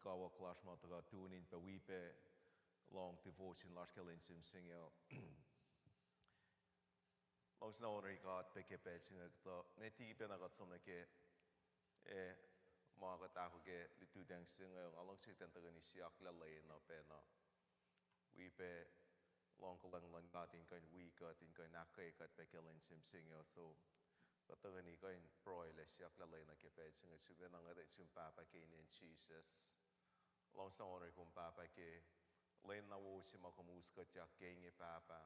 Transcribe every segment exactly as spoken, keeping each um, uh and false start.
kawuck lasr ma tuhkuh tune in pac wi pac lohng devotion lasr ke lwen se inge uh. Luhngse na ohnori God pac ke pacl se inge kuhtuh ne tiki pacna kuht som nuh ke, eh, ma kuht ahkoo ke lututacng se inge, nga luhngse kuht in tuhkweni siyuck lah lwen uh pacna wi pac lohng kuhlwacng luhn God in kuh in wi kuht, in kuh in ahkkweye kuht pac ke lwen se inge uh. So kuht tuhkweni kuh in pruhe lah siyuck lah lwen uh ke pacl se inge, sifacna ngwet uh sum Pahpah ke inen Jisus. Luhngse na ohnori kom Pahpah ke lwen na wo se ma kom us kuhtyak ke inge Pahpah.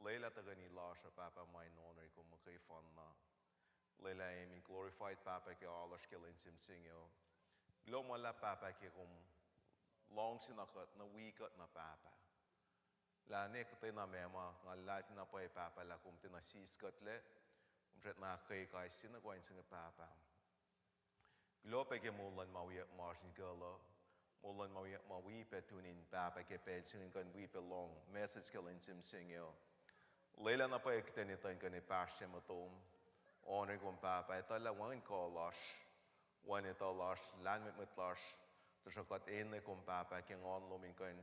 Lwelah tuhkweni lasr uh Pahpah ma in ohnori kom muhkwena. Lwelah emin glorified Pahpah ke alu lasr ke lwen se inge uh. Kuloh ma luhlahp Pahpah ke kom luhngse na kuht, na wi kuht na Pahpah. Lah ne kuhtwena meac ma nga luhlahlfongi na pwacye Pahpah lah kom tiacna sis kuhtlac, kom srackna ahkkweye kais sie na kuh in se inge Pahpah. Kuloh pac ke moul luhn ma wiyuck ma oasr inkuhl uh, moul luhn ma wiyuck ma wi pac tune in Pahpah ke pacl se inge in kuh in wi pac lohng message ke lwen se inge uh. Lwelah na pwacye kuht in etuh in kuh in pahsrye muhtom, ohnori kom Pahpah, etuh lah wacngihn kuh lasr, wacngihn etuh lasr, lahlmwetmwet lasr, tuhsruhk kuht enenuh kom Pahpah ke nguhn lom in kuh in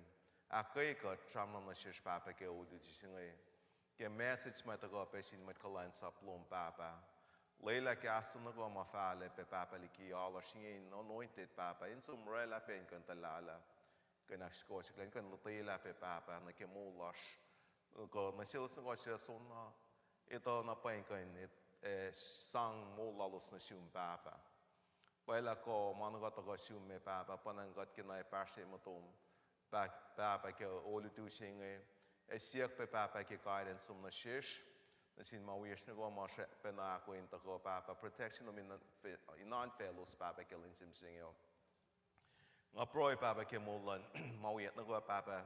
ahkkweye kuht sramsram nuh sesr Pahpah ke olutu se inge, ke message ma tuhkuh pac sin mwet kuhlwacnsap lom Pahpah. Lwelah kahs nuh kwewa ma fahla pac Pahpah liki alu lasr inge in anointed Pahpah, in som oraclah pac in kuh in tuhlahlah, kuh in ahksukohsohklah, in kuh in lotwelah pac Pahpah nuh ke moul lasr, kuh nuh selos nuh kwewa suc soenna etuh na pwacye in kuh in, eh, sang moul lalos nuh sum Pahpah. Pwacye lah kuh ma nuh kwewa tuhkuh sum me Pahpah, pa na kuht kena pahsrye muhtom, Pah-, Pahpah ke olutu se inge, ac siyuck pac Pahpah ke guidance lom nuh sesr, nuh sin ma wiyacsr nuh kwewa ma srackpacna ahkoo in tuhkuh Pahpah, protection lom in, in oan faclos Pahpah ke lwen se inge uh. Nga pruhe Pahpah ke moul luhn ma wiyuck nuh kwewa Pahpah,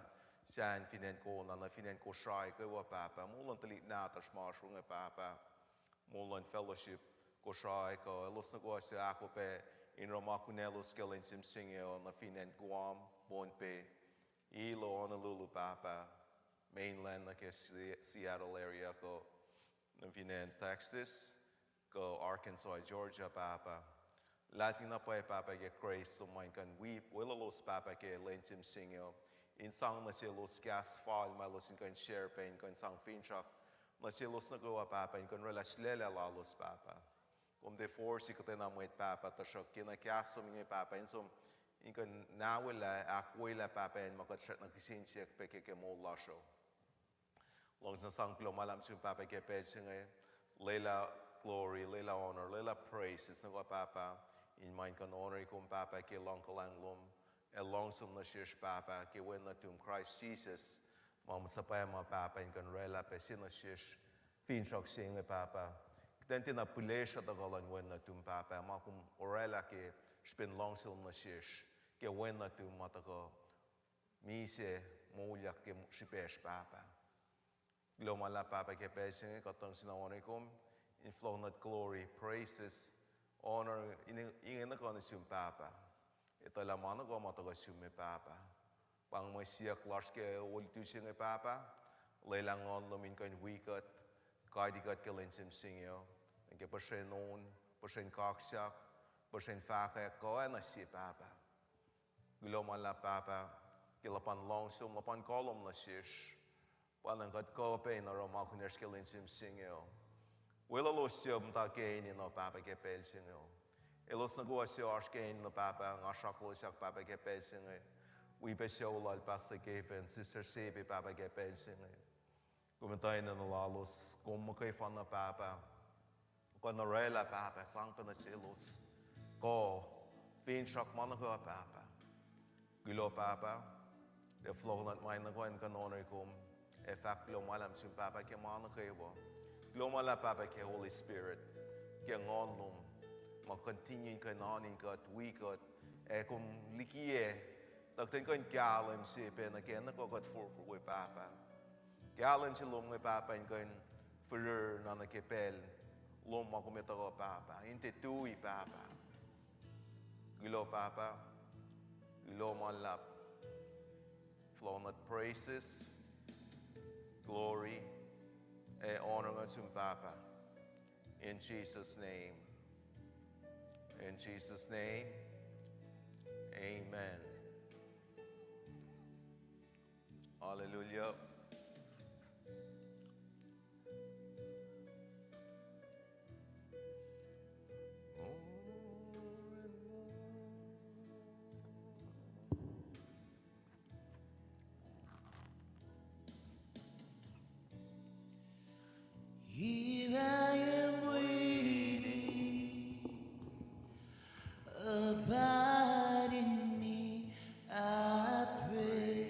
sahp fin acn Kona, nuh fin acn Kosrae kwewa Pahpah, moul luhn tuhlihk nahtuhsr ma oasr inge Pahpah, moul luhn fellowship Kosrae kuh elos nuh kwewa suc ahkoo pac in oruh ma kunaclos ke lwen se inge uh, nuh fin acn Guam, Pohnpei, Hilo, Honolulu Pahpah, mainland nuh ke Se-, Seattle area kuh nuh fin acn Texas kuh Arkansas, Georgia Pahpah. Luhlahlfongi na pwacye Pahpah ke grace lom ma in kuh in wi weluhlos Pahpah ke lwen se inge uh, in sang nuh selos kahs fal ma elos in kuh in share pac, in kuh in sang finsrak nuh selos nuh kwewa Pahpah, in kuh in oraclah sulaclah lalos Pahpah. Kom tiac force kuhtwena mwet Pahpah, tuhsruhk kena kahs lom inge Pahpah in som in kuh in nawelah, ahkwoyelah Pahpah acn ma kuht srackna kihsen siyuck pac ke, ke moul lasr uh. Luhngse na sang kuloh ma luhlahp sum Pahpah ke pacl se inge, lwelah glory, lwelah honor, lwelah praises nuh kwewa Pahpah, in ma in kuh in ohnori kom Pahpah ke luhng kuhlwacng lom, ac luhngse lom nuh sesr Pahpah ke Wen nuhtum Kraist Jisus, ma muhsaheack ma Pahpah in kuh in oraclah pac sie nuh sesr finsrak se inge Pahpah. Kuht in tiacna pihlesruh tuhkuh luhn Wen nuhtum Pahpah, ma kom oraclah ke srihpen luhngse lom nuh sesr ke Wen nuhtum ma tuhkuh misac moulyak ke srihpacsr Pahpah. Kuloh ma luhlahp Pahpah ke pacl se inge, kuht luhngse na ohnori kom, in fohlohk nuh glory, praises, honor, in-, inge nuh kuh nuh sum Pahpah. Etuh lah ma nuh kwewa ma tuhkuh sum me Pahpah. Pa inge mwe siyuck lasr ke olutu se inge Pahpah, lwelah nguhn lom in kuh in wi kuht, guide kuht ke lwen se inge uh, nuh ke puhsren on, puhsren kaksak, puhsren fahkwack kuh oacna sie Pahpah. Kuloh ma luhlahp Pahpah ke luhpan luhngse lom, luhpan kuh lom nuh sesr, pa na kuht kuh pac in oruh ma kunacsr ke lwen se inge uh. Weluhlos suc muhta ke inen uh Pahpah ke pacl se inge uh, elos nuh kwewa suc oasr ke inen uh Pahpah, nga sraklosyak Pahpah ke pacl se inge, wi pac sucu lal Pastor Kevin, Sister Sepe Pahpah ke pacl se inge. Kom etuh enenuh lalos, kom muhkwena Pahpah, kuh in oraclah Pahpah, sang pac nuh selos kuh, finsrak, ma nuh kwewa Pahpah. Kuloh Pahpah, ac fohlohk nuh ma nuh kwewa in kuh in ohnori kom, ac fahk kuloh ma luhlahp sum Pahpah ke ma nuh kwewa. Kuloh ma luhlahp Pahpah ke Holy Spirit, ke nguhn lom, ma continue in kuh in oan in kuht, wi kuht, ac kom likiyac, tuh kuht in kuh in kahlwem se pac nuh ke acn nuh kwewa kuht forfor we Pahpah. Kahlwem se lom inge Pahpah in kuh in firir na nuh ke pacl lom ma kom etuh uh Pahpah, in tiac tui Pahpah. Kuloh Pahpah, kuloh ma luhlahp, fohlohk nuh praises, glory, ac honor nuh sum Pahpah. In Jesus' name. In Jesus' name. Amen. Hallelujah. Here I am waiting, abide in me, I pray.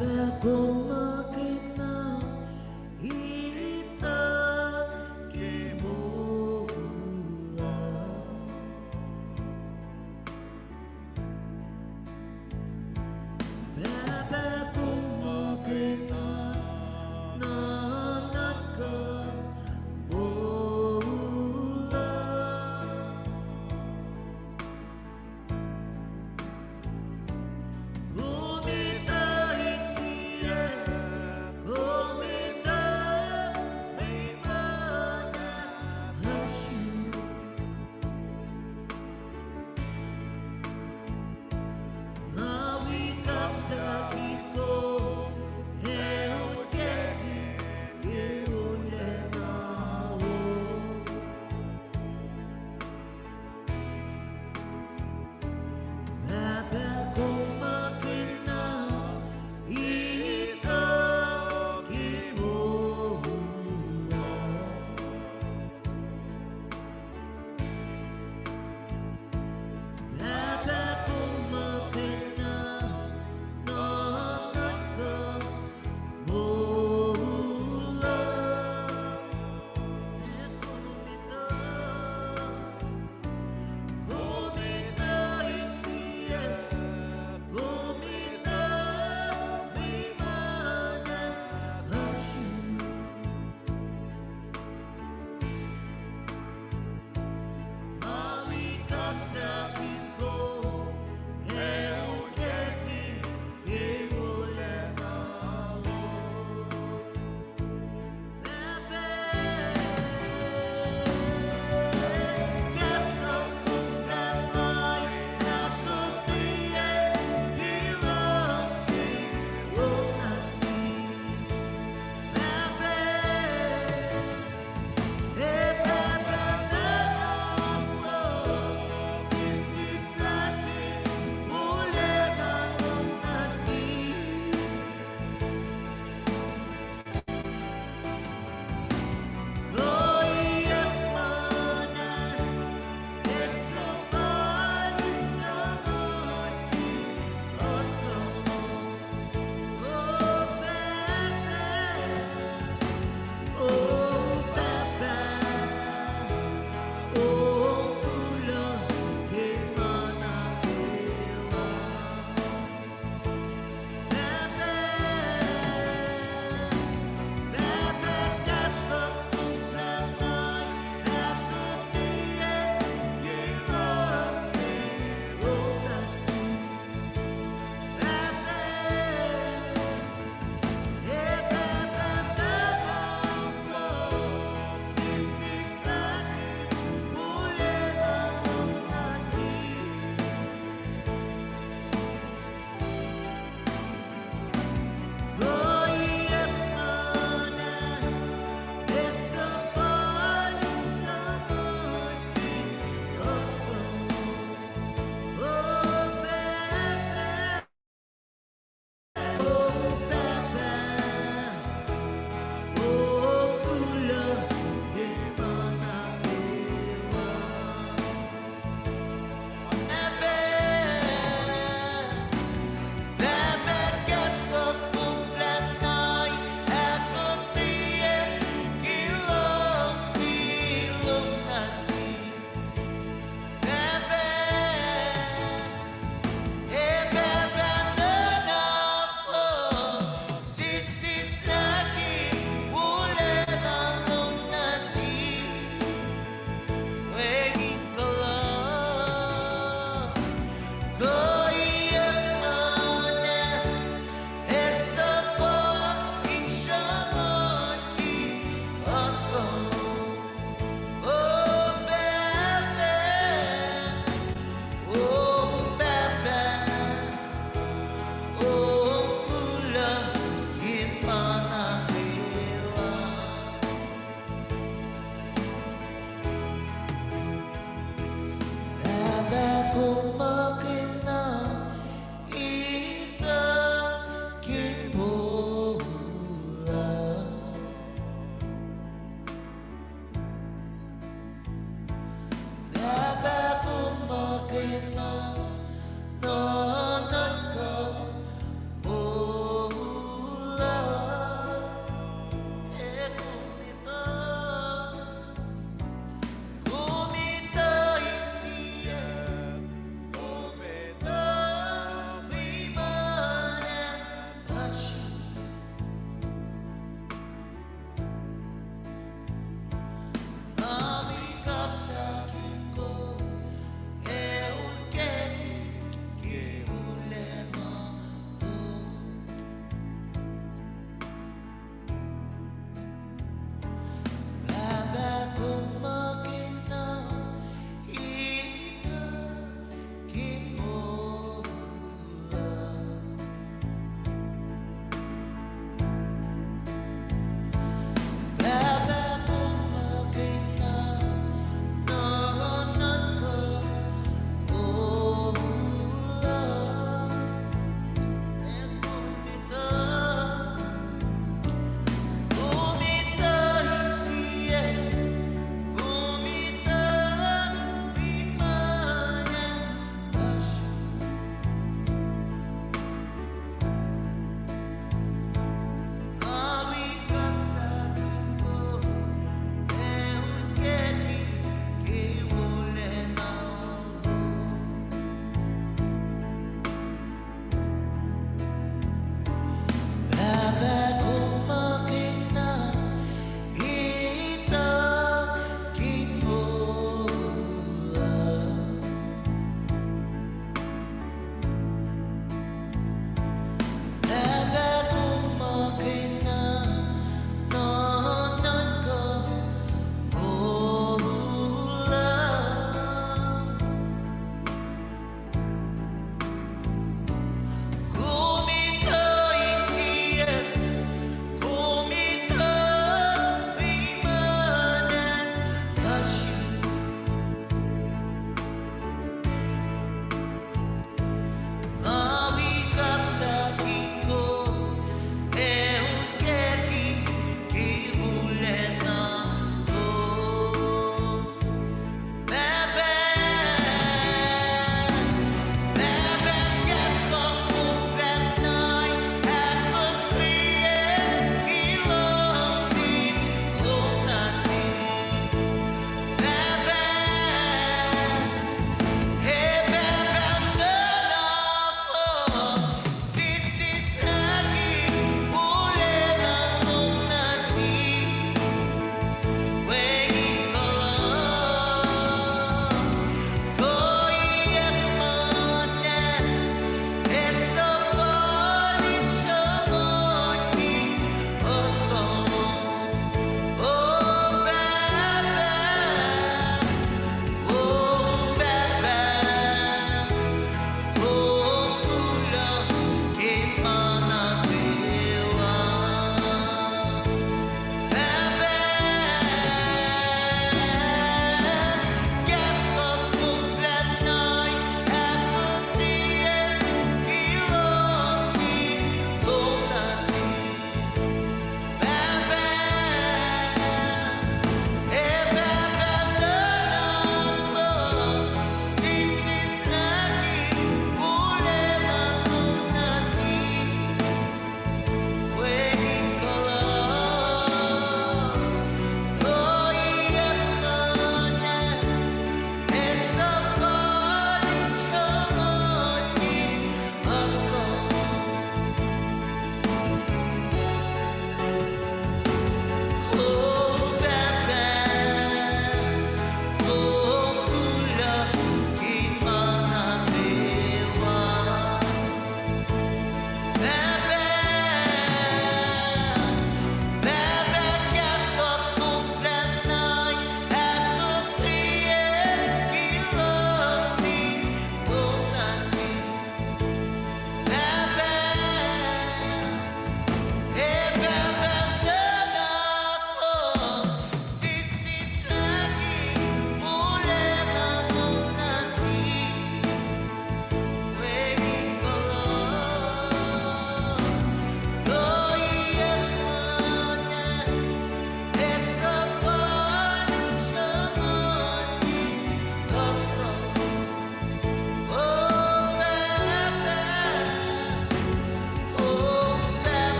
Pahpah, kom muhkwena ita ke moul uh. Pahpah, kom muhkwena nuhnak uh moul uh. Kom etuh insiyac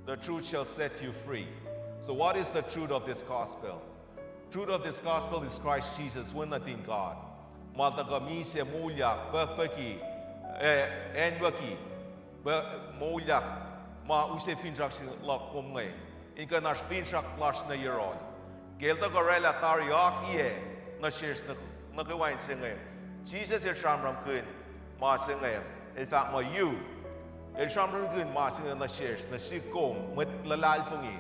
The truth shall set you free. So what is the truth of this gospel? Truth of this gospel is Christ Jesus, Wen nuhtin God. Ma tuhkuh misac moulyak, pukpuki, eh, acnwucki, moulyak, ma use finsrak se luhk kom inge, in kuh in oasr finsrak lasr nuh yohrohl. Ke el tuhkuh oraclah tari akiyac nuh sesr nuh, nuh kwewa inse inge, Jisus el sramsramkihn ma se inge, el fahk muh you. El sramsramkihn ma se inge nuh sesr, nuh sihk kom mwet luhlahlfongi.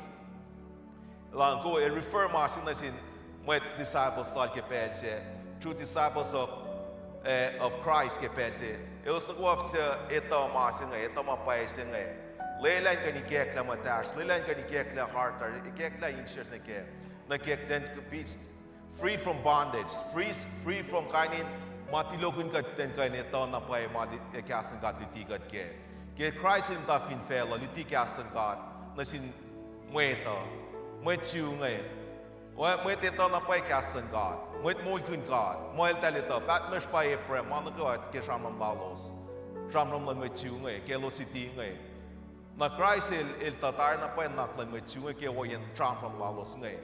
Elan ko el refer ma se nuh sin mwet disciples lal ke pacl se, true disciples of, eh, of Christ ke pacl se. Elos nuh kwewa suc etuh ma se inge, etuh ma pwacye se inge, lwelah in kuh in ikacklah muhtahsr, lwelah in kuh in ikacklah heart, ikacklah insiyacsr nuh kac, nuh ke kuht in be free from bondage, free, free from kain in ma tulokihn kuht in kuh in etuh na pwacye ma kahs luhn God luti kuht kac. Ke Kraist el muhta fin facluh, luti kahs luhn God nuh sin mwet uh, mwet Jew inge, mwet etuh na pwacye kahs luhn God, mwet moulkihn God, muh eltahl etuh Patmos pa Abraham, ma nuh kwewa ke sramsram lalos, sramsram luhn mwet Jew inge ke elos luti inge. Na Kraist el, el tuh tari na pwacye nuhnak luhn mwet Jew inge ke ohiyacn sramsram lalos inge.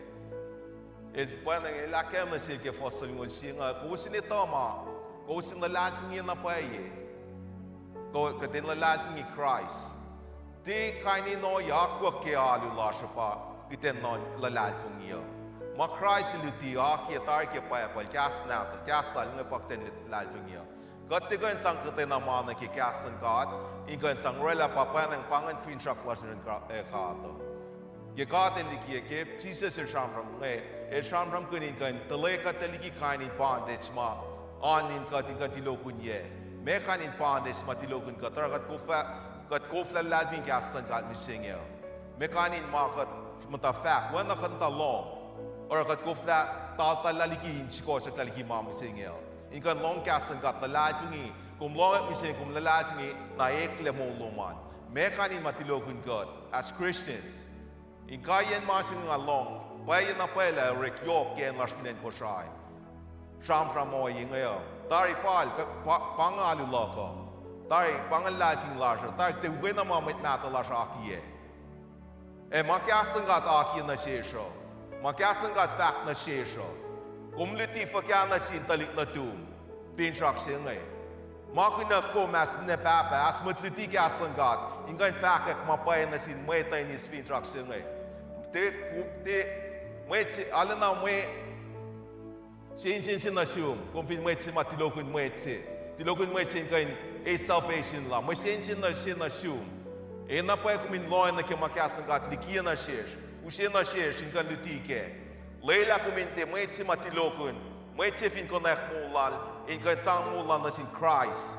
El pwacnwacng el ahkkahlwemye nuh sel ke fuhs tolngoul sie inge, kowos in etuh ma, kowos in luhlahlfongi na pwacye, kuht in luhlahlfongi Kraist, tiac kain in ohiyac akwuck ke alu lasr uh pa kuht in luhlahlfongi uh. Ma Kraist el luti akiyac tari ke Bible, kahs nahtuhl, kahs lal inge pa kuht in luhlahlfongi uh. Kuht tiac kuh in sang kuhtwena ma nuh ke kahs luhn God in kuh in sang oraclah pa pwacnwacng pa ingacn finsrak lasr nuh yurin God uh. Ke God el likiyac, ke Jisus el sramsram inge, el sramsramkihn in kuh in tuhlac kuht liki kain in bondage ma oan in kuht in kuh in tulokihnyac. Meac kain in bondage ma tulokihnyac kuht, oruh kuht koflah, kuht koflah luhlahlfongi kahs luhn God mihsenge uh. Meac kain in ma kuht muhta fahk oacna kuht muhta lohng, oruh kuht koflah taltallah liki in sikohsohklah liki ma mihsenge uh. In kuh in lohng kahs luhn God, luhlahlfongi, kom lohng mihsenge, kom luhlahlfongi, na eklac moul lom an. Meac kain in ma tulokihnyac kuht as Christians. Inkaiyacn ma se inge nga lohng, pwacye na pwacye lah orek yohk ke acn lasr fin acn Kosrae. Sramsram ohiyac inge uh tari fal, pa inge alu luhk uh. Tari pa inge luhlahlfongi lasr uh, tari tiac ukwe na ma mwet mahtuh lasr akiyac. Ac ma kahs luhn God akiyac nuh sesr uh, ma kahs luhn God fahk nuh sesr uh, kom luti fuhkah nuh sin tuhlihk nuhtum finsrak se inge? Ma kunuh kom as ninac pahpah, as mwet luti kahs luhn God, in kuh in fahkwack ma pwacye nuh sin mwet uh in eis finsrak se inge? Tiac, tiac, mwet se, arulacna mwe sensen se nuh sum, kom fin mwet se ma tulokihnyac mwet se, tulokihnyac mwet se in kuh in eis salvation lal. Mwe sensen se nuh sum, ac na pwacye kom in lohacng nuh ke ma kahs luhn God likiyac nuh sesr, use nuh sesr in kuh in luti kac. Lwelah kom in tiac mwet se ma tulokihnyac mwet se fin konwacack moul lal in kuh in sang moul lal nuh sin Kraist.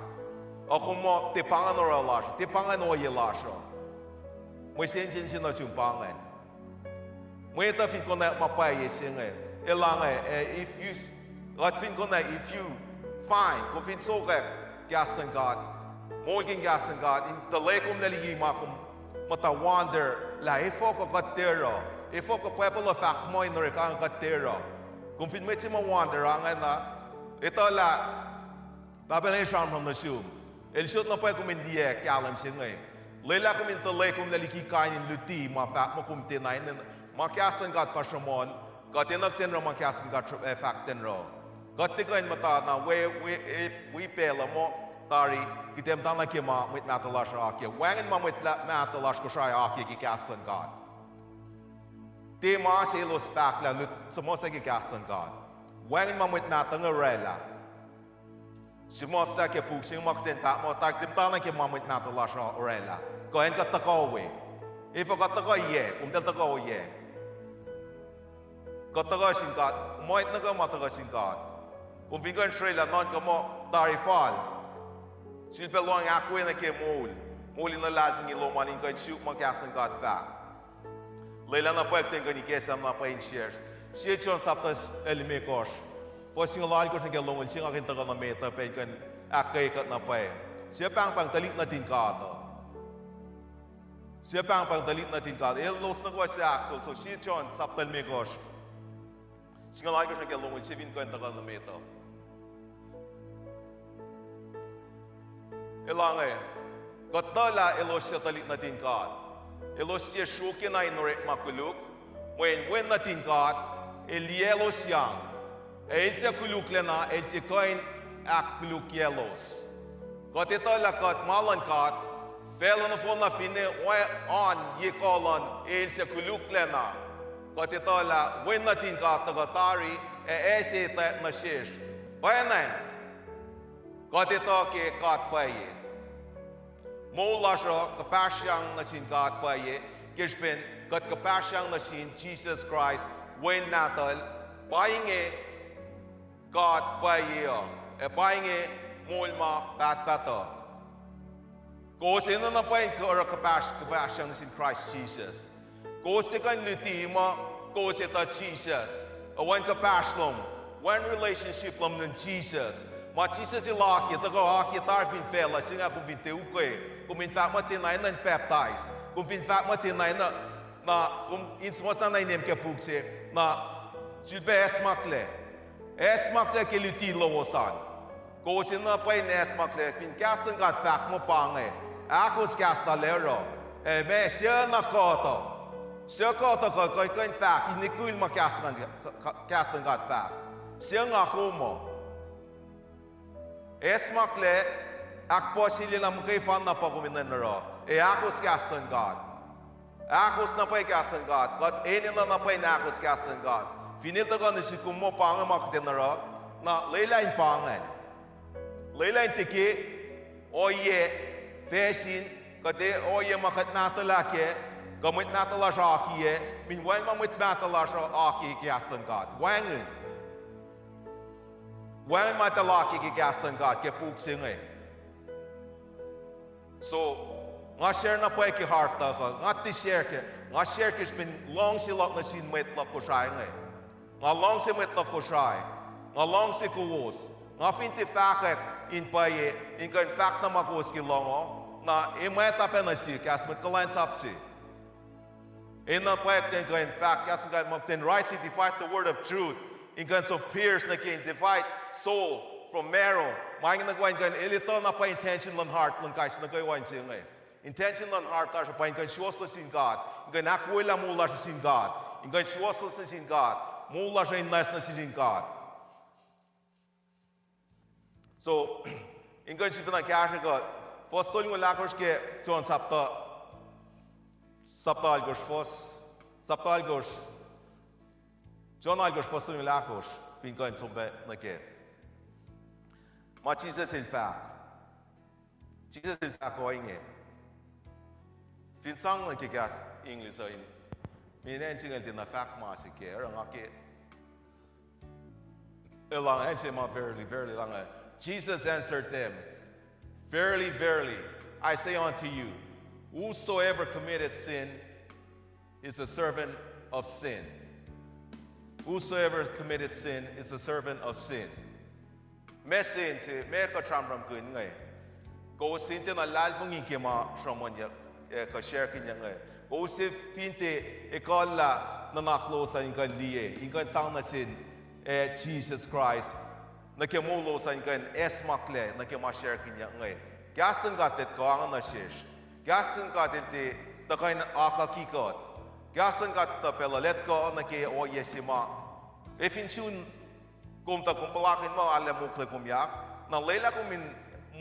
Ac kom muh tiac pa ingacn oruh lasr uh, tiac pa ingacn ohiyac lasr uh. Mwe sensen se nuh sum pa ingacn. Mwet uh fin konwacack ma pwacye se inge, elange, if you, kuht fin konwacack, if you find, kom fin sokwack kahs luhn God, moulkihn kahs luhn God, in tuhlac kom liki ma kom muhta wonder lah efuh kuh kuht tiac oruh, efuh kuh Bible uh fahk muh in orek, kuht tiac oruh. Kom fin mwet se ma wonder ingena, etuh lah Pahpah Lucng el sramsram nuh sum. El sot na pwacye kom in liye kahlwem se inge. Lwelah kom in tuhlac kom liki kain in luti ma fahk muh kom tiacna enenuh ma kahs luhn God pa sruhmuhn. Kuht enenuh kuht in oruh ma kahs luhn God fahk kuht in oruh. Kuht tiac kuh in muhta na wi, wi pacl uh muh tari kuht ac muhtana ke ma mwet mahtuh lasr akiyac. Wacngihn ma mwet mahtuh lasr Kosrae akiyac ke kahs luhn God. Tiac ma se elos fahk lah lut suhmuhslah ke kahs luhn God. Wacngihn ma mwet mahtuh inge oraclah. Suhmuhslah ke puk se inge ma kuht in fahk muh tari kuht ac muhtana ke ma mwet mahtuh lasr uh oraclah. Kuh acn kuht tuhkuh we. Efuh kuht tuhkuh yac, kom tiac tuhkuh yac. Kuht tuhkuh sin God, mwet nuh kwewa ma tuhkuh sin God. Kom fin kuh in srwaclah nuhnkuh muh tari fal, sulpac lohacng ahkwoye nuh ke moul, moul in luhlahlfongi lom an in kuh in suk ma kahs luhn God fahk. Lwelah na pwacye kuht in kuh in ikacslah na pwacye insiyacsr. Sie John sapta limekohsr, fuhs singucul alkohsr nuh ke longoul sie, nga kuh in tuhkuh nuh met uh pac in kuh in ahkkweye kuht na pwacye. Sie pahngpahng tuhlihk nuhtin God uh. Sie pahngpahng tuhlihk nuhtin God. Elos nuh kwewa suc ahkos, so sie John sapta limekohsr, singucul alkohsr nuh ke longoul sie fin kuh in tuhkuh nuh met uh. Elange, kuht tuh lah elos suc tuhlihk nuhtin God. Elos tiac sruokyac na in orekma koluk, mweyen Wen nuhtin God El liyaclosyang, ac El suc koluklacna El tiac kuh in ahkkolukyaclos. Kuht etuh lah kuht ma luhn God, facluh nohfohn na finne oan ye kuh luhn El suc koluklacna. Kuht etuh lah Wen nuhtin God tuhkuh tari ac ase etwacack nuh sesr. Pwacnwacng, kuht etuh ke God pwacye. Moul lasr uh kuhpahsryang nuh sin God pwacye, ke srihpen kuht kuhpahsryang nuh sin Jisus Kraist, Wen Nahtuhl. Pa inge God pwacye uh, ac pa inge moul ma pahtpaht uh. Kowos enenuh na pwacye in oruh kuhpahsr-, kuhpahsryang nuh sin Kraist Jisus. Kowos tiac kuh in luti muh kowos etuh Jisus, ac wacngihn kuhpahsr lom, wacngihn relationship lom nuh sin Jisus. Ma Jisus El akiyac, tuhkuh akiyac tari fin facluh se inge, kom fin tiac ukwe, kom fin fahk muh tiac enenuh in pacptais, kom fin fahk muh tiac enenuh, na kom in suhmuhslah na inem ke puk se, na sulpac acsmaklac. Acsmaklac ke luti lowos an. Kowos enenuh pwacye in acsmaklac fin kahs luhn God fahk muh pa inge, ahkos kahs lal oruh, ac ma suc na kuht uh, suc kuht uh kuh, kuh, kuh in fahk in ekihn ma kahs luhn, kahs luhn God fahk. Suc nga kom uh. Acsmaklac, ahkpuhsyelah na muhkwena pa kom enenuh in oruh, ac ahkos kahs luhn God. Ahkos na pwacye kahs luhn God. Kuht enenuh na pwacye in ahkos kahs luhn God. Finne tuhkuh nuh sum muh pa inge ma kuht enenuh in oruh, na lwelah in pa ingacn. Lwelah in tiac ke ohiyac facsin, kuht ac ohiyac ma kuht mahtuhlah kac, kuh mwet mahtuh lasr akiyac, meanwhile ma mwet mahtuh lasr uh akiyac kahs luhn God. Wacngihn. Wacngihn ma eltahl akiyac ke kahs luhn God ke puk se inge. So, nga share na pwacye ke heart luhk uh, nga tiac share ke, nga share ke srihpen luhngse luhk nuh sin mwet luhk Kosrae inge. Nga luhngse mwet luhk Kosrae. Nga luhngse kowos. Nga fin tiac fahkwack in pwacye, in kuh in fahk na ma kowos ke lohng uh, na e mwacta pac nuh sihk, kahs mwet kuhlwacnsap se. Enenuh pwacye kuht in kuh in fahk kahs luhn God, ma kuht in rightly divide the word of truth, in kuh in so pierce nuh ke in divide soul from marrow. Ma inge nuh kwewa in kuh in el etuh na pwacye intention luhn heart luhn kais sie nuh kwewa in se inge. Intention luhn heart lasr uh pa in kuh in suwohs nuh sin God, in kuh in ahkwoyelah moul lasr nuh sin God, in kuh in suwohs nuh sin God, moul lasr uh in nwacsnwacs nuh sin God. So, in kuh in sifacna kahsrwe kuht, fuhs tolngoul ahkosr ke John sapta, sapta alkosr fuhs, sapta alkosr, John alkosr fuhs tolngoul ahkosr, fin kuh in som pac nuh kac. Ma Jisus El fahk. Jisus El fahk ohinge. Fin sang nuh ke kahs English uh in, mweyen acn se inge el tiacna fahk ma se kac, oruh nga ke, el lohng acn se ma verily, verily lohng ah. Jesus answered them, Verily, verily, I say unto you, whosoever committeth sin is a servant of sin. Whosoever committeth sin is a servant of sin. Ma se inge, ma kuht sramsramkihn inge. Kowos fin tiac luhlahlfongi ke ma sruhmuhnyuck, eh, kuh sharekihnyuck inge. Kowos fin tiac ekuhllah nuhnak lowos an in kuh in liye, in kuh in sang nuh sin, eh, Jisus Kraist nuh ke moul lowos an in kuh in acsmaklac nuh ke ma sharekihnyuck inge. Kahs luhn God tiac kuh ange nuh sesr. Kahs luhn God el tiac tuhkuh in akuhki kuht. Kahs luhn God tuh pacl uh el tuhkuh nuh ke ohiyac se ma, ac fin sun kom tuh kom puhlakihn muh arlac mokle kom yak, na lwelah kom in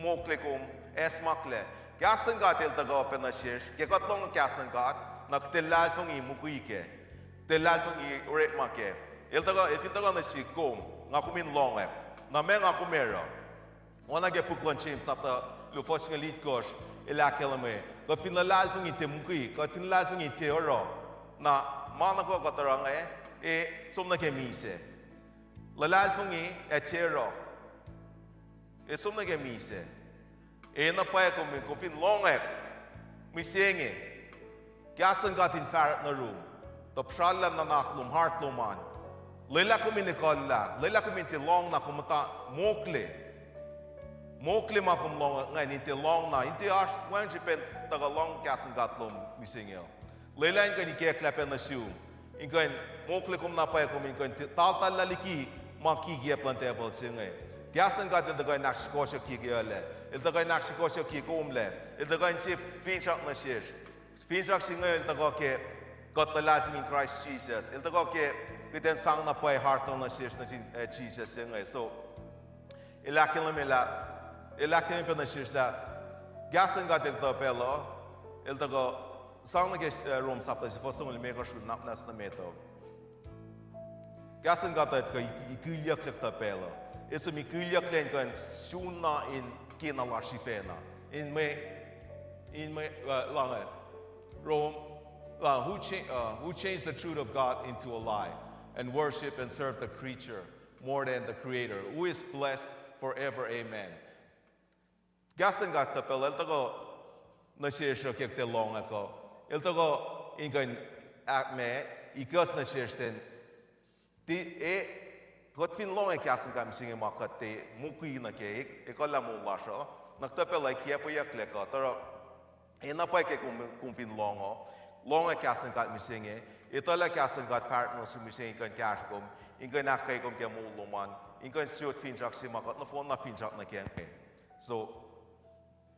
mokle kom acsmaklac. Kahs luhn God el tuhkuh pac nuh sesr ke kuht lohng kahs luhn God, na kuht tiac luhlahlfongi mukwi kac, tiac luhlahlfongi orekma kac. El tuhkuh, el fin tuhkuh nuh sihk kom, nga kom in lohngack. Na ma nga kom ac oruh. Oacna ke puk luhn James sapta luo fuhs singucul itkohsr, el ahkkahlwemye, kuht fin luhlahlfongi tiac mukwi, kuht fin luhlahlfongi tiac oruh, na ma nuh kwewa kuht oruh inge, e som nuh ke misac. Luhlahlfongi ac tiac oruh, e som nuh ke misac. Enenuh pwacye kom in, kom fin lohngack mihsenge, kahs luhn God in fahrek nuh yurum, tuh puhsrallah nuhnak lom, heart lom an. Lwelah kom in ekuhllah, lwelah kom in tiac lohng na kom muhta mokle. Mokle ma kom lohng ingacn in tiac lohng na, in tiac oasr wacngihn srihpen tuhkuh lohng kahs luhn God lom mihsenge uh. Lwelah in kuh in ikacklah pac nuh sum, in kuh in mokle kom na pwacye kom in kuh in tiac taltallahkihn ma kikiacp luhn devil se inge. Kahs luhn God el tuhkuh in ahksrihkohsreyucki ke oaclac, el tuhkuh in ahksrihkohsreyucki komlac, el tuhkuh in se finsrak nuh sesr. Finsrak se inge el tuhkuh ke kuht luhlahlfongi in Kraist Jisus. El tuhkuh ke kuht in sang na pwacye heart nuh sesr nuh sin, eh, Jisus se inge. So, el ahkkahlwemye lah, el ahkkahlwemye pac nuh sesr lah kahs luhn God el tuh pacl uh, el tuhkuh sang nuh ke, eh, Rom sapta se fuhs ongul limekohsr, nap nahs nuh met uh. Kahs luhn God uh kuh ikulyucklac tuh pacl uh. El som ikulyucklac in kuh in sun na in kena lasr sifacna. In mwe, in mwe, uh, lange. Rom, uh, who, cha- uh, who changed the truth of God into a lie and worship and serve the creature more than the Creator, who is blessed forever. Amen. Kahs luhn God tuh pacl uh, el tuhkuh nuh sesr uh ke kuht lohng ac kuh. El tuhkuh in kuh in ahkme, ikucs nuh sesr ten. Ti, e, kuht fin lohng ac kahs luhn God mihsenge ma kuht tiac mukwi nuh ke, e, ekuhllah moul lasr uh, na kuhtuh pacl uh kiacpweyucklac kuht, oruh, e, na pwacye ke kom, kom fin lohng uh, lohng ac kahs luhn God mihsenge, etuh lah kahs luhn God fahsr nuh sum mihsenge in kuh in kahsre kom, in kuh in ahkkweye kom ke moul lom an, in kuh in sot finsrak se ma kuht nohfohn na finsrak nuh kac inge. So,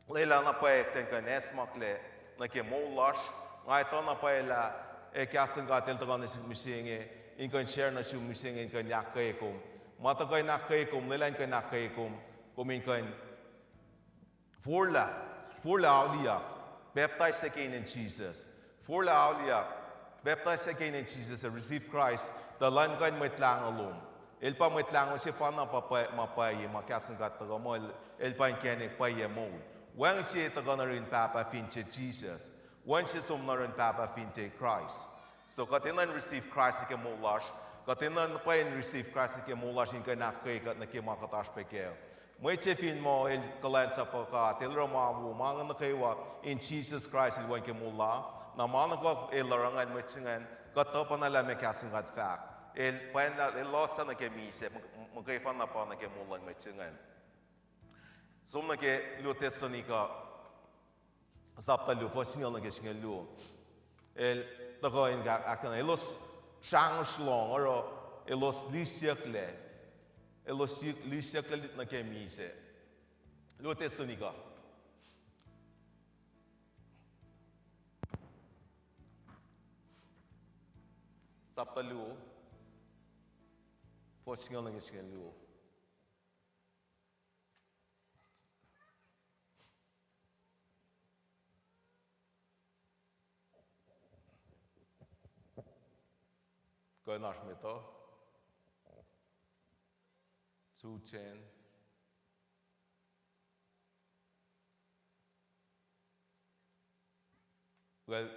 lwelah na pwacye kuht in kuh in acsmaklac nuh ke moul lasr, nga etuh na pwacye lah, e, kahs luhn God el tuhkuh nuh sihk mihsenge, in kuh in share nuh sum mihsenge, in kuh in ahkkweye kom. Ma tuhkuh in ahkkweye kom, lwelah in kuh in ahkkweye kom, kom in kuh in forlah, forlah auliyak, pacptais se ke inen Jisus. Forlah auliyak, pacptais se ke inen Jisus, receive Christ, tuh elan kuh in Mwet Lahngo lom. El pa Mwet Lahngo sefanna pa pwacye, ma pwacye, ma kahs luhn God tuhkuh muh el, el pa inkacnek pwacye moul. Wacngihn se tuhkuh nuh yurin Pahpah fin tiac Jisus. Wacngihn se som nuh yurin Pahpah fin tiac Kraist. So kuht enenuh in receive Christ nuh ke moul lasr. Kuht enenuh pwacye in receive Christ nuh ke moul lasr in kuh in ahkkweye kuht nuh ke ma kuht oasr pac kac. Mwet se fin muh el kuhlwacnsapuh God, el oruh ma wo, ma inge nuh kwewa in Jesus Christ el wacngihn ke moul la, na ma nuh kwewa el oruh ingacn mwet se ingacn, kuht tuhpan lah meac kahs luhn God fahk. El pwacnlah, el lohsah nuh ke misac, muh-, muhkwena pa nuh ke moul luhn mwet se ingacn. Som nuh ke luo Thessalonica, sapta luo, fuhs singucul nuh ke singucul luo. El tuhkuh in ahk-, ahkkahlwemye, elos srangesr lohng, oruh elos lisyucklac, elos lisyucklac nuh ke misac. Luo Thessalonica, sapta luo, fuhs singucul nuh ke singucul luo. Kuh in oasr met uh? Two ten. Well,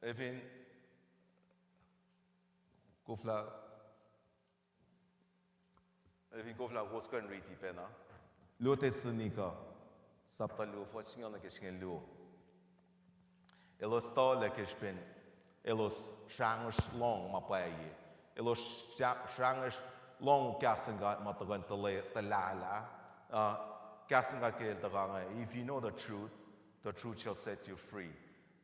efin koflah, efin koflah kowos kuh in riti pacna. Luo Thessalonica, sapta luo, fuhs singucul nuh ke singucul luo. Elos tuhlac ke srihpen elos srangesr lohng ma pwacye. Elos sra-, srangesr lohng kahs luhn God ma tuhkuh in tuhlac, tuhlahlah. Uh, kahs luhn God ke el tuhkuh inge, if you know the truth, the truth shall set you free.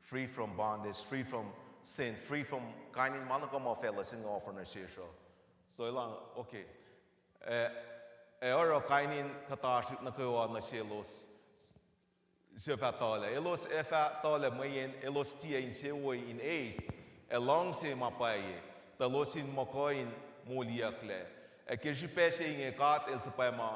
Free from bondage, free from sin, free from kain in ma nuh kwewa ma facluh se inge offer nuh sesr uh. So elan, okay. Eh, ac oruh kain in kuhtasrihk nuh kwewa nuh selos suc fah tuhlac. Elos ac fah tuhlac mweyen elos tiac insewowo in eis ac luhngse ma pwacye, tuh elos in muh kuh in moliyucklac. Ac ke srihpac se inge God el suhpwacma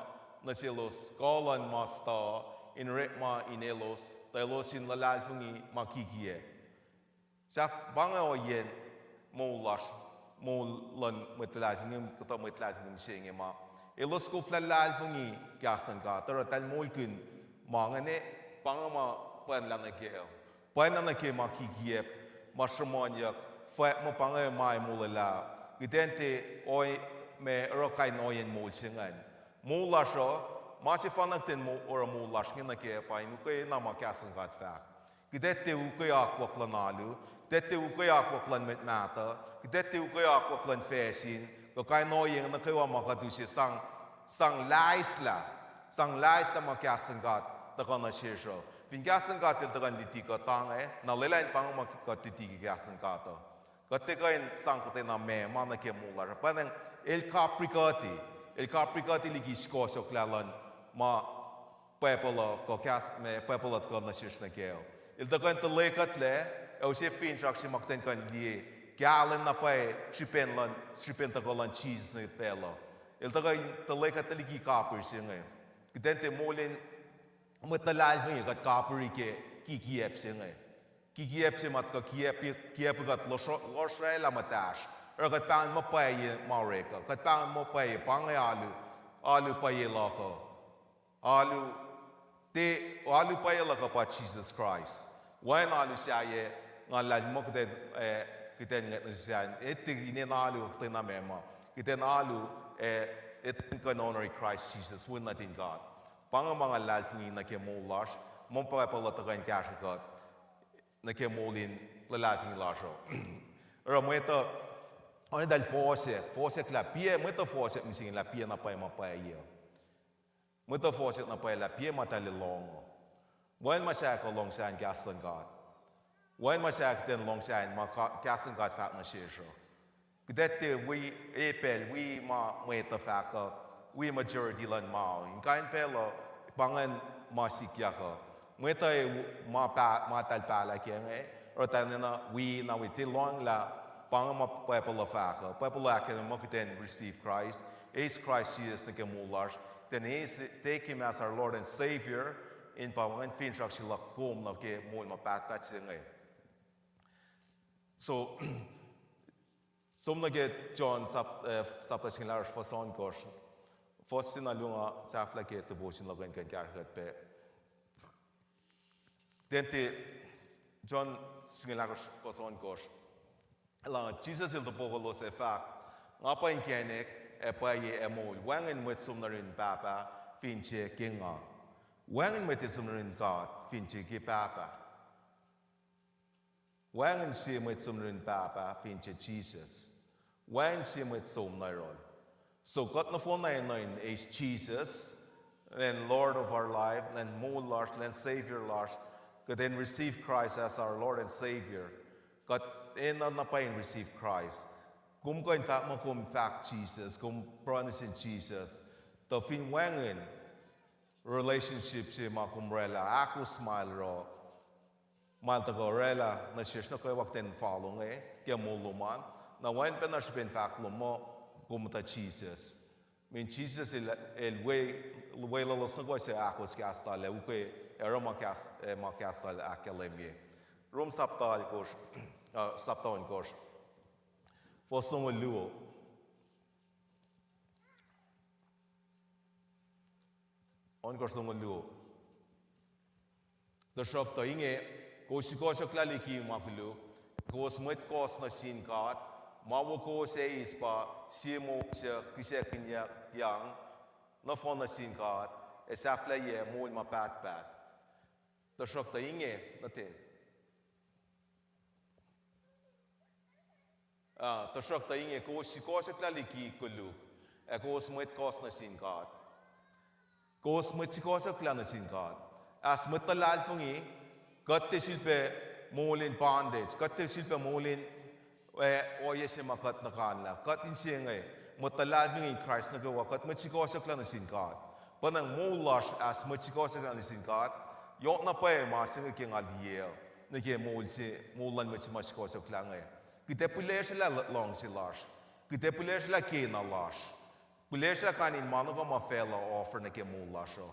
nuh selos kuh luhn ma stuhuh in orekma in elos, tuh elos in luhlahlfongi ma kikiacp. Sahp pa inge ohiyacn moul lasr, moul luhn mwet luhlahlfongi, kuhtuh mwet luhlahlfongi mihsenge ma elos koflah luhlahlfongi kahs luhn God, oruh eltahl moulkihn ma ingacn, pa inge ma pwacnlah nuh kac. Pwacnlah nuh ke ma kikiacp, ma sruhmuhnyuck, fwack muh pa inge ma ac molwelah. Kuht in tiac ohiyac ma oruh kain ohiyacn moul se ingacn. Moul lasr uh, ma sefanna kuht in mo-, oruh moul lasr inge nuh kac pa in ukwe na ma kahs luhn God fahk. Kuht in tiac ukwe akwuck luhn alu, kuht in tiac ukwe akwuck luhn mwet mahtuh, kuht in tiac ukwe akwuck luhn facsin, kuh kain ohiyac nuh kwewa ma kuht use sang, sang laislah, sang laislah ma kahs luhn God tuhkuh nuh sesr uh. Fin kahs luhn God el tuhkuh in luti kuht ange, na lwelah in pa inge ma kuht luti ke kahs luhn God uh. Kuht tiac kuh in sang kuhtwena meac ma nuh ke moul lasr uh. Pwacnwacng el kaprikuhti, el kaprikuhti liki sukohsohklah luhn ma Bible uh, kuh kahs ma Bible uh tuhkuh nuh sesr nuh kac. El tuhkuh in tuhlac kuhtlac, Use finsrak se ma kuht in kuh in liye kahlwem na pwacye srihpen luhn, srihpen tuhkuh luhn Jisus nuh facluh. El tuhkuh in tuhlac kuht tuh liki kapihr se inge. Kuht in tiac moul in mwet luhlahlfongi kuht kapihri ke kikiacp se inge. Kikiacp se ma tuhkuh kiacp, kiacp kuht lohsr-, lohsrlah muhtahsr. Oruh kuht pahngon muh pwacye ma orek uh. Kuht pahngon muh pwacye, pa inge alu, alu pwacye luhk uh. Alu, tiac, alu pwacye luhk uh pa Jisus Kraist. Wacngihn alu sahyac, nga luhlahlfongi muh kuht in, eh, kuht in ngwet nuh sahyac. Etuh inen alu, tiacna meac ma. Kuht in alu, eh, etuh in kuh in honori Kraist Jisus, Wen nuhtin God. Pa inge ma nga luhlahlfongi nuh ke moul lasr, ma Bible uh tuhkuh in kahsrwe kuht nuh ke moul in luhlahlfongi lasr uh. Oruh mwet uh, oacna eltahl fohsack, fohsack lah piac, mwet uh fohsack mihsenge lah piac na pwacye ma pwacye uh. Mwet uh fohsack na pwacye lah piac ma eltahl lohng uh. Wacngihn ma sahyac kuh lohng sahyac in kahs luhn God. Wacngihn ma sahyac kuht in lohng sahyac in ma ka-, kahs luhn God fahk nuh sesr uh. Kuht tiac wi, e pacl wi ma mwet uh fahk uh, wi majority luhn ma uh. In kain pacl uh, pa ingacn ma sikyak uh. Mwet uh e ma pa-, ma eltahl pahlah kac inge, oruh eltahl enenuh wi na wi tiac lohng lah, pa inge ma Bible uh fahk uh. Bible uh ahkkahlwemye muh kuht in receive Christ, eis Kraist Jisus nuh ke moul lasr, then eis, take him as our Lord and Savior, in pa ingacn finsrak se luhk kom nuh ke moul ma pahtpaht se inge. So, som nuh ke John sap-, eh, sapta singucul ahkosr, fuhs ohnkohsr. Fuhs se na luo nga sahflah ke devotion luhk in kuh in kahsrwe kuht pac. Then tiac John singucul ahkosr, fuhs ohnkohsr. Lah Jisus el topuk elos ac fahk, Nga pa inkacnek, ac pwacye, ac moul. Wacngihn mwet som nuh yurin Pahpah fin tiac ke nga. Wacngihn mwet ac som nuh yurin God fin tiac ke Pahpah. Wacngihn sie mwet som nuh yurin Pahpah fin tiac Jisus. Wacngihn sie mwet som nuh yohrohl. So kuht nohfohn enenuh in eis Jisus, then Lord of our life, then moul lasr, then Savior lasr. Kuht in receive Christ as our Lord and Savior. Kuht enenuh na pwacye in receive Christ. Kom kuh in fahk muh kom fahk Jisus, kom pruhe nuh sin Jisus. Tuh fin wacngihn relationship se ma kom orwaclah, ahkos ma el oruh, ma el tuhkuh orwaclah nuh sesr nuh kwewa kuht in follow inge ke moul lom an. Na wacngihn pacna srihpen fahk lom muh kom muhta Jisus. Mean Jisus el, el we, weluhlos nuh kwewa suc ahkos kahs lal ac ukwe, ac oruh ma kahs, eh, ma kahs lal ahkkahlwemye. Rom sapta ohnkohsr, uh, sapta ohnkohsr. Fuhs longoul luo. Ohnkohsr longoul luo. Tuhsruhktuh inge, kowos sukohsohklah liki ma koluk, kowos mwet kohs nuh sin God, ma wo kowos eis pa sie moul suc kihsackuhnyuckyang nohfohn nuh sin God, ac sahflahiyac moul ma pahtpaht. Tuhsruhktuh inge, nuh ten. Ah, tuhsruhktuh inge kowos sukohsohklah liki koluk, ac kowos mwet kohs nuh sin God. Kowos mwet sukohsohklah nuh sin God. As mwet luhlahlfongi, kuht tiac sulpac moul in bondage, kuht tiac sulpac moul in, eh, ohiyac se ma kuht nuhkanlah. Kuht inse inge, mwet luhlahlfongi in Kraist nuh kwewa, kuht mwet sukohsohklah nuh sin God. Pwacnwacng moul lasr as mwet sukohsohklah nuh sin God, yohk na pwacye ma se inge ke nga liye uh, nuh ke moul se, moul luhn mwet se ma sukohsohklah inge. Kuht ac pihlesrwelah luhngse lasr. Kuht ac pihlesrwelah kena lasr. Pihlesrwelah kain in ma nuh kwewa ma facluh offer nuh ke moul lasr uh.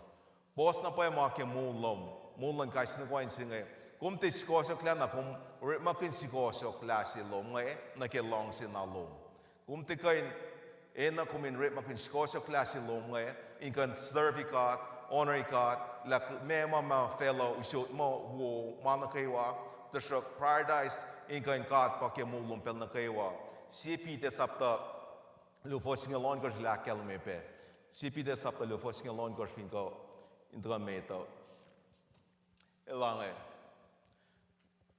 Puhs na pwacye ma ke moul lom, moul luhn kais sie nuh kwewa inse inge. Kom tiac sukohsohklah na kom orekmakihn sukohsohklah se lom inge nuh ke luhngse na lom. Kom tiac kuh in, enenuh kom in orekmakihn sukohsohklah se lom inge in kuh in serve God, honor God, lah meac ma ma facluh usot muh wo ma nuh kwewa, tuhsruhk prioritize in kuh in God pa ke moul lom pacl nuh kwewa. Sie Peter sapta luo fuhs singucul ohnkohsr el ahkkahlwemye pac. Sie Peter sapta luo fuhs singucul ohnkohsr fin kuh in tuhkuh met uh. El ange.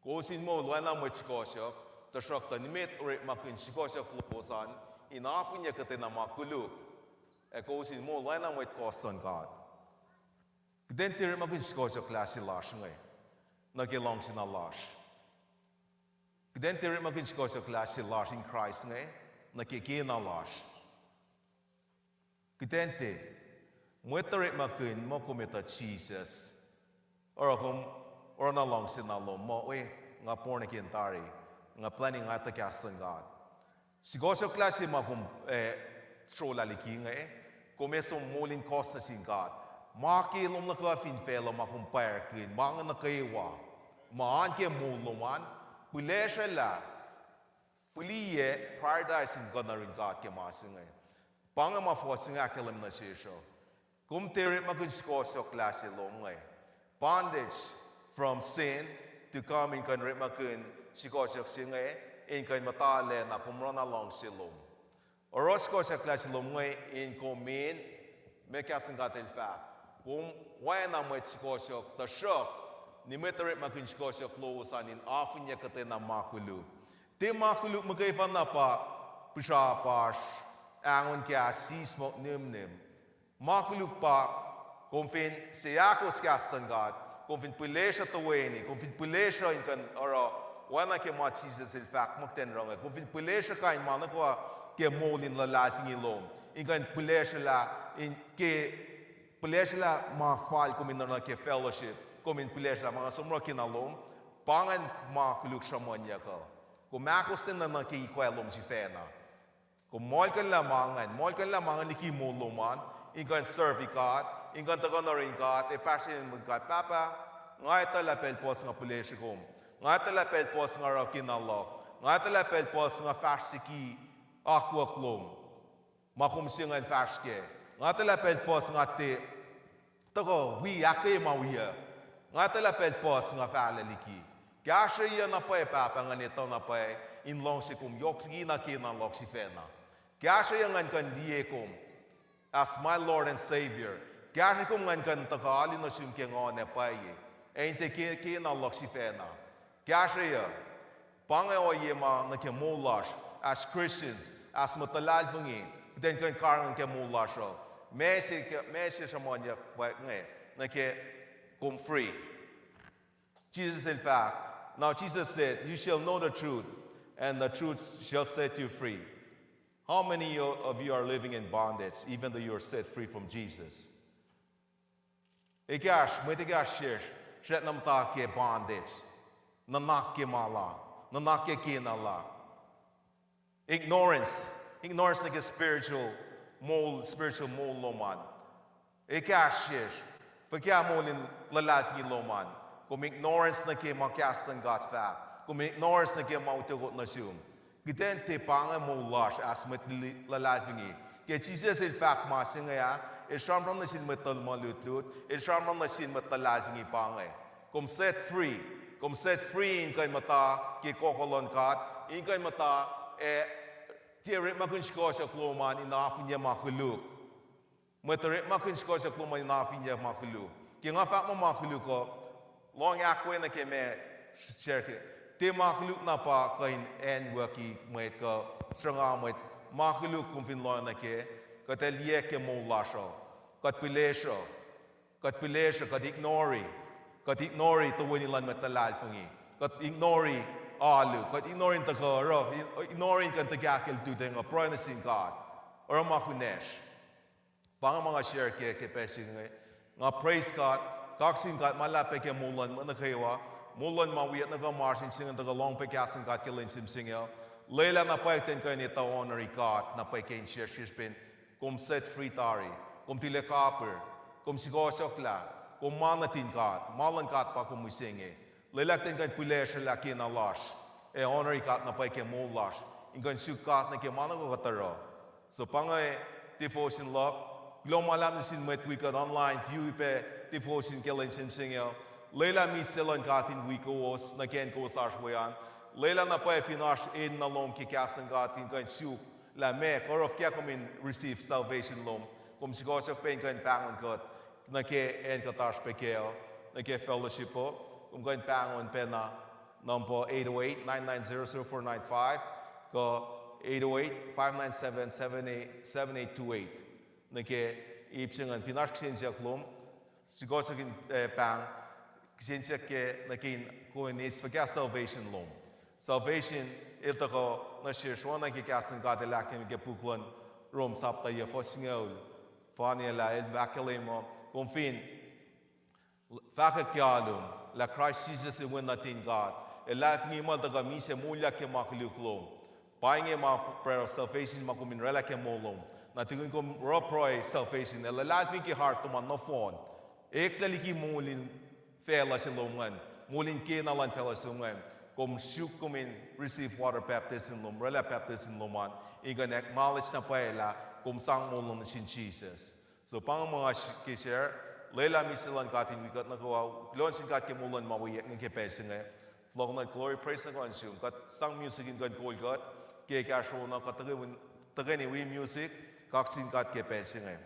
Kowos in moul oacna mwet sukohsohk, tuhsruhktuh nimet orekmakihn sukohsohk lowos an in afihnye kuhtwena ma koluk, ac kowos in moul oacna mwet kohs luhn God. Kuht in tiac orekmakihn sukohsohklah se lasr inge nuh ke luhngse na lasr. Kuht in tiac orekmakihn sukohsohklah se lasr in Kraist inge nuh ke kena lasr. Kuht in tiac, mwet orekmakihn muh kom etuh Jisus, oruh kom, oruh na luhngse na lom muh we, nga born again tari, nga plwacni nga etuh kahs luhn God. Sukohsohklah se ma kom, eh, srolah liki inge, kom ac som moul in kohs nuh sin God. Ma ke lom nuh kwewa fin facluh ma kom pwacrkihn, ma inge nuh kwewa, ma oan ke moul lom an, pihlesrwelah, fihliyac prioritize in kuh nuh yurin God ke ma se inge. Pa inge ma fuhs inge ahkkahlwemye nuh sesr uh. Kom tiac orekmakihn sukohsohklah se lom inge. Bondage from sin to come in kuh in orekmakihn sukohsohk se inge, in kuh in muhta lacna kom oruh na luhngse lom. Oruh sukohsohklah se lom inge in kom in, meac kahs luhn God el fahk, kom oacna mwet sukohsohk, tuhsruhk nimet orekmakihn sukohsohk lowos an in afinye kuhtwena ma koluk. Tiac ma koluk muhkwena pa pihsrapasr, angon kahs, sismohk, nihmnihm. Ma koluk pa kom fin seahkos kahs luhn God, kom fin pihlesruh toeni, kom fin pihlesruh in kuh in oruh oacna ke ma Jisus el fahk muh kuht in oruh inge, kom fin pihlesruh kain ma nuh kwewa ke moul in luhlahlfongi lom, in kuh in pihlesrwelah, in ke pihlesrwelah ma fal kom in oruh nuh ke fellowship, kom in pihlesrwelah ma nga som oruh kena lom, pa ingacn ma koluk sruhmuhnyuck uh. Kom ahkos nuh ke ikoac lom sifacna. Kom muhlkuhnlah ma ingacn, muhlkuhnlah ma ingacn liki moul lom an, in kuh in serve God, in kuh in tuhkuh nuh yurin God, ac pahsreni mwe God, Pahpah, nga etuh lah pacl puhs nga pihlesruh kom. Nga etuh lah pacl puhs nga oruh kena luhk. Nga etuh lah pacl puhs nga fahsr liki akwuck lom, ma kom se ingacn fahsr kac. Nga etuh lah pacl puhs nga tiac tuhkuh wi ahkkweye ma wiyuck. Nga etuh lah pacl puhs nga fahlac liki. Kahsrweyuc na pwacye, Pahpah, ngan etuh na pwacye in luhngse kom yohk liki na kena luhk sifacna. Kahsrweyuc ngan kuh in liye kom as my Lord and Savior. Kahsrwe kom ngan kuh in tuhkuh alu nuh sum ke nguhn ac pwacye, ac in tiac ke, kena luhk sifacna. Kahsrweyuc. Pa inge ohiyac ma nuh ke moul lasr as Christians, as mwet luhlahlfongi, kuht in kuh in karihngihn ke moul lasr uh. Meac se, meac se sruhmuhnyuck pa inge, nuh ke kom free. Jisus el fahk, now Jesus said, you shall know the truth, and the truth shall set you free. How many of you are living in bondage, even though you are set free from Jesus? Ekahsr, mwet ekahsr sesr srackna muhta ke bondage, nuhnak ke ma la, nuhnak ke kena la. Ignorance, ignorance nuh ke spiritual moul, spiritual moul lom an. Ekahsr sesr, fuhkah moul in luhlahlfongi lom an? Kom ignorance nuh ke ma kahs luhn God fahk. Kom ignorance nuh ke ma utuckot nuh sum. Kuht in tiac pa inge moul lasr as mwet luhlahlfongi. Ke Jisus el fahk ma se inge ah, el sramsram nuh sin mwet tuhma lutlut, el sramsram nuh sin mwet luhlahlfongi pa inge. Kom set free. Kom set free in kuh in muhta ke kohkoh luhn God, in kuh in muhta, ac tiac orekmakihn sukohsohk lom an in afinye ma koluk. Mwet orekmakihn sukohsohk lom an in afinye ma koluk. Ke nga fahk muh ma koluk uh, lohng ahkwoye nuh ke ma srihke. Tiac ma koluk na pa kuh in acnwucki mwet kuh sruhnga mwet. Ma koluk kom fin lohng nuh ke, kuht ac liye ke moul lasr uh, kuht pihlesruh. Kuht pihlesruh, kuht ignore. Kuht ignore toeni luhn mwet luhlahlfongi. Kuht ignore alu. Kuht ignore in tuhkuh oruh, ignore in kuh in tuhkuh ke lututacng uh, pruhe nuh sin God, oruh ma kunacsr. Pa inge ma nga share kac ke pacl se inge. Nga praise God, kaksin God ma luhlahp pac ke moul luhn mwet nuh kwewa, moul luhn ma wiyuck nuh kwewa ma oasr in se inge, tuhkuh lohng pac kahs luhn God ke lwen se inge. Lwelah na pwacye kuht in kuh in etuh honori God na pwacye ke insesr ke srihpen kom set free tari, kom tilac kapihr, kom sukohsohklah, kom ma nuhtin God, ma luhn God pa kom mihsenge. Lwelah kuht in kuh in pihlesrwelah kena lasr, ac honori God na pwacye ke moul lasr, in kuh in suk God nuh ke ma nuh kwewa kuht oruh. So pa inge devotion luhk. Kuloh ma luhlahp nuh sin mwet wi kuht online view pac devotion ke lwen se inge. Lwelah misac luhn God in wi kowos nuh ke acn kowos oasr we an. Lwelah na pwacye fin oasr enenuh lom ke kahs luhn God in kuh in suk lah meac, oruh fuhkah kom in receive salvation lom. Kom sukohsohk pac in kuh in pahngon kuht nuh ke acn kuht oasr pac kac uh, nuh ke fellowship uh. Kom kuh in pahngon pacna number eight oh eight, nine nine zero, zero four nine five, kuh eight oh eight, five nine seven, seven eight, seven eight two eight. Nuh ke ip se ingacn, fin oasr kihsen siyuck lom, sukohsohk in, eh, pahng, kihsen siyuck kac nuh ke in kuh in eis fuhkah salvation lom. Salvation el tuhkuh nuh sesr oacna ke kahs luhn God el ahkkahlwemye ke puk luhn Rom sapta yac fuhs singucul. Faniyac lah el ahkkahlwemye, kom fin fahkwack ke alu lom lah Kraist Jisus el wen nuhtin God, El luhlahlfongi muh el tuhkuh misac moulyak ke ma koluk lom. Pa inge ma prayer of salvation ma kom in oraclah ke moul lom. Na tukun kom oruh pruhe salvation, el luhlahlfongi ke heart lom an nohfohn. Eklac liki moul in facluh se lom ingacn, moul in kena luhn facluh se lom ingacn, kom suk kom in receive water baptism lom, oraclah baptism lom an, in kuh in acknowledge na pwacye lah kom sang moul lom nuh sin Jisus. So pa inge ma nga ke share, lwelah misac luhn God in wi kuht nuh kwewa, kuloh nuh sin God ke moul luhn ma wiyac inge ke pacl se inge. Fohlohk nuh glory, praise nuh kwewa nuh sum. Kuht sang music in kuh in kol kuht ke kahsruh na kuht tuhkweni wi music, kaksakihn God ke pacl se inge.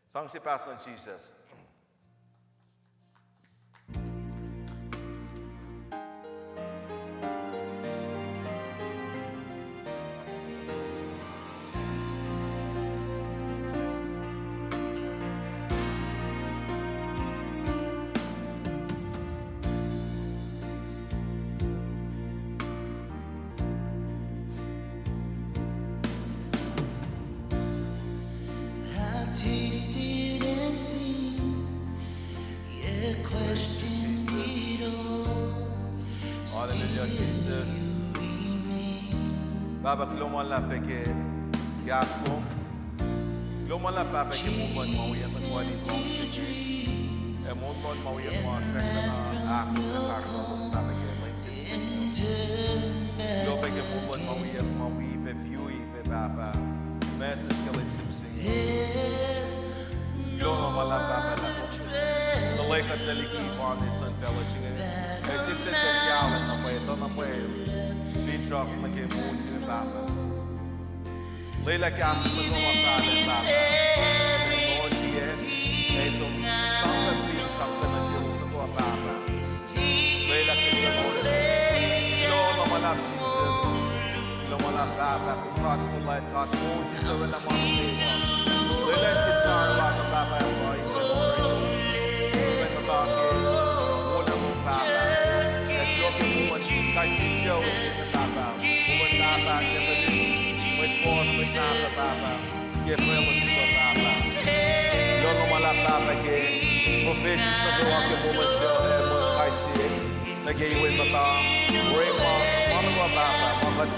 Sang se pahs luhn Jisus. I've tasted and seen, yet questioned it all. Hallelujah, Jesus. Pahpah, kuloh ma luhlahp pac ke kahs lom. Kuloh ma luhlahp Pahpah ke moul lom ma wiyac, ac moul lom ma wiyac ma srackna ahkos, Pahpah, ke lwen se inge. Kuloh pac ke moul lom ma wiyac ma wi pac, view pac, Pahpah, message ke lwen se inge. Kuloh ma luhlahp Pahpah lah kom tuhlac kuht liki ma nuh sin facluh se inge. Ac sifilpac kahlwem na pwacye, tuh na pwacye finsrak nuh ke moul se inge, Pahpah. Lwelah kahs lom nuh kwewa, Pahpah, Pahpah, in moul liye, ac som sang kuht finsrak nuh selos nuh kwewa, Pahpah. Lwelah kahs lom nuh kwewa. Kuloh ma luhlahp Jisus. Kuloh ma luhlahp Pahpah, kom God fuhlwact, God moul, Jisus, lwelah ma nuh kwewa. Lwelah in desire lasr, Pahpah, in kuh in muhta ke moul lom, Pahpah. Ac kuloh ke moul lom kais sie sucu, Pahpah. Moul lom, Pahpah, ke mwet, mwet fuhsr, mwet nahtuhl, Pahpah. Ke facluh se inge, Pahpah. Kuloh ma luhlahp Pahpah ke provision nuh kwewa ke moul lom, Pahpah, kais sie. Nuh ke iwen muhta, orekma, ma nuh kwewa, Pahpah, ma kuht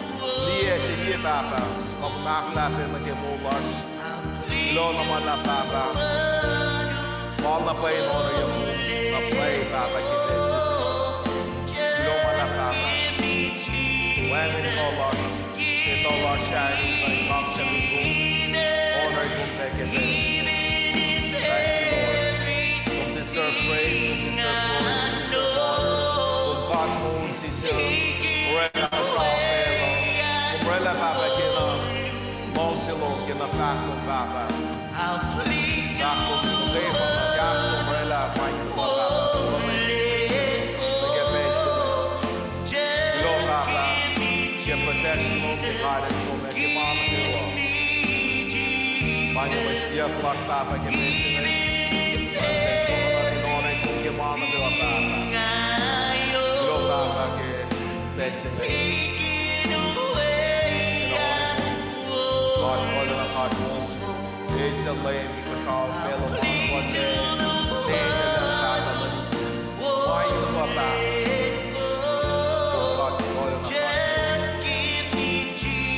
liye, ke liye, Pahpah, ma kom ahkolah pac nuh ke moul lasr. Kuloh ma luhlahp Pahpah. Fal na pwacye in oruh na pwacye, Pahpah, ke pacl se inge. Kuloh ma luhlahp Pahpah. Wacngihn kuh lasr, etuh lasr, sahyac, kuh in kaksakihn kom, honor kom pac ke pacl se inge. Thank you, Lord. Kom deserve praise, kom deserve glory, kom deserve honor. Kom God moul, Jisus. Oraclah muhta facluh. Kom oraclah, Pahpah, ke na luhngse lom, ke na fahk lom, Pahpah. Fahk lom, ke ma na kahs lom oraclah, ma in kuh, Pahpah. Kuloh, Pahpah. Kuloh, Pahpah, ke protection lom, ke guidance lom, ke ma nuh kwewa. Ma inge mwe siyuck lasr, Pahpah, ke pacl se inge. Kuloh, Pahpah, ke ma nuh kwewa, Pahpah. Kuloh, Pahpah, ke pacl se inge. God, God, God, God. Eis Leum, kuhsrao, pacl lom, God, God, God. Pahpah, Pahpah.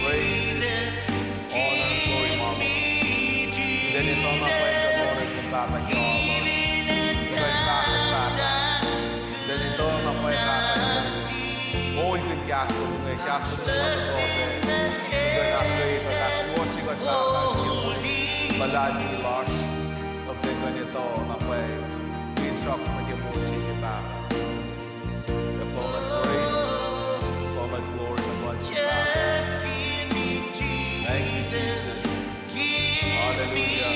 Praise, honor, glory, ma lom. Lwelah in tuh na pwacye kuht honor kom, Pahpah, ke alu. Kuht fahk, Pahpah. Lwelah in tuh na pwacye, Pahpah. Moulkihn kahs lom inge, kahs lom inge, Pahpah. Kuht ahkkweye, Pahpah, suwohs kuht, Pahpah, ke moul luhlahlfongi lasr. Kuht kuh in etuh na pwacye finsrak nuh ke moul se inge, Pahpah. Ke full of praise, full of glory, full of Pahpah. Thank you, Jesus. Hallelujah.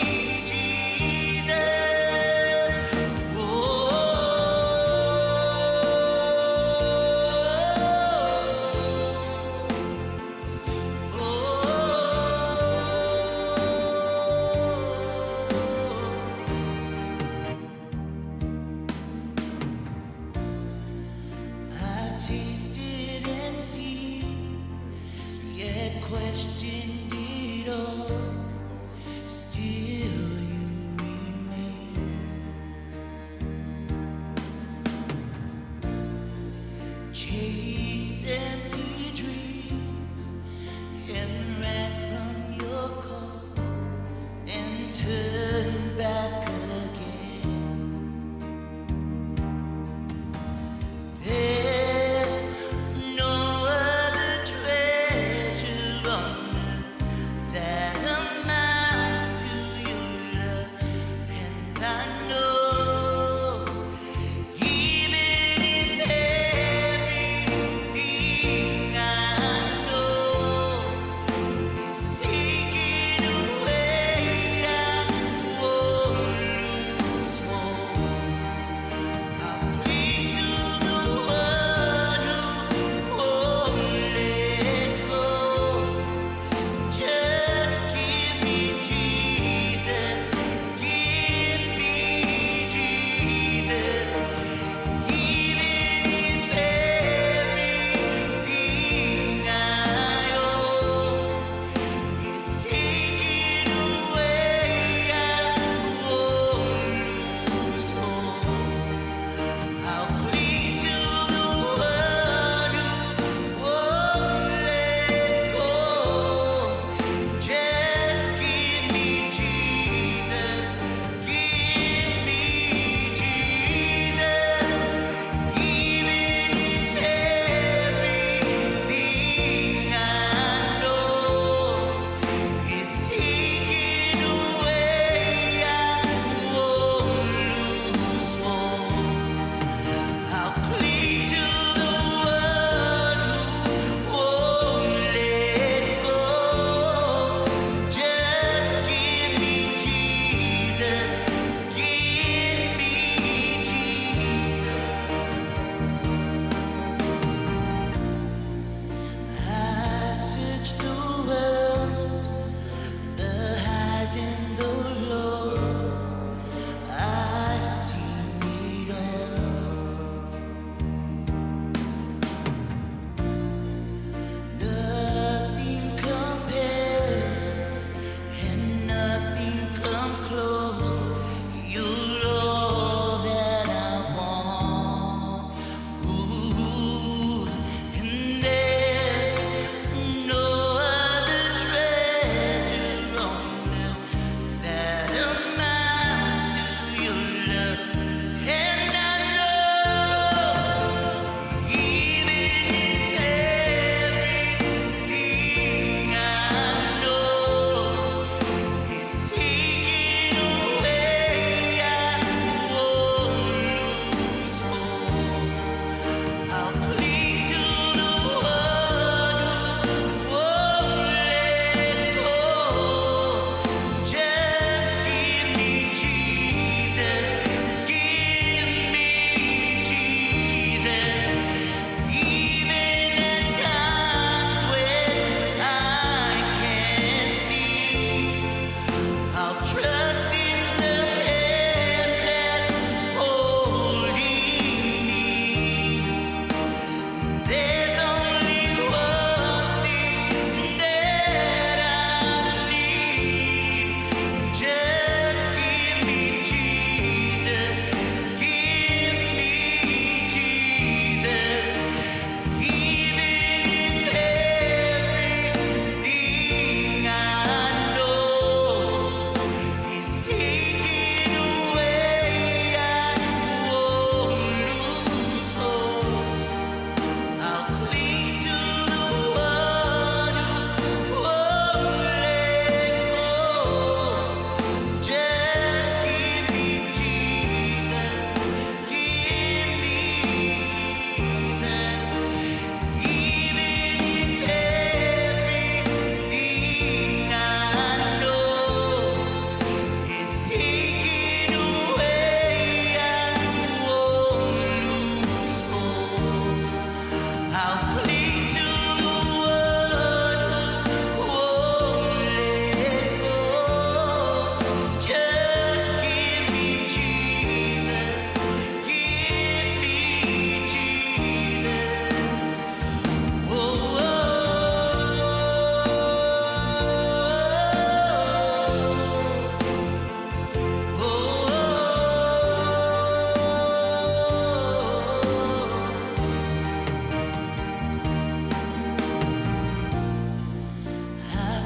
I've tasted and seen, yet questioned it all. Still you remain. Change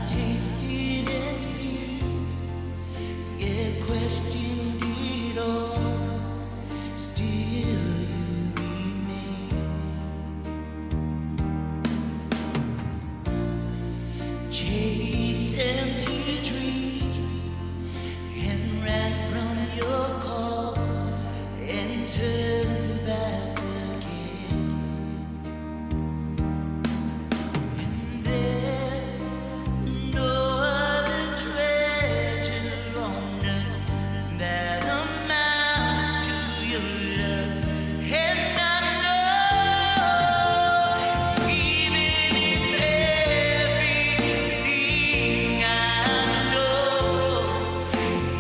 Tasted and seen, yet questioned it all. Still you remain. Chase empty dreams and ran from your call and turned back again. And there's no other treasure on earth that amounts to your love. And I know, even if everything I know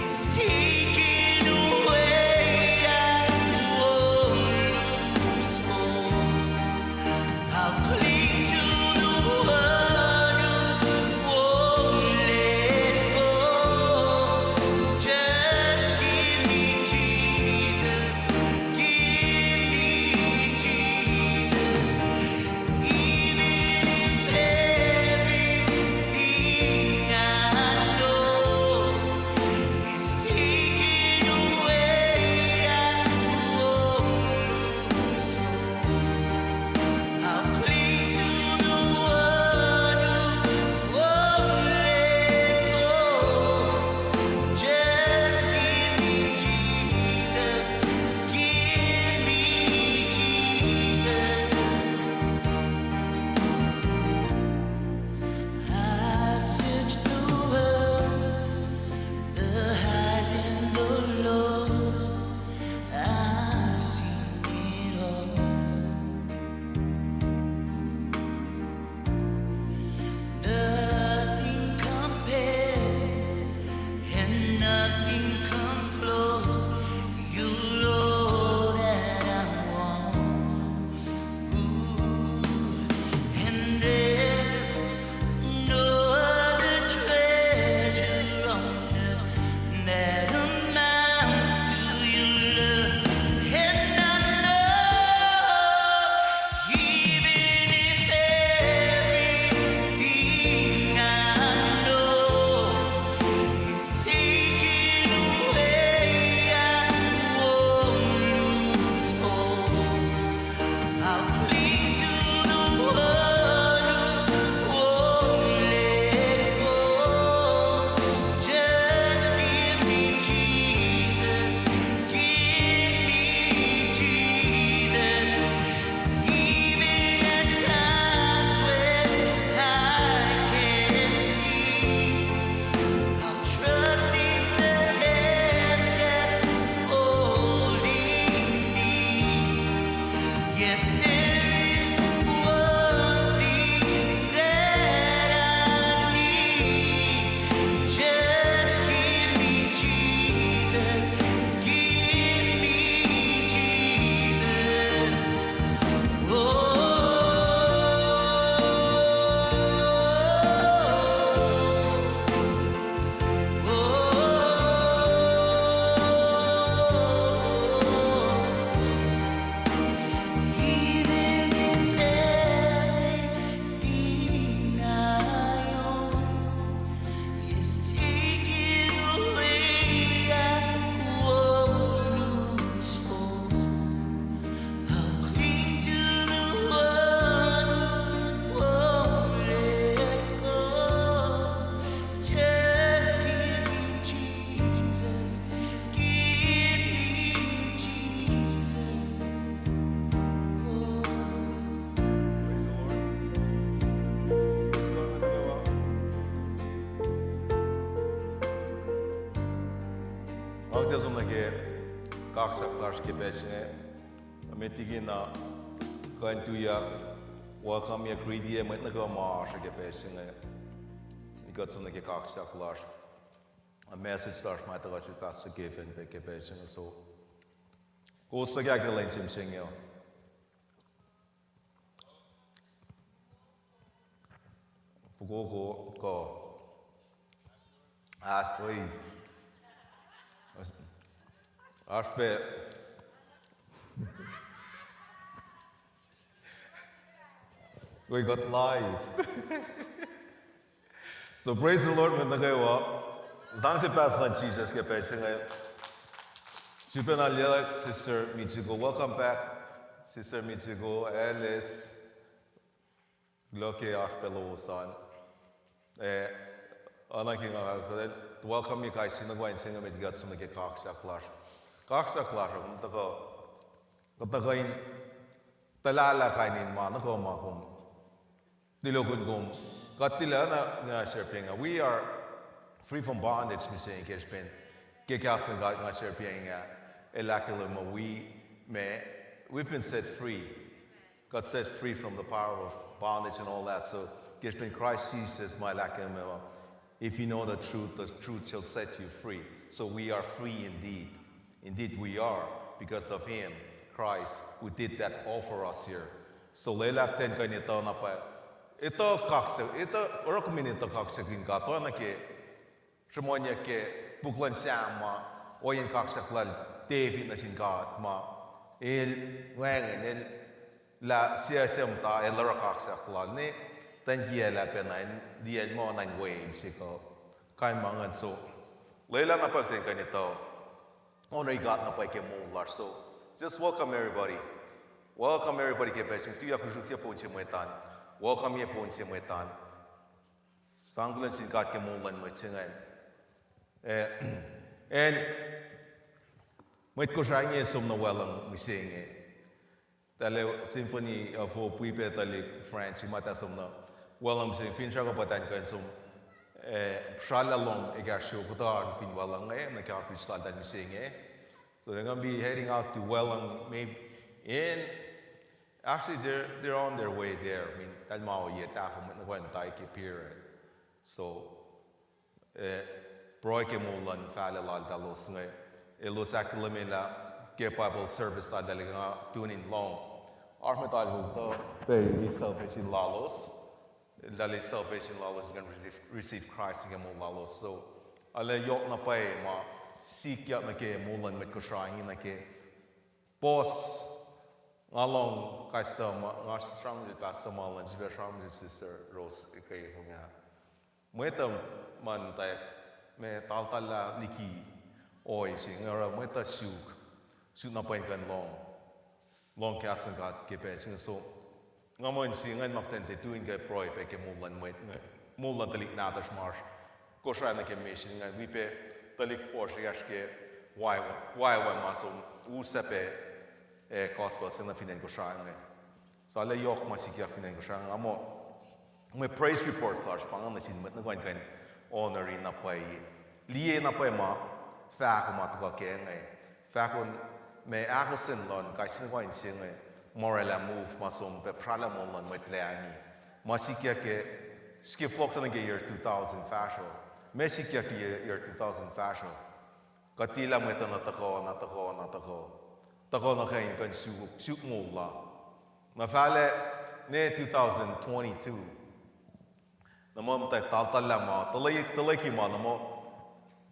is taken away, I won't lose hope. I'll cling to the one who won't let go. Just give me Jesus, give me Jesus. Even if everything I know is taken away, I won't lose hope. I'll cling to the one who won't let go. Just give me Jesus, give me Jesus. I've searched the world, the highs and the lows, I've seen it all. Nothing compares and nothing comes close. You're all that I want. Ooh, and there's no other treasure on earth that amounts to your love. And I know, even if everything I know is taken away, I won't lose hope. I'll cling to the one who won't let go. Just give me Jesus, give me Jesus. Even at times when I can't see, I'll trust in the hand that's holding me. Yes, there is one thing that I need. Just give me Jesus. Give me Jesus. Oh, oh, oh, oh. Even if everything I own is taken away, I won't lose hope. I'll cling to the one who won't let go. Just give me Jesus, give me Jesus. Oh. Praise the Lord. Praise the Lord. Nga kuht ac som nuh ke kaksak lasr ke pacl se inge. Met liki na kuh in tuyak, welcome-ye, greet-ye mwet nuh kwewa ma oasr ke pacl se inge. Kuht som nuh ke kaksak lasr. A message lasr ma tuhkuh sel Pastor Kevin pac ke pacl se inge, so. Kowos suc ke ahkkahlwemye sahk se inge uh? Fokoko, kuh. As, oi. As, oasr pac. Oi, kuht live. So praise the Lord, mwet nuh kwewa. Sang se pahs luhn Jesus ke pacl se inge. Sifacna liye Sister Mitsuko. Welcome back, Sister Mitsuko, Alice. Kuloh ke oasr pac lowos an. Eh, oacna ke nga welcome-ye kais sie nuh kwewa in se inge met kuht som nuh ke kaksak lasr. Kaksak lasr uh, kom tuhkuh, kuht tuhkuh in tuhlahlah kain in ma nuh kwewa ma kom tilokin kom. Kuht tilac na nga srihpac inge. We are free from bondage, mihsenge ke srihpen ke kahs luhn God nga srihpac inge. El ahkkahlwemye we, me, we've been set free. Got set free from the power of bondage and all that. So, ke srihpen Christ Jesus, ma el ahkkahlwemye, if you know the truth, the truth shall set you free. So we are free indeed. Indeed we are, because of him, Christ, who did that all for us here. So lwelah kuht in kuh in etuh na pwacye. Etuh kaksak, etuh, oruh kom in etuh kaksakihn God, oacna ke sruhmuhnyuck ke puk luhn Sam ma, ohiyacn kaksak lal David nuh sin God ma, el, wacngihn, el lah sie, sie muhta, el oruh kaksak lal, ne, tuh in kiaclah pacna, in liyacl muh na in wen sikuh. Kain ma ingacn so. Lwelah na pwacye kuht in kuh in etuh. Honor God na pwacye ke moul lasr. So, just welcome everybody. Welcome everybody ke pacl se inge. Tuyak usrukye pon se mwet an. Welcome-ye pon se mwet an. Sang kuloh nuh sin God ke moul luhn mwet se ingacn. Eh, acn, mwet Kosrae inge som nuh Weluhng mihsenge. Tahl Symphony of Hope, wi pac tuhlihk French, ma tahl som nuh Weluhng mihsenge, finsrak uh pa tahl in kuh in som, eh, srallah lom ekahsr soko tuh an fin Weluhng inge, nuh ke outreach laltahl mihsenge. So they're gonna be heading out to Weluhng, maybe in, actually they're, they're on their way there. I mean, tahl ma ohiyac tahfuh mwet nuh kwewa in tai ke pier. So, eh, pruhe ke moul luhn fahlac laltahl elos inge. Elos ahkkahlwemye lah ke Bible service laltahl inge nga tune in lohng. Oasr mwet oasr tuh pac eis salvation lalos. Eltahl eis salvation lalos in kuh in receive, receive Christ in ke moul lalos. So, arlac yohk na pwacye ma sikyak nuh ke moul luhn mwet Kosrae inge nuh ke puhs, nga lohng kais sie ma, nga sramsramkihn Pastor Marlon, srihpac sramsramkihn Sister Rose, ke, ke, ke, mwet uh muhta, ma taltahllah liki ohiyac se inge, oruh mwet uh suk, suk na pwacye in kuh in lohng, lohng kahs luhn God ke pacl se inge. So, nga muh in se ingacn ma kuht in tiac tui in kuh pruhe pac ke moul luhn mwet, moul luhn tuhlihk nahtuhsr ma oasr Kosrae nuh ke mission ingacn, wi pac tuhlihk fuhsr ekahsr ke Y Y, Y Y ma som usac pac, eh, gospel se nuh fin acn Kosrae inge. Arlac yohk ma sikyak fin acn Kosrae inge, nga muh mwe praise report lasr pa inge nuh sin mwet nuh kwewa in kuh in honor-i na pwacye. Liye na pwacye ma fahko ma tuhkuh kac inge. Fahko ma ahkos luhn kais sie nuh kwewa in se inge, ma oraclah move ma som pac praclah moul luhn mwet Lahngo. Ma sikyak ke, srihke fohlohk nuh ke year two thousand fahsruh. Ma sikyak ke year, year two thousand fahsruh. Kuht tiac lah mwet uh na tuhkuh, na tuhkuh, na tuhkuh. Tuhkuh nuh ke in kuh in suk, suk moul la. Na fahlac ne two thousand twenty-two. Na muh muhta taltahllah ma, tuhlihk, tuhlihk ma na muh.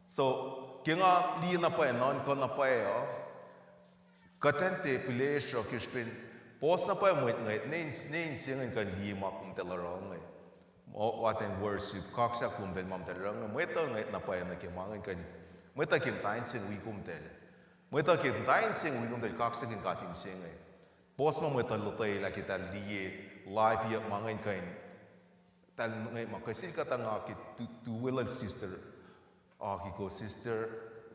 So, ke nga liye na pwacye, nuhnkuh na pwacye uh, kuht in tiac pihlesruh ke srihpen puhs na pwacye mwet inge, ne, ne in se inge in kuh in liye ma komtahl oruh inge. What in worship, kaksak lom tahl ma muhtahl oruh inge, mwet uh inge na pwacye nuh ke ma inge in kuh in, mwet uh ke muhta in se inge wi komtahl. Mwet uh ke muhta in se inge wi komtahl kaksakin God in se inge. Puhs ma mwet uh lotwelah ke tahl liye live-iyuck ma inge in kuh in, tahl inge ma kuh sel kuhtuh nga ke tu, tu welul sister, aki ko sister,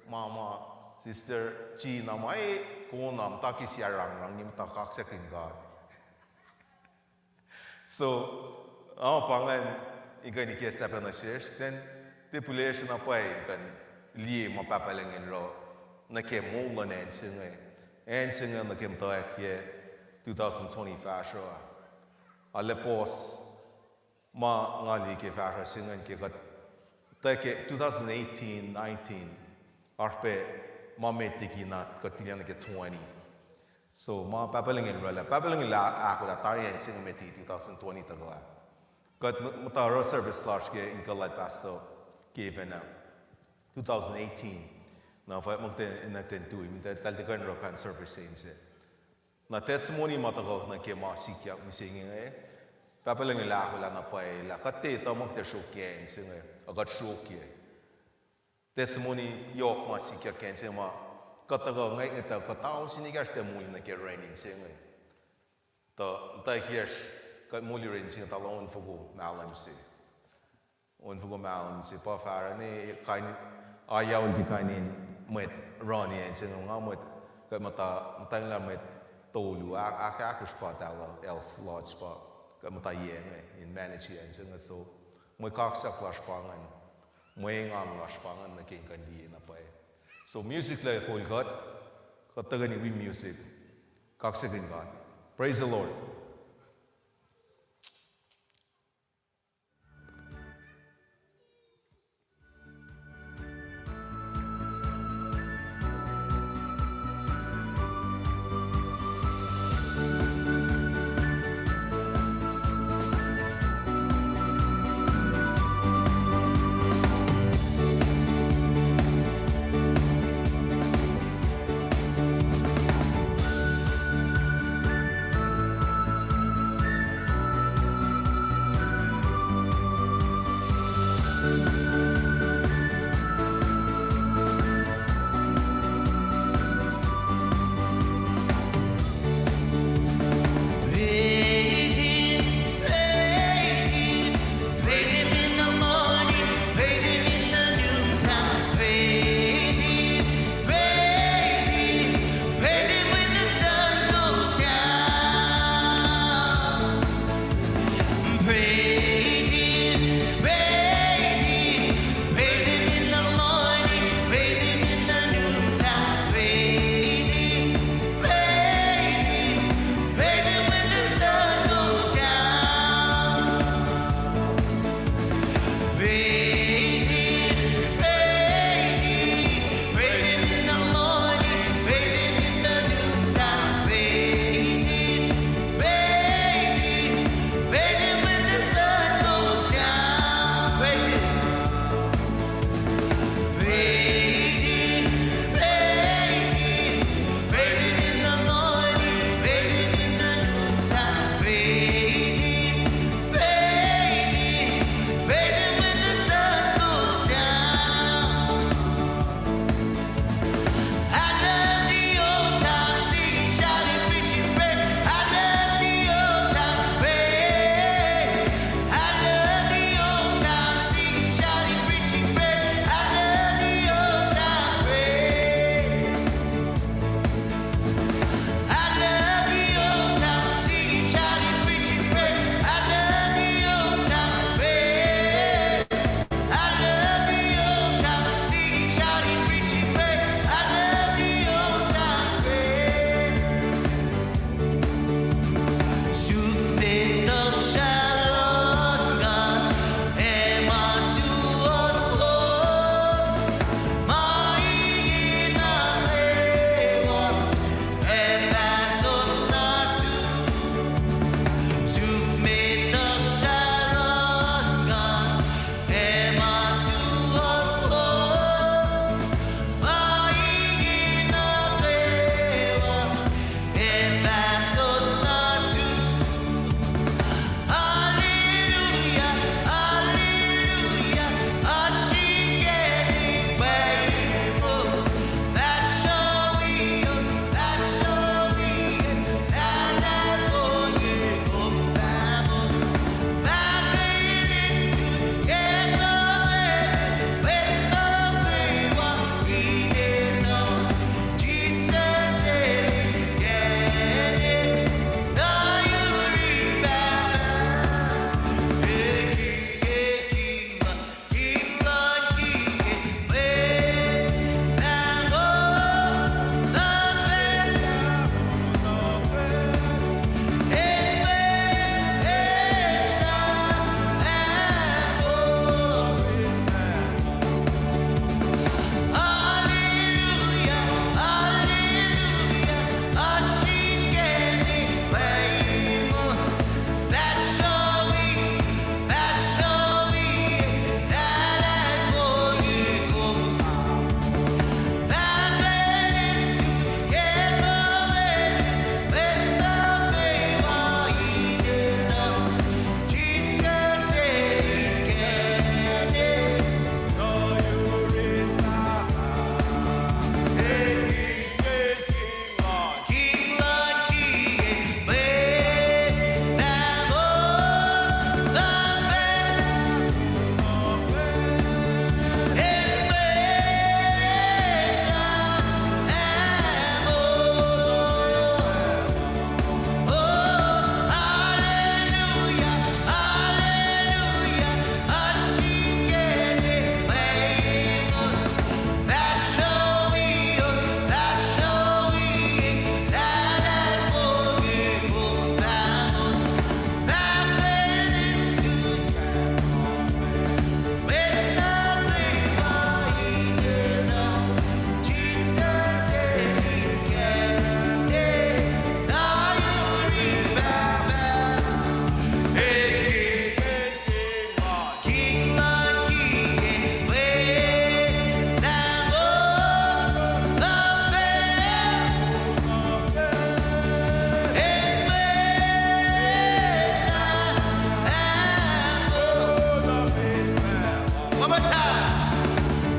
mama, sister, Gina ma e, kona muhta ke sia rangrang, nge muhta kaksakin God. So, uh, pa ingacn in kuh in ikacslah pacna sesr, then, tiac pihlesruh na pwacye in kuh in liye ma Pahpah Lucng El oruh nuh ke moul luhn acn se inge. Acn se inge nuh ke muhtwacwacack ke two thousand twenty fahsruh. Arlac puhs ma nga liye ke fahsruh se inge ke kuht, tuh ke two thousand eighteen, nineteen, oasr pac ma met liki na kuht tilac nuh ke twenty. So, ma Pahpah Lucng El oraclah, Pahpah Lucng El ahkolah tari acn se inge met liki two thousand twenty tuhkuh ah. Kuht muhta oruh service lasr ke inkuhl lal Pastor Kevin ah, two thousand eighteen. Na fwack muh kuht in, in attend tui, tahl tiac kuh in oruh kain service se inge. Na testimony ma tuhkuh nuh ke ma sikyak mihsenge inge, Pahpah Lucng El ahkolah na pwacye lah kuht tiac etuh muh kuht ac sruokyac acn se inge, ac kuht sruokyac. Testimony yohk ma sikyak ke acn se inge ma kuht tuhkuh ngwetngwet uh kuht ao sin ekahsr tiac moli nuh ke ren in se inge. Tuh muhtwacwacack kiyacsr kuht moli ren se inge tuh lah onfoko mahlwem se. Onfoko mahlwem se pa fahsruh ne kain, ayawel ke kain in mwet run acn se inge, nga mwet, kuht muhta, muhtwacnglah mwet tolu, ah, ahk-, ahkosr pa tahl, el slot pa, kuht muhta yac inge in manage acn se inge, so mwe kaksak lasr pa ingacn, mwe engan lasr pa ingacn nuh ke in kuh in liye na pwacye. So music lac kol kuht, kuht tuhkweni wi music, kaksakihn God. Praise the Lord. Praise Him, praise Him, praise Him in the morning, praise Him in the noontime. Praise Him, praise Him, praise Him when the sun goes down. Praise Him, praise Him, praise Him in the morning, praise Him in the noontime. Praise Him, praise Him, praise Him when the sun goes down. Praise Him, praise Him, praise Him in the morning, praise Him in the noontime. Praise Him, praise Him, praise Him when the sun goes down. Praise Him. Praise Him, praise Him, praise Him in the morning, praise Him in the noontime. Praise Him, praise Him, praise Him when the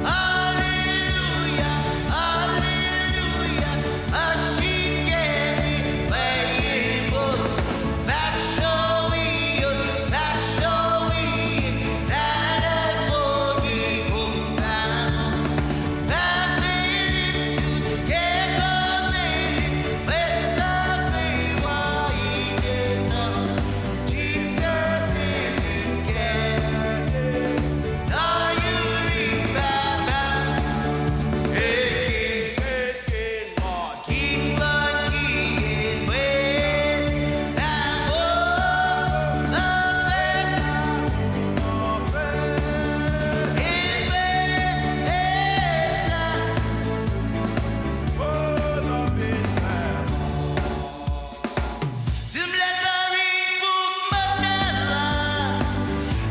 Hallelujah, hallelujah, asike ni pwacye po. Fahsruh wiyuck, fahsruh wiyuck, lah lah koki kom pahng. Fahk melik sum ke kuh melik, mwet nuh kwewa ikena. Jisus el ke, na yuri Pahpah. King luhn kingin, mwet Lahngo, mwet, mwet, mwet, mwet, Sihmlac tari puk muhtahl ah,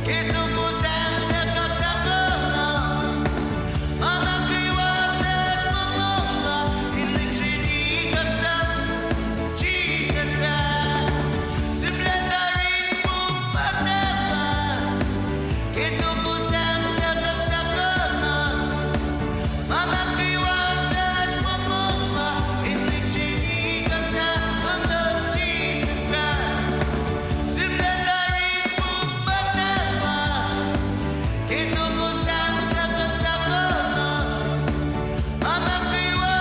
ke soko Sam suc kaksakuhnuh. Ma nuh kwewa suc mongo la, in lihksreni kaksak Jisus Kraist. Sihmlac tari puk muhtahl ah, ke soko Sam suc kaksakuhnuh. Ma nuh kwewa suc mongo la, in lihksreni kaksak Jisus Kraist. Sihmlac tari puk muhtahl ah, ke soko Sam suc kaksakuhnuh. Ma nuh kwewa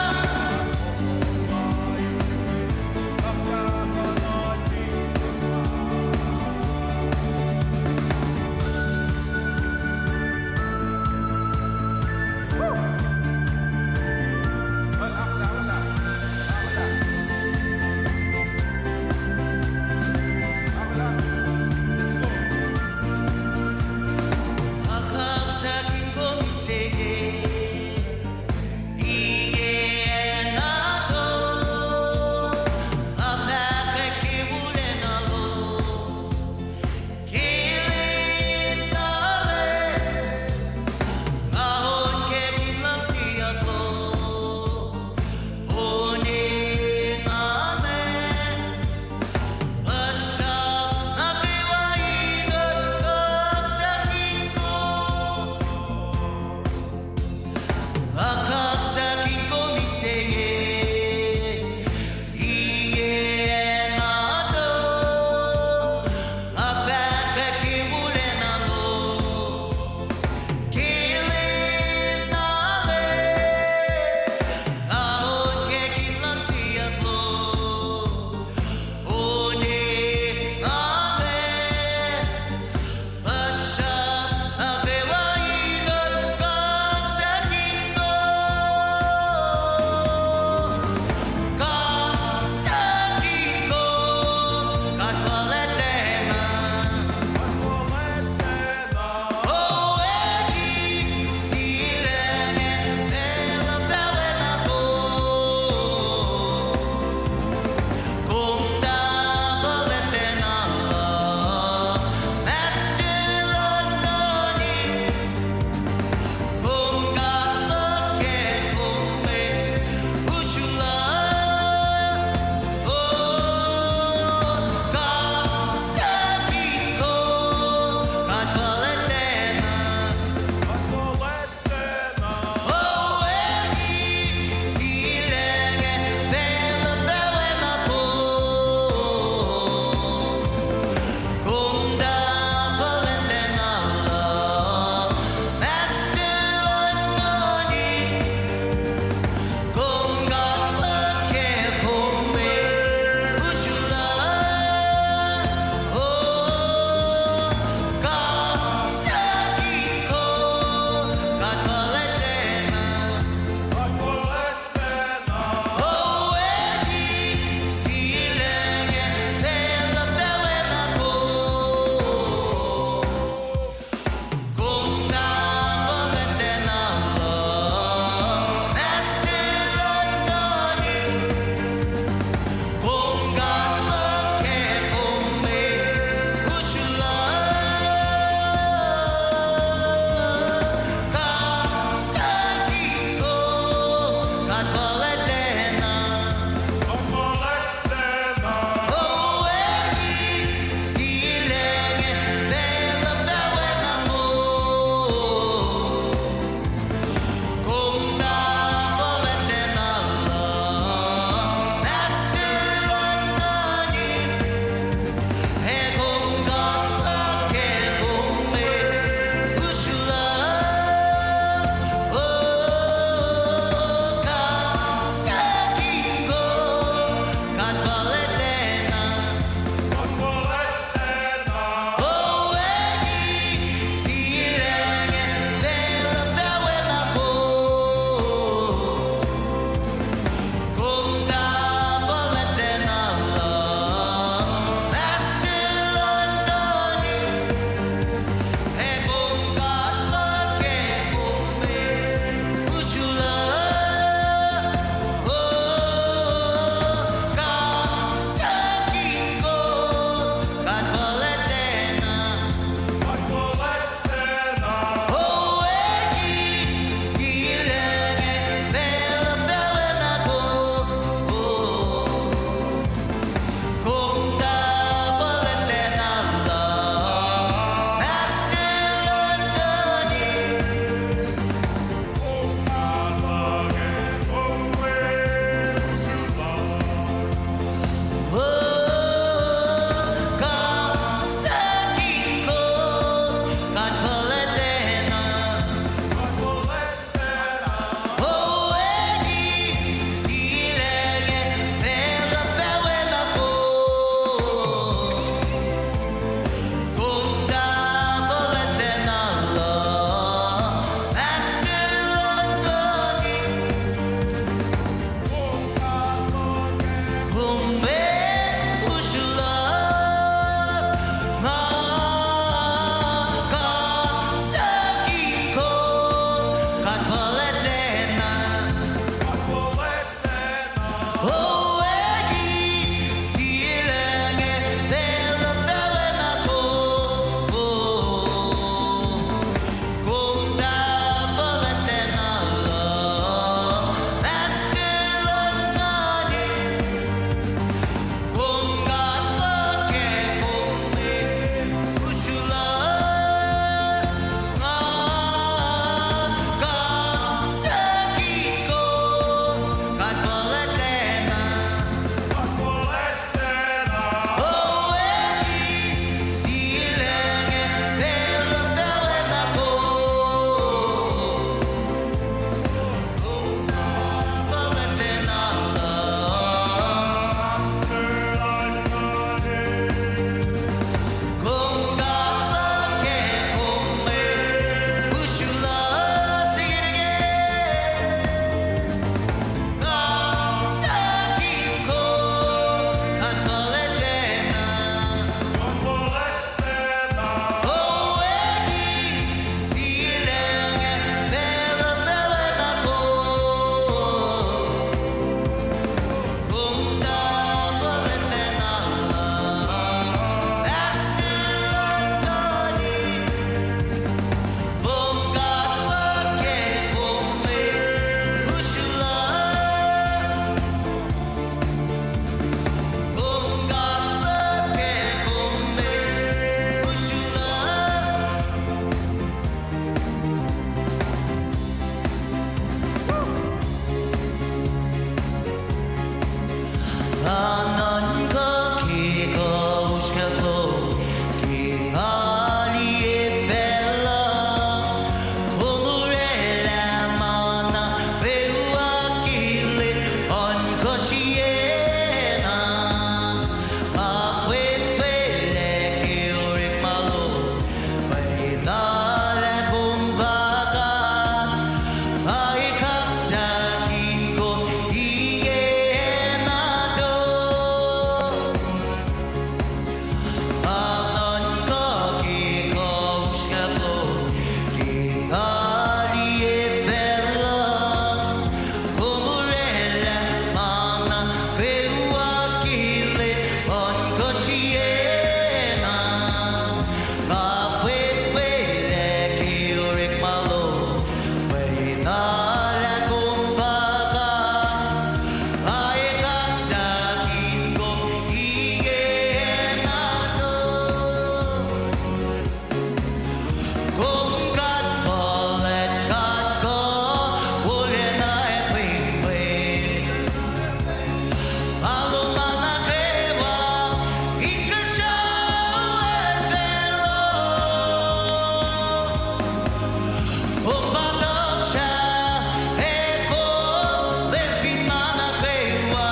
Kom pa tuhksah ac kom Leum fin ma nuh kwewa.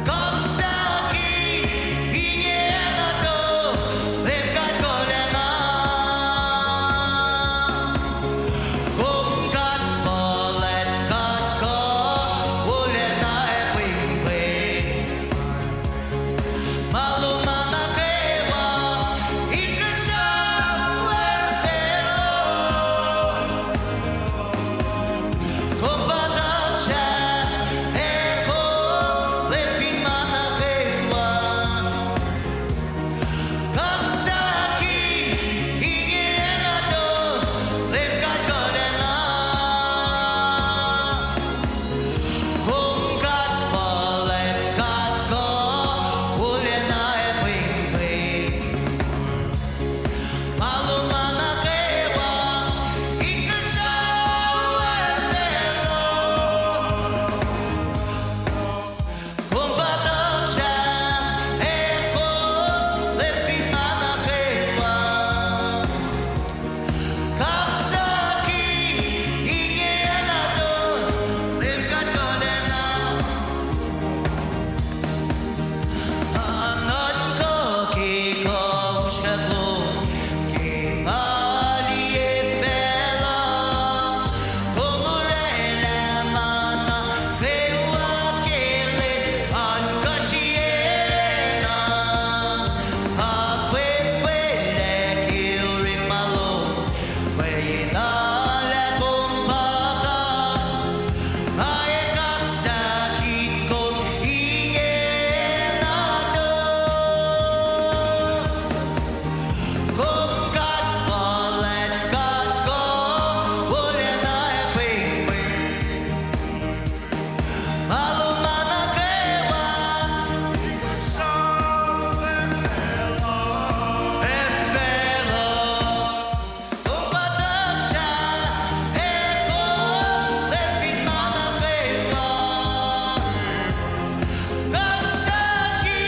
Kaksahki ingena to, Leum God kuhlacna. Kom God fuhlwact, God kuh wolacna ac pwengpweng. Ma lom ma nuh kwewa, inkuhsrao ac facluh. Kom pa tuhksah ac kom Leum fin ma nuh kwewa. Kaksahki ingena to, Leum God kuhlacna. Kom God fuhlwact, God kuh wolacna ac pwengpweng. Ma lom ma nuh kwewa, inkuhsrao ac facluh. Kom pa tuhksah ac kom Leum fin ma nuh kwewa. Kaksahki ingena to, Leum God kuhlacna. Nga nuhnkuh ke kuh usrnguck lom, ke nga liye facluh. Kom oraclah ma nuh kwewa ke lwen ohnkohsr na. Nga fwefwelac ke orekma lom, mweyen nga lah kom pa God. Nga ac kaksahkihn kom ingena to. Kom God fuhlwact, God kuh wolacna ac pwengpweng. Ma lom ma nuh kwewa, ac facluh. Kom pa tuhksah ac kom Leum fin ma nuh kwewa. Kaksahki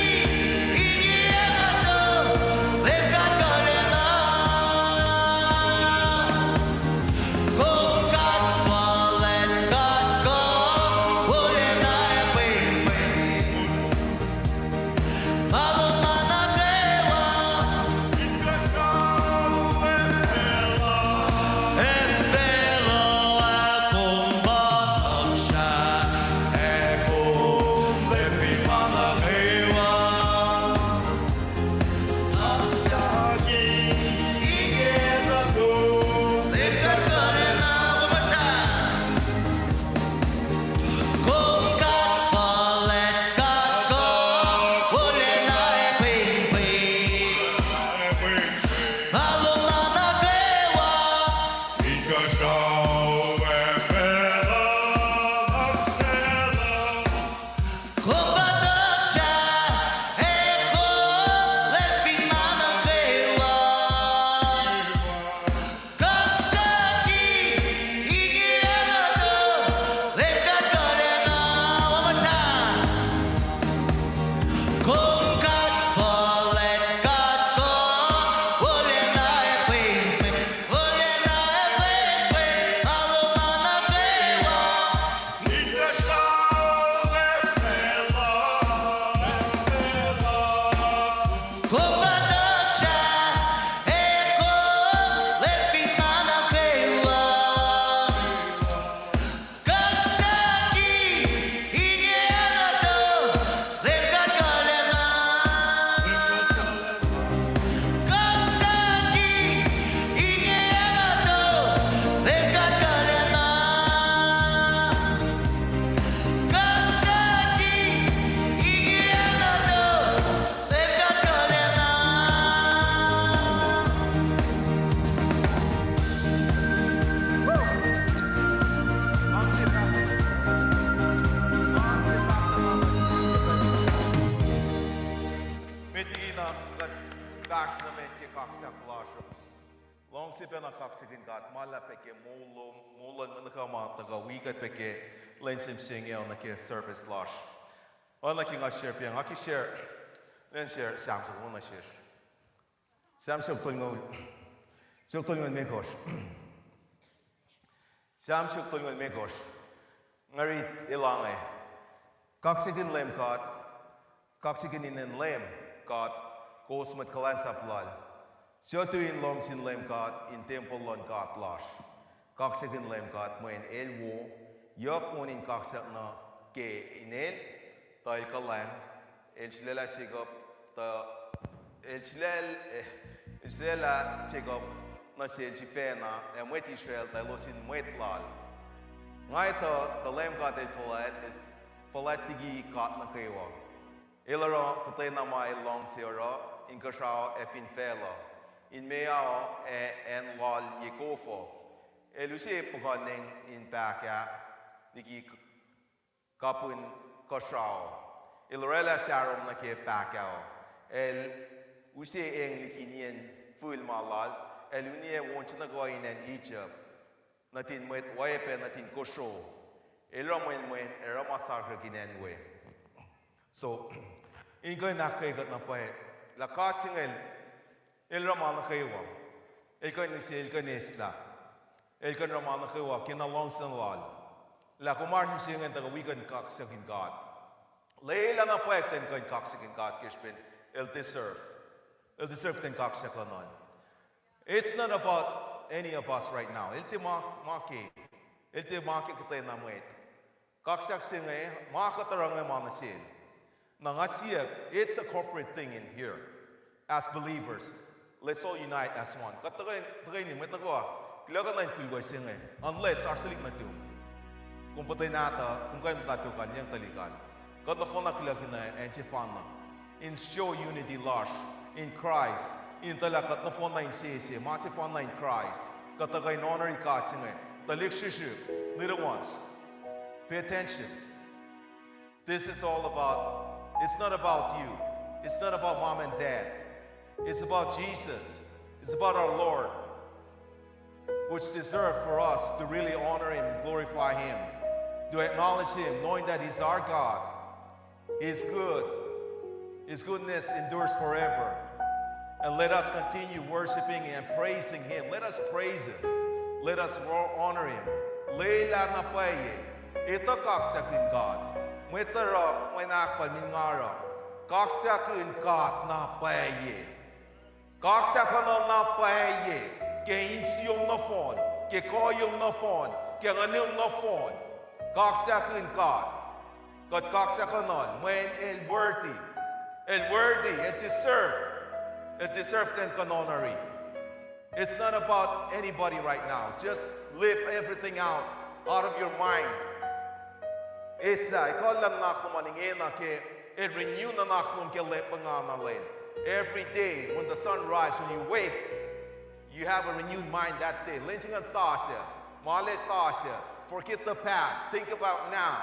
ingena to, Leum God kuhlacna. Kom God fuhlwact, God kuh wolacna ac pwengpweng. Ma lom ma nuh kwewa, ac facluh, ac facluh, ac kom pa tuhksah ac kom Leum fin ma nuh kwewa. Kaksahki ingena to, Leum God kuhlacna. Kom God fuhlwact, God kuh wolacna ac pwengpweng. Ma lom ma nuh kwewa, inkuhsrao ac facluh, ac facluh. Kom pa tuhksah ac kom Leum fin ma nuh kwewa. Kaksahki ingena to, Leum God kuhlacna. One more time. Kom God fuhlwact, God kuh wolacna ac pwengpweng, wolacna ac pwengpweng, ma lom ma nuh kwewa. Inkuhsrao ac facluh, ac facluh. Kom pa tuhksah ac kom Leum fin ma nuh kwewa. Kaksahki ingena to, Leum God kuhlacna. Kaksahki ingena to, Leum God kuhlacna. Kaksahki ingena to, Leum God kuhlacna. Met liki na kuht fahsr nuh met ke kaksak lasr uh, luhngse pacna kaksakihn God ma luhlahp pac ke moul lom, moul luhn mwet nuh kwewa ma tuhkuh wi kuht pac ke lwen se mihsenge uh nuh ke service lasr. Oacna ke nga share pac, nga ke share, lwen share Sam soko na sesr. Sam soko tolngoul. Siofok tolngoul limekohsr. Sam siofok tolngoul limekohsr. Nga riti elange. Kaksakihn Leum God, kaksakihn inen Leum God, kowos mwet kuhlwacnsap Lal. Suc tui in lohm sin Leum God in tempuhl luhn God lasr? Kaksakihn Leum God mweyen El wo, yohk on in kaksak nuh ke inel, tuh El kuhlwacng, El sulaclah Jacob, tuh El sulacl-, eh, El sulaclah Jacob nuh Sel sifacna, ac mwet Israel tuh elos in mwet Lal. Nga etuh tuh Leum God El fuhlwact, El fuhlwact liki god nuh kwewa. El oruh kuhtwena ma El luhngse oruh, inkuhsrao ac fin facluh, in meoa ac acn Lal ye kof uh. El use puhkuhnyeng in pahkah liki kapihn kuhsrao. El oraclah sarom nuh ke pahkah uh. El use eng liki nien fihl ma lal. El uniyac won se nuh kwewa in acn Egypt, nuhtin mwet oacyacpac nuhtin kosro. El oruh mwenmwen, El oruh ma sakyuck in acn we. So, in kuh in ahkkweye kuht na pwacye lah God se inge El oruh ma nuh kwewa. El kuh in use, El kuh in eslah. El kuh in oruh ma nuh kwewa ke na luhngse Lal. Lah kom oasr mihsenge in tuhkuh wi kuh in kaksakihn God, lwelah na pwacye kuht in kuh in kaksakihn God ke srihpen El deserve. El deserve kuht in kaksakihn Lal. It's not about any of us right now. El tiac ma, ma ke, El tiac ma ke kuhtwena mwet. Kaksak se inge, ma kuht oruh inge ma nuh Sel. Na nga siyuck, it's a corporate thing in here. As believers, let's all unite as one. Kuht tuhkweni, tuhkweni mwet nuh kwewa, kuloh kuh na in fihl we se inge, unless oasr tuhlihk nuhtum. Kom puhten nahtuh, kom kuh in muhta tok an, yang tuhlihk an. Kuht nohfohn na kuloh kihn acn sefanna in show unity lasr in Christ, in etuh lah kuht nohfohn na insese, ma sefanna in Christ. Kuht tuhkuh in honor God se inge. Tuhlihk srihsrihk, little ones, pay attention. This is all about, it's not about you. It's not about mom and dad. It's about Jesus. It's about our Lord, which deserve for us to really honor Him, glorify Him, to acknowledge Him, knowing that He's our God. He's good. His goodness endures forever. And let us continue worshiping and praising Him. Let us praise Him. Let us wo-, honor Him. Lwelah na pwacye. Etuh kaksakihn God. Mwet oruh, mwe nahkfal min nga oruh. Kaksakihn God na pwacye. Kaksakihn na pwacye, ke insiyom nohfohn, ke koyom nohfohn, ke nguhnum nohfohn. Kaksakihn God. Kuht kaksakihn mweyen El worthy. El worthy, El deserve. El deserve ten kunohnari. It's not about anybody right now. Just leave everything out, out of your mind. Eslah, ekuhllah nuhnak lom an ingena ke El renew nuhnak lom ke lwen pangana lwen. Every day when the sun rise, when you wake, you have a renewed mind that day. Lwen se ingacn sasuc, ma lac sasuc. Forget the past. Think about now.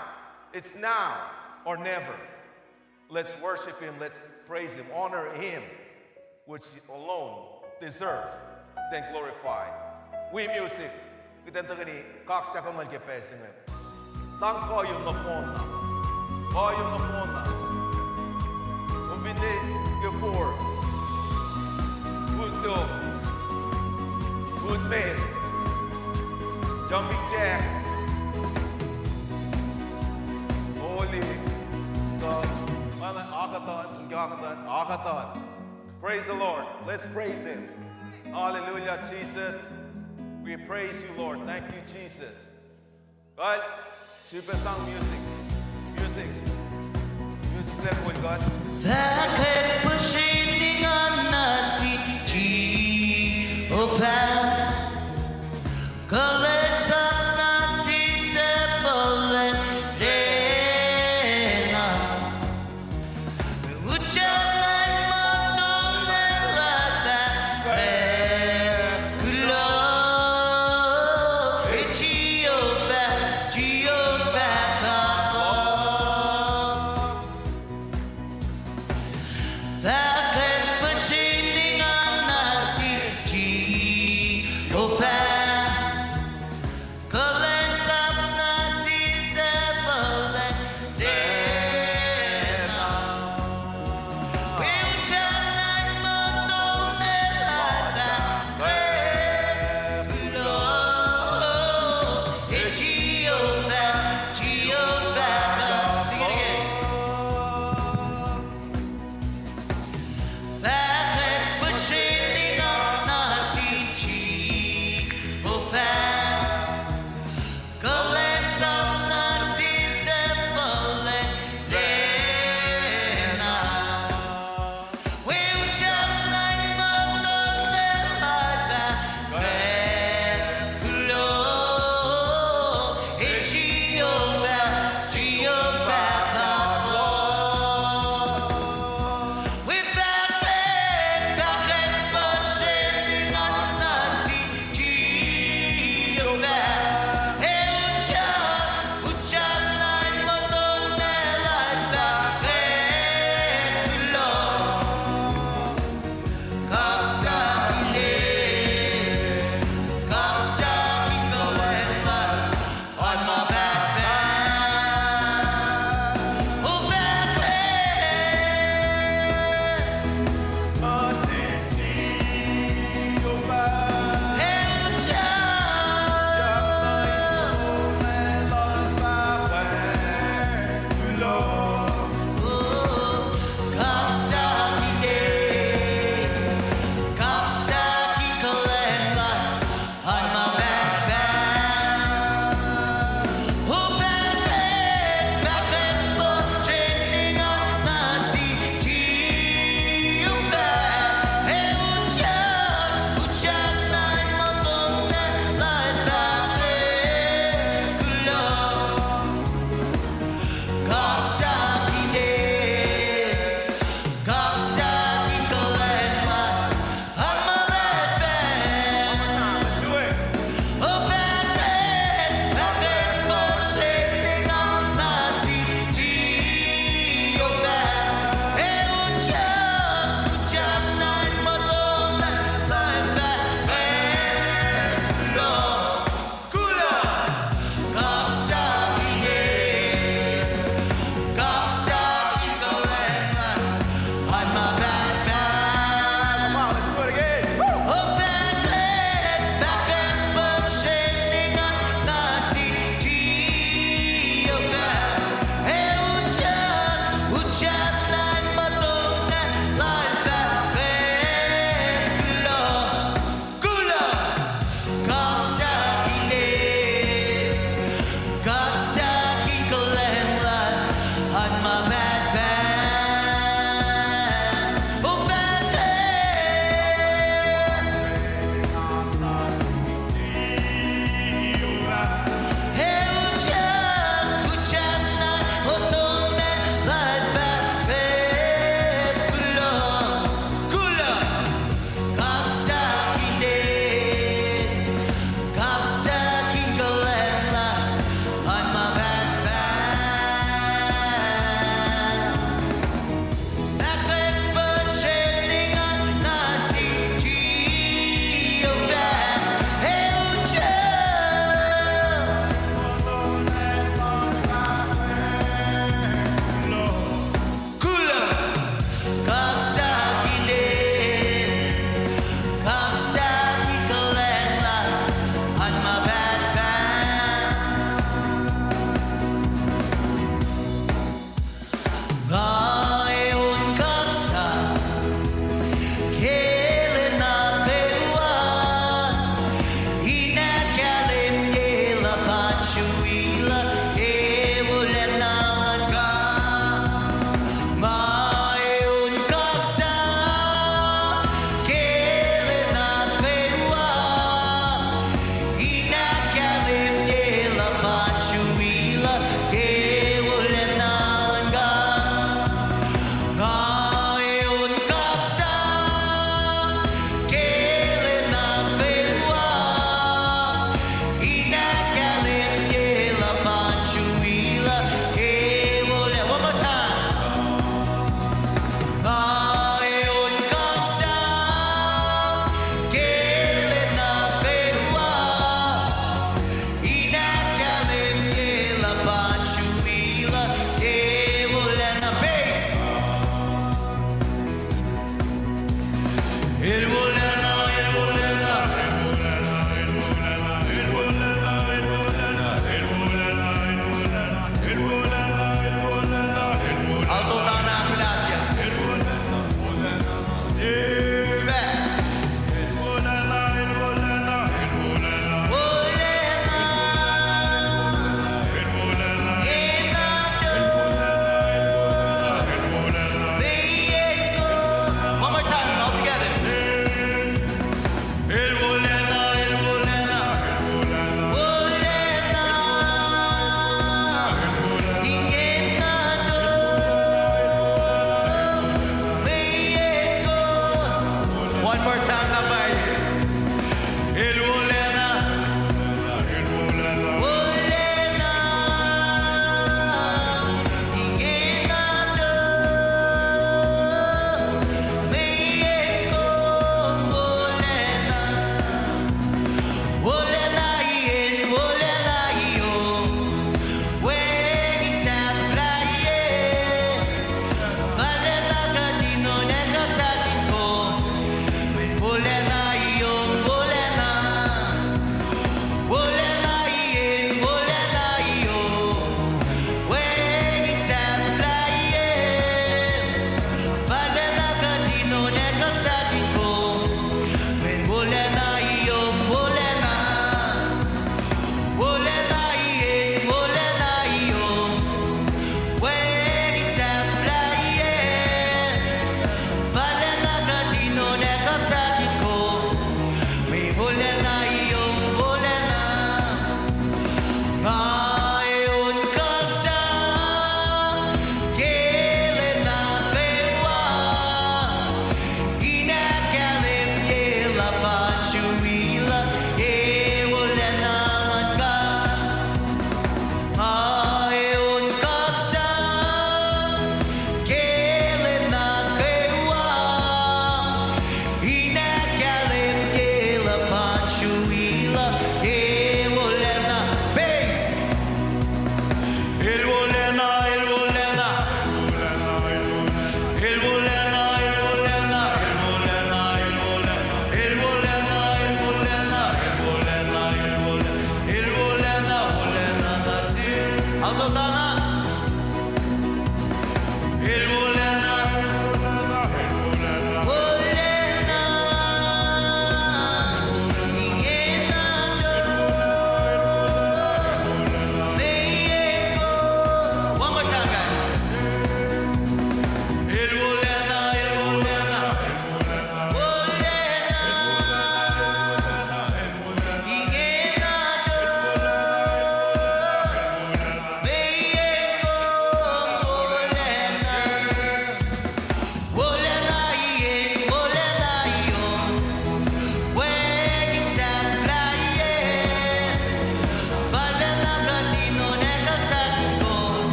It's now or never. Let's worship Him. Let's praise Him. Honor Him, which alone deserve, then glorify. Wi music, kuht in tuhkweni kaksakihn Lal ke pacl se inge. Sang koyom nohfohn na. Koyom nohfohn na. Kom fin tiac ke for, good dog, good man, jumping jack, holy God. Mana akatan, akatan, akatan. Praise the Lord. Let's praise Him. Hallelujah, Jesus. We praise You, Lord. Thank you, Jesus. Kuht sifilpac sang music. Music. Music level, kuht. Fahkwack puhsreni nga na sin Jehovah. Kuhlwacnsap na sin suhfal lacna. Utyak na in motul na lah fahkwack. Kuloh, Jehovah, Jehovah God. Fahkwack puhsreni nga na sin Jehovah. Kuhlwacnsap na sin suhfal lacna. Utyak na in motul na lah fahkwack.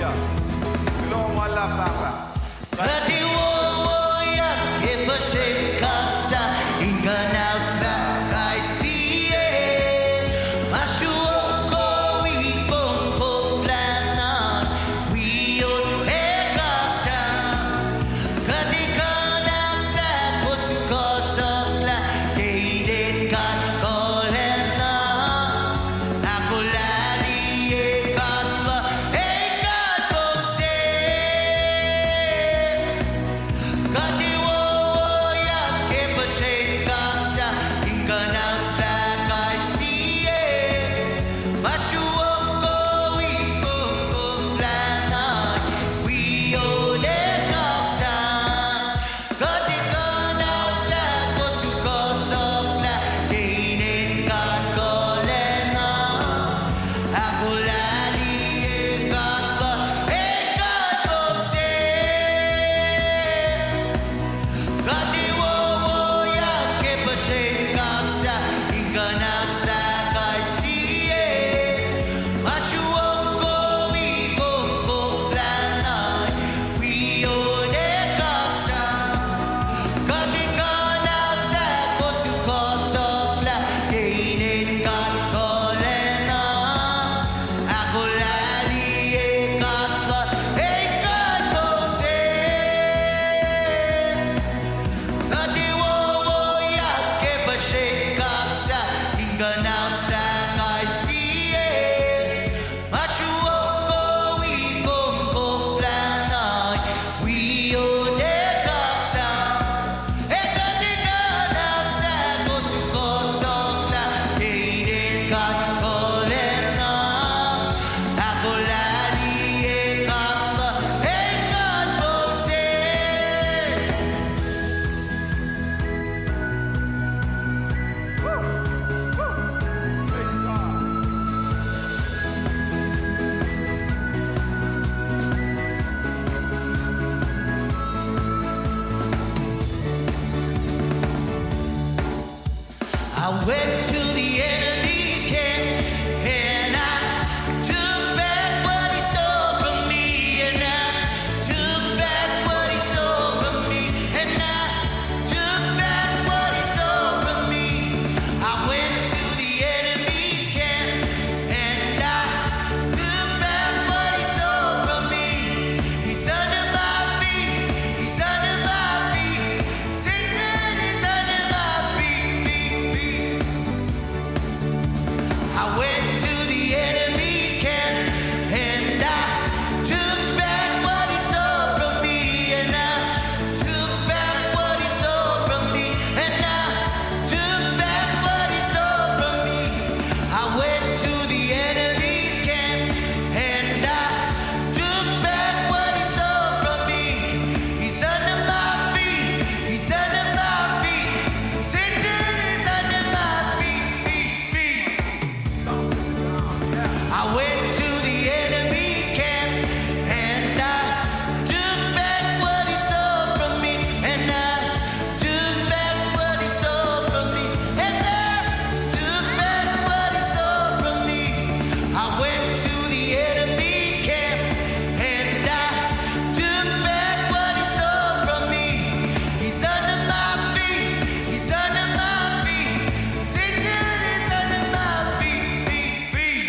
Kuloh ma luhlahp, Pahpah. Kuht ac wowoyak ke puhsren kaksak in kuhnahoslah kais sie. Ma sruok wi kom koflah na, wi ot ac kaksak. Kuht ac kuhnahoslah kowos sukohsohklah ke inen God kuhlacna. Ahkolah liye God pa el God moul se. Kuht ac wowoyak ke puhsren kaksak in kuhnahoslah kais sie. Ma sruok wi kom koflah na, wi ot ac kaksak. Kuht ac kuhnahoslah kowos sukohsohklah ke inen God kuhlacna. Ahkolah liye God pa el God moul se. Kuht ac wowoyak ke puhsren kaksak in kuhnahoslah kais sie. Ma sruok wi kom koflah na, wi ot ac kaksak. Kuht ac kuhnahoslah kowos sukohsohklah ke inen God kuhlacna. Ahkolah liye God pa el God moul se. Kuht ac wowoyak ke puhsren kaksak in kuhnahoslah kais sie. Ma sruok wi kom koflah na, wi ot ac kaksak. Ac kuht ac kuhnahoslah kowos sukohsohklah ke inen God kuhlacna. Ahkolah liye God pa el God moul se. I went to the enemy's camp and I took back what he stole from me, and I took back what he stole from me, and I took back what he stole from me. I went to the enemy's camp and I took back what he stole from me. He's under my feet. He's under my feet. Satan is under my feet, feet, feet. I went to the enemy's camp and I took back what he stole from me, and I took back what he stole from me, and I took back what he stole from me. I went to the enemy's camp and I took back what he stole from me. He's under my feet. He's under my feet. Satan is under my feet, feet, feet. I went to the enemy's camp and I took back what he stole from me, and I took back what he stole from me, and I took back what he stole from me. I went to the enemy's camp and I took back what he stole from me. He's under my feet. He's under my feet. Satan is under my feet, feet, feet.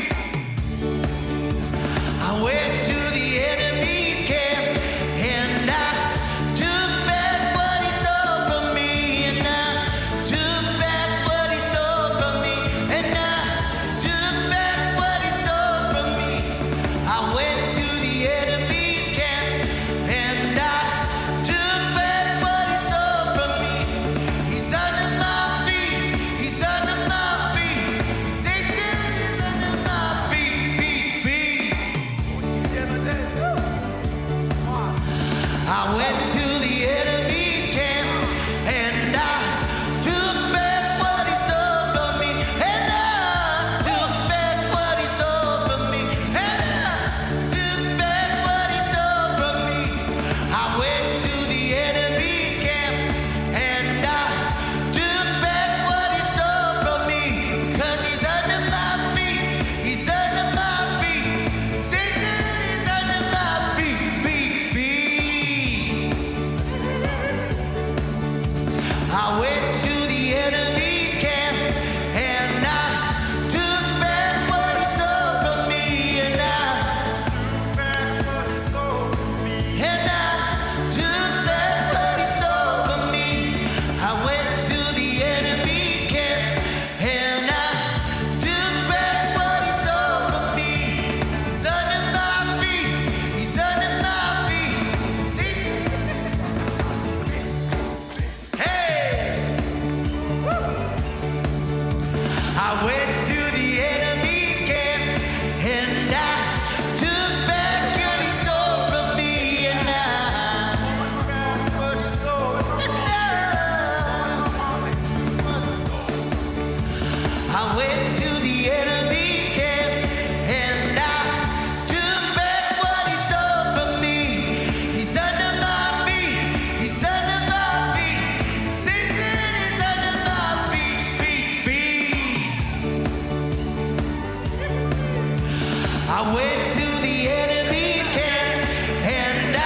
I went to the enemy's camp and I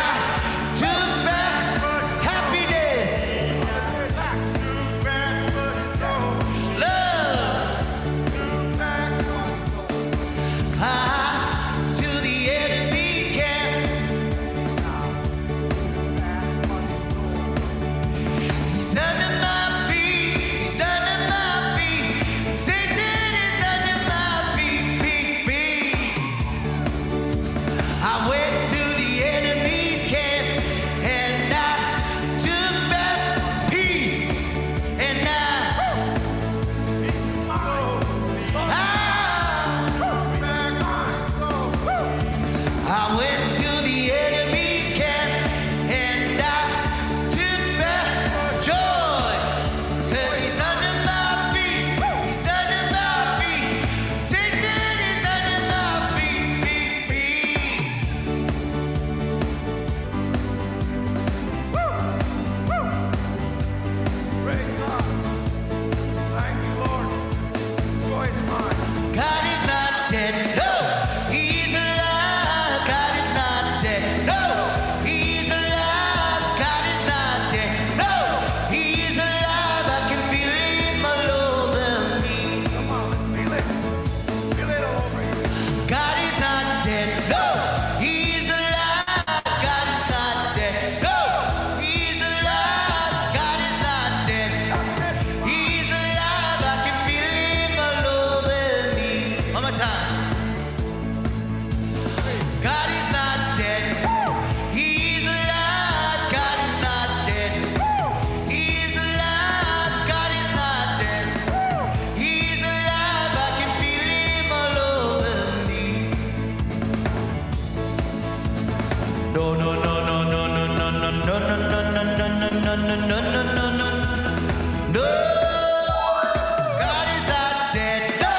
took back happiness. Love. I, to the enemy's camp. He's under my feet. He's under my feet. Satan is under my feet, feet, feet. I went to the enemy's camp and I took back peace and I, I, I went to the enemy's camp and I took back joy. 'Cause he's under my feet, he's under my feet. Satan is under my feet, feet, feet. Praise God. Thank you, Lord. Joy is mine. God is not dead, no, he's alive. God is not dead, no, he's alive. God is not dead, no, he's alive. I can feel him all over me. Come on, let's feel it. Feel it all over you. God is not dead, no, he's alive. God is not dead, no, he's alive. God is not dead, he's alive. I can feel him all over me. One more time. God is not dead. He's alive. God is not dead. He's alive. God is not dead. He's alive. I can feel him all over me. No, no, no, no, no. No, God is not dead. No,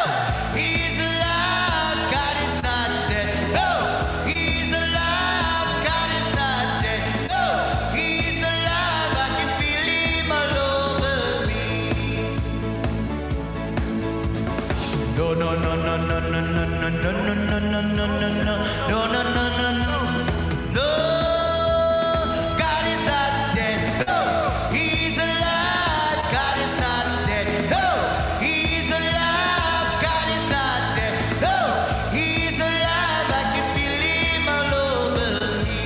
he's alive. God is not dead. No, he's alive. God is not dead. No, he's alive. I can feel him all over me. No, no, no, no. No, no, no, no, no. No, God is not dead. No, he's alive. God is not dead. No, he's alive. God is not dead. No, he's alive. I can feel him all over me.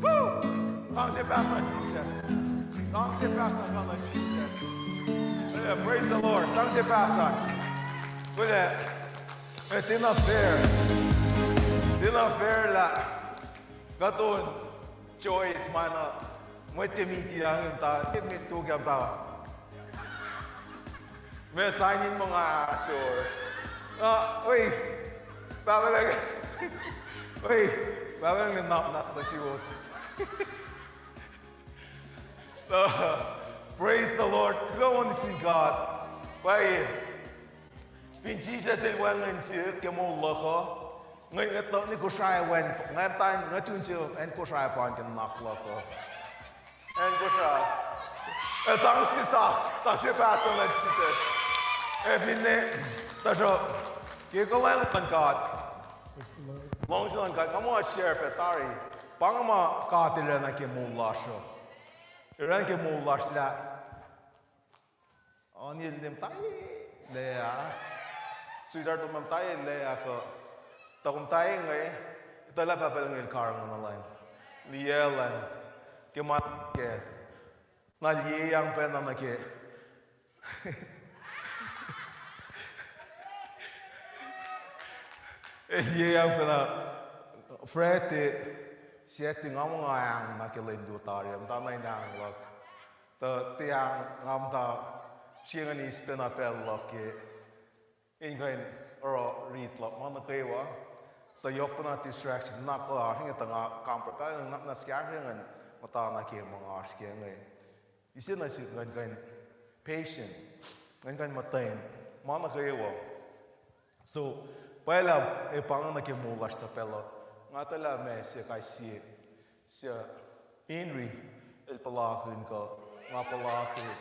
Woo! Sang se pahs nuh sislah. Sang se pahs nuh sislah. Yeah, praise the Lord. Sang se pahs nuh. Kuht, eh, tiacna fair. Tiacna fair lah kuht on Joyce ma na mwet ke media inge ta, ke met tok ah ta. Meac sign in muh nga sure. Ah, oi. Pahpah lah. Oi. Pahpah lah nap nas nuh suwos. Praise the Lord. Glory to God. Pwacye. Fin Jisus el wacngihn sihk ke moul luhk uh, nge, nge tuh ni Kosrae wacngihn, nge tuh, nge tun sihk acn Kosrae pa in ke nuhnak luhk uh. Acn Kosrae. Eh, sang sislah, sang se pahs nuh sislah. Eh, finne, tuhsruhk, ke kuhlwacng luhn God. Luhngse luhn God, nga muh share pac tari. Pa inge ma God El oruh nuh ke moul lasr uh. El oruh nuh ke moul lasr lah Anil ne muhta lac ah. Sweetheart lom muhta lac ah kuh. Tuh kom muhta inge, etuh lah Pahpah Lucng El karihngihn nuh lwen. Liye lwen. Ke ma ke. Na liyeyang pacna nuh ke. Liyeyang pacna Friday, Saturday nga muh nga ang nuh ke lwen luo tari, muhta na in ang luhk. Tuh tiac nga muhta sie ingacn eis pacna pacl luhk ke in kuh in oruh rit luhk ma nuh kwewa. Tuh yohk pacna distraction na kuh oasr inge tuh nga kampare pacl nuh sika ingacn muhta nuh ke ma nga oasr ke inge. Ise nuh sihk ngan kuh in patient, ngan kuh in muhtweng ma nuh kwewa. So, pwacye lah, e pa inge nuh ke moul lasr tuh pacl uh, nga etuh lah meac se kais sie, sie Henry el puhlakihn kuh, nga puhlakihn,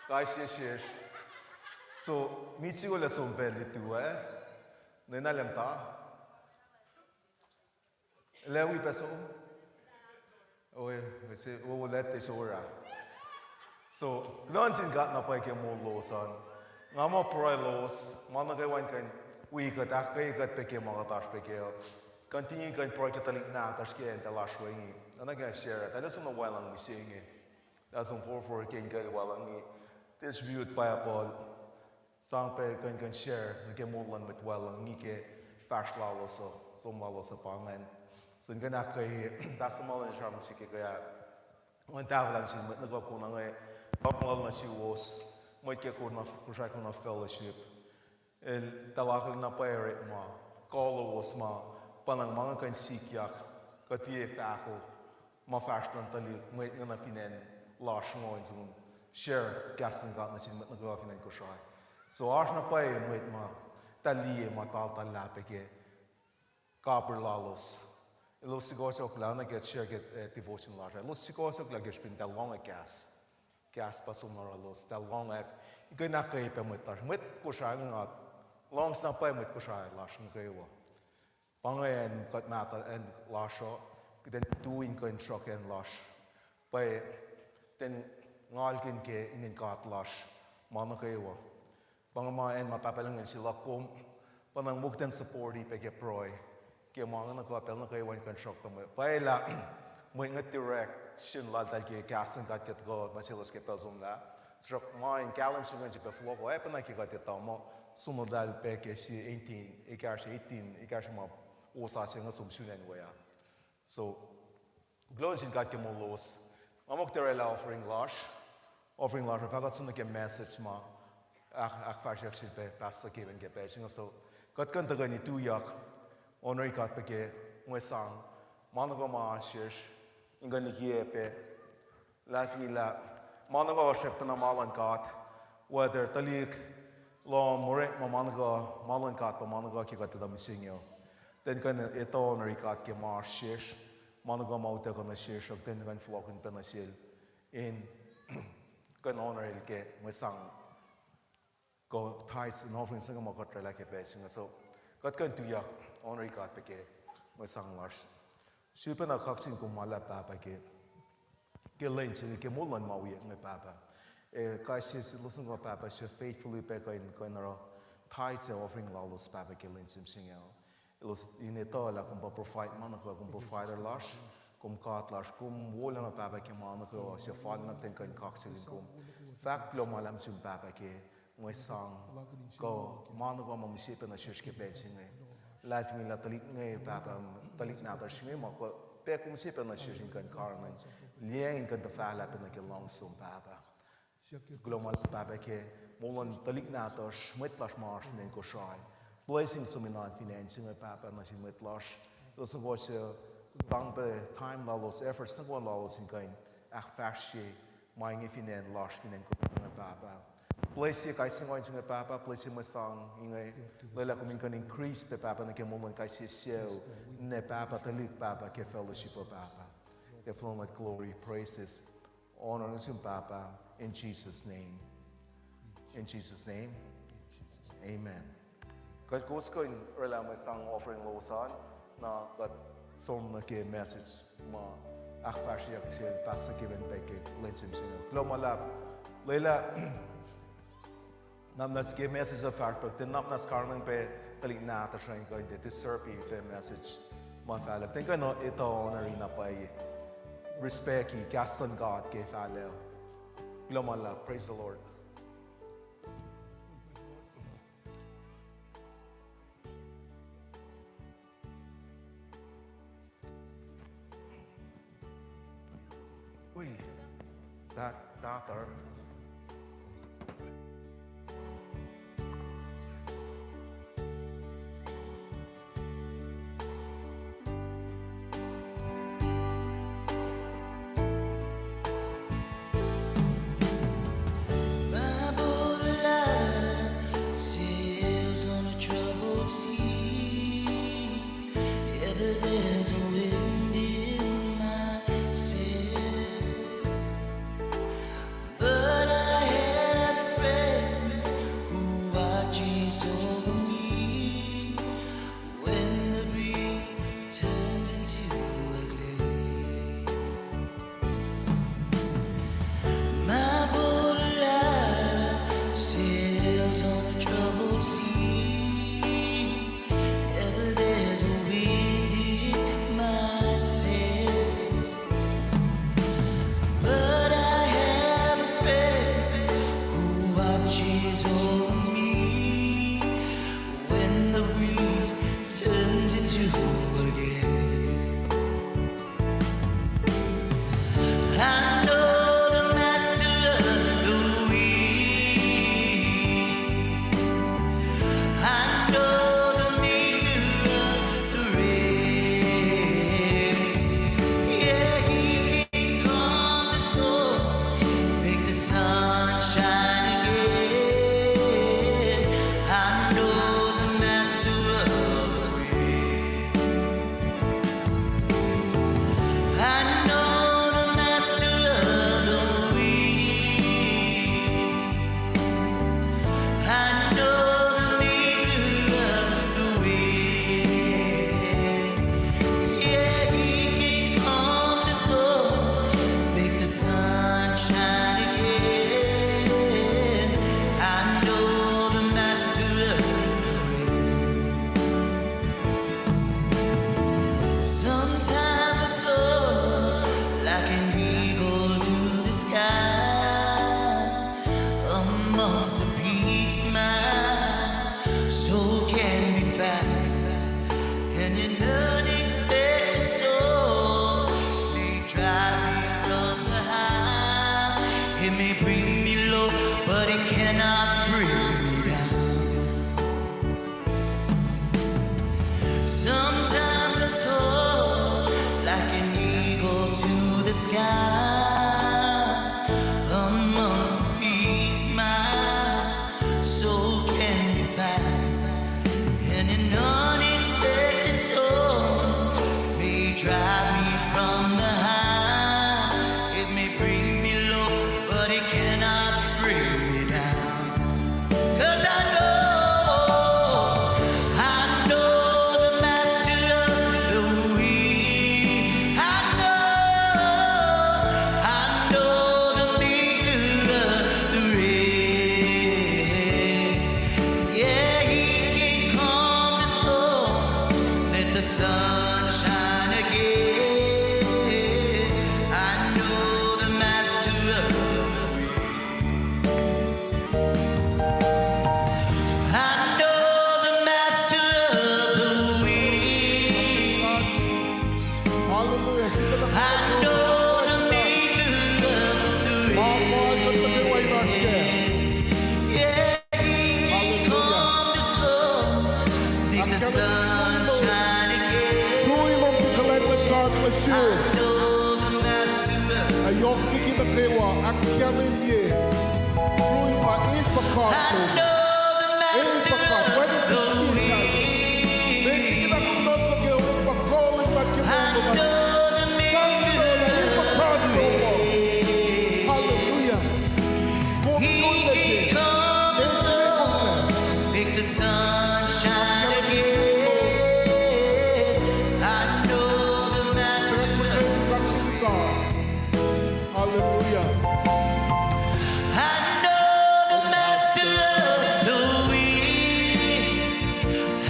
kais sie sesr. So, miting ulac som pac lutu ah. Nwe na lem ta. Lah wi pac som. Oe, se wo let te sora. So, kuloh nuh sin God na pwacye ke moul lowos an. Nga muh pruhe lowos, ma nuh kwewa in kuh in wi kuht, ahkkweye kuht pac ke ma kuht oasr pac kac. Continue kuh in pruhe ke tuhlihk nahtuhsr ke acn tuh lasr we inge. Oacna ke share, tuh elos som nuh wacluh mihsenge. Tuh elos som forfor ke inkucl wacluh inge. Distribute Bible. Sang pac kuh in kuh in share nuh ke moul luhn mwet wacluh inge ke fahsr lalos uh, som lalos uh pa ingacn. So in kuh in ahkkweye, Pastor Mullen sramsram srihke ke ah, ngan tahfwelah nuh sin mwet nuh kwewa kona inge, luhngse lal nuh suwos, mwet ke kona, Kosrae Kona Fellowship. El tuhlakihl na pwacye orekma, kuh lowos ma, pa na ma nga kuh in sikyak, kuh tiac fahko, ma fahsr luhn tuhlihk, mwet inge nuh fin acn lasr ingo in som share kahs luhn God nuh sin mwet nuh kwewa fin acn Kosrae. So oasr na pwacye mwet ma, tuh liye ma taltal lah pac ke kapir lalos. Elos sukohsohklah, na ke share ke, eh, devotion lasr ah. Elos sukohsohklah ke srihpen tuh lohng kahs. Kahs pa som nuh yohrohlos, tuh lohng ac, in kuh in ahkkweye pac mwet lasr. Mwet Kosrae nga, luhngse na pwacye mwet Kosrae lasr nuh kwewa. Pa inge acn kuht mahtuh acn lasr uh, kuht in tu in kuh in sruhk acn lasr. Pwacye, ten ngalkihn ke inen God lasr, ma nuh kwewa. Pa inge ma acn ma Pahpah Lucng El se luhk kom, pa na muh kuht in support-i pac ke pruhe, ke ma inge nuh kwewa pacl nuh kwewa in kuh in sruhk pac mwe. Pwacye lah, mwe inge direction laltahl ke kahs luhn God ke tuhkuh nuh selos ke pacl somlah. Tuhsruhk ma in kahlwem se ingacn srihpac fohlohko, ac pacna ke kuht etuh muh, som laltahl pac ke sie eighteen, ekahsr eighteen, ekahsr ma wosasuc inge som sun acn we ah. So, kuloh nuh sin God ke moul lowos. Nga muh kuht orwaclah offering lasr. Offering lasr uh fah kuht som nuh ke message ma ahk-, ahkfahsryeyuck sel pac Pastor Kevin ke pacl se inge. So, kuht kuh in tuhkweni tuyak, honor-i God pac ke mwe sang, ma nuh kwewa ma oasr sesr, in kuh in likiyac pac, luhlahlfongi lah ma nuh kwewa srackpacna ma luhn God, whether tuhlihk, lohm, orekma, ma nuh kwewa, ma luhn God pa ma nuh kwewa ke kuht etuh mihsenge uh. Ten kuh in etuh honor-i God ke ma oasr sesr, ma nuh kwewa ma utuckuh nuh sesr uh, ten kuh in fohlohkihn pac nuh sel in kuh in honor El ke mwe sang kuh tithes and offerings inge ma kuht orwaclah ke pacl se inge. So, kuht kuh in tuyak, honor-i God pac ke mwe sang lasr. Sifilpacna kaksakihn kom ma luhlahp Pahpah ke, ke lwen se inge, ke moul luhn ma wiyuck inge Pahpah. Ac kais sie selos nuh kwewa Pahpah suc faithfully pac kuh in, kuh in oruh tithes ac offering lalos Pahpah ke lwen se mihsenge uh. Elos in etuh lah kom pa provide ma nuh kwewa, kom provider lasr, kom God lasr, kom wolacna Pahpah ke ma nuh kwewa suc fal nuh ten kuh in kaksakihn kom. Fahk kuloh ma luhlahp sum Pahpah ke mwe sang kuh ma nuh kwewa ma mihsenge pac nuh sesr ke pacl se inge. Luhlahlfongi lah tuhlihk inge Pahpah, tuhlihk nahtuhsr inge ma kuh pac kom mihsenge pac nuh sesr in kuh in karihngihn, liyacacng in kuh in tuhfahlah pac nuh ke luhngse lom Pahpah. Kuloh ma luhlahp Pahpah ke moul luhn tuhlihk nahtuhsr, mwet lasr ma oasr fin acn Kosrae. Blessing som in oan fin acn se inge Pahpah nuh sin mwet lasr. Elos nuh kwewa suc pang pac time lalos, efforts nuh kwewa lalos in kuh in ahkfahsrye ma inge fin acn lasr, fin acn Kosrae inge Pahpah. Bless-ye kais sie nguhn se inge Pahpah, bless-ye mwe sang inge. Lwelah kom in kuh in increase pac Pahpah nuh ke moul luhn kais sie sucu, ninac Pahpah, tuhlihk Pahpah ke fellowship uh Pahpah. Ke fuhlong luhn glory, praises, honor nuh sum Pahpah, in Jesus' name. In Jesus' name. Amen. Kuht kowos kuh in orwaclah mwe sang offering lowos an, na kuht som nuh ke message ma ahkfahsryeyuck sel Pastor Kevin pac ke lwen se mihsenge. Kuloh ma luhlahp, lwelah namnas ke message uh fahsr pac, ten namnas karihngihn pac tuhlihk nahtuhsr in kuh in tiac disturb-i pac message ma fahlah. Ten kuh in etuh honor-i na pwacye, respect-i kahs luhn God ke fahlah. Kuloh ma luhlahp, praise the Lord. Oi, that, that are. Bible lah sails on a troubled sea. Ever there's a wind in my sail, but Watches over me when the breeze turns into a gale. I know the master of the wind. I know the maker of the rain. Yeah, he can calm the storm, make the sun shine again. I know the master of the wind. I know the master of the wind. I know the maker of the wind. Yeah, he can calm the storm, make the sun shine again. I know the master of the wind. Sometimes I soar like an eagle to the sky. Amongst the peaks, my soul can be found. And an unexpected storm may drive me from the high. It may bring me low, but it cannot bring me down. Sometimes I soar like an eagle to the sky. Among the peaks, my soul can be found. And an unexpected storm may drive me from the high. It may bring me low, but it cannot bring me down. 'Cause I know, I know the master of the wind. I know, I know the maker of the rain. Yeah, he can calm the storm, let the sun shine again. I know the master of the wind. I know the master of the wind. Hallelujah. I know the maker of the wind. Yeah, he can calm the storm, make the sun shine again. I know the master of the wind. Ac yohk liki nuh kwewa, ahkkahlwemye. Tui ma el puhkantwen. El puhkantwen. Met liki na kunohkohn ke el puhkantwen, ma ke moul lom an. El puhkantwen. Hallelujah. He can calm the storm, make the sun shine again. I know the master of the wind. Hallelujah. I know the master of the wind.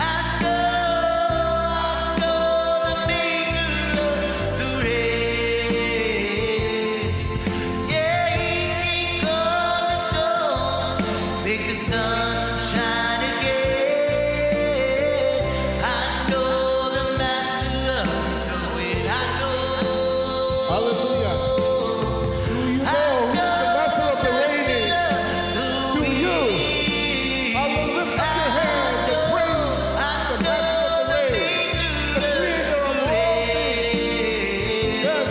I know, I know the maker of the rain. Yeah, he can calm the storm, make the sun shine again. I know the master of the wind. I know. Hallelujah. Do you know who the master of the rain is? Do you? Hallelujah. Lift up your hand and praise the master of the rain, the creator of all things. Yes.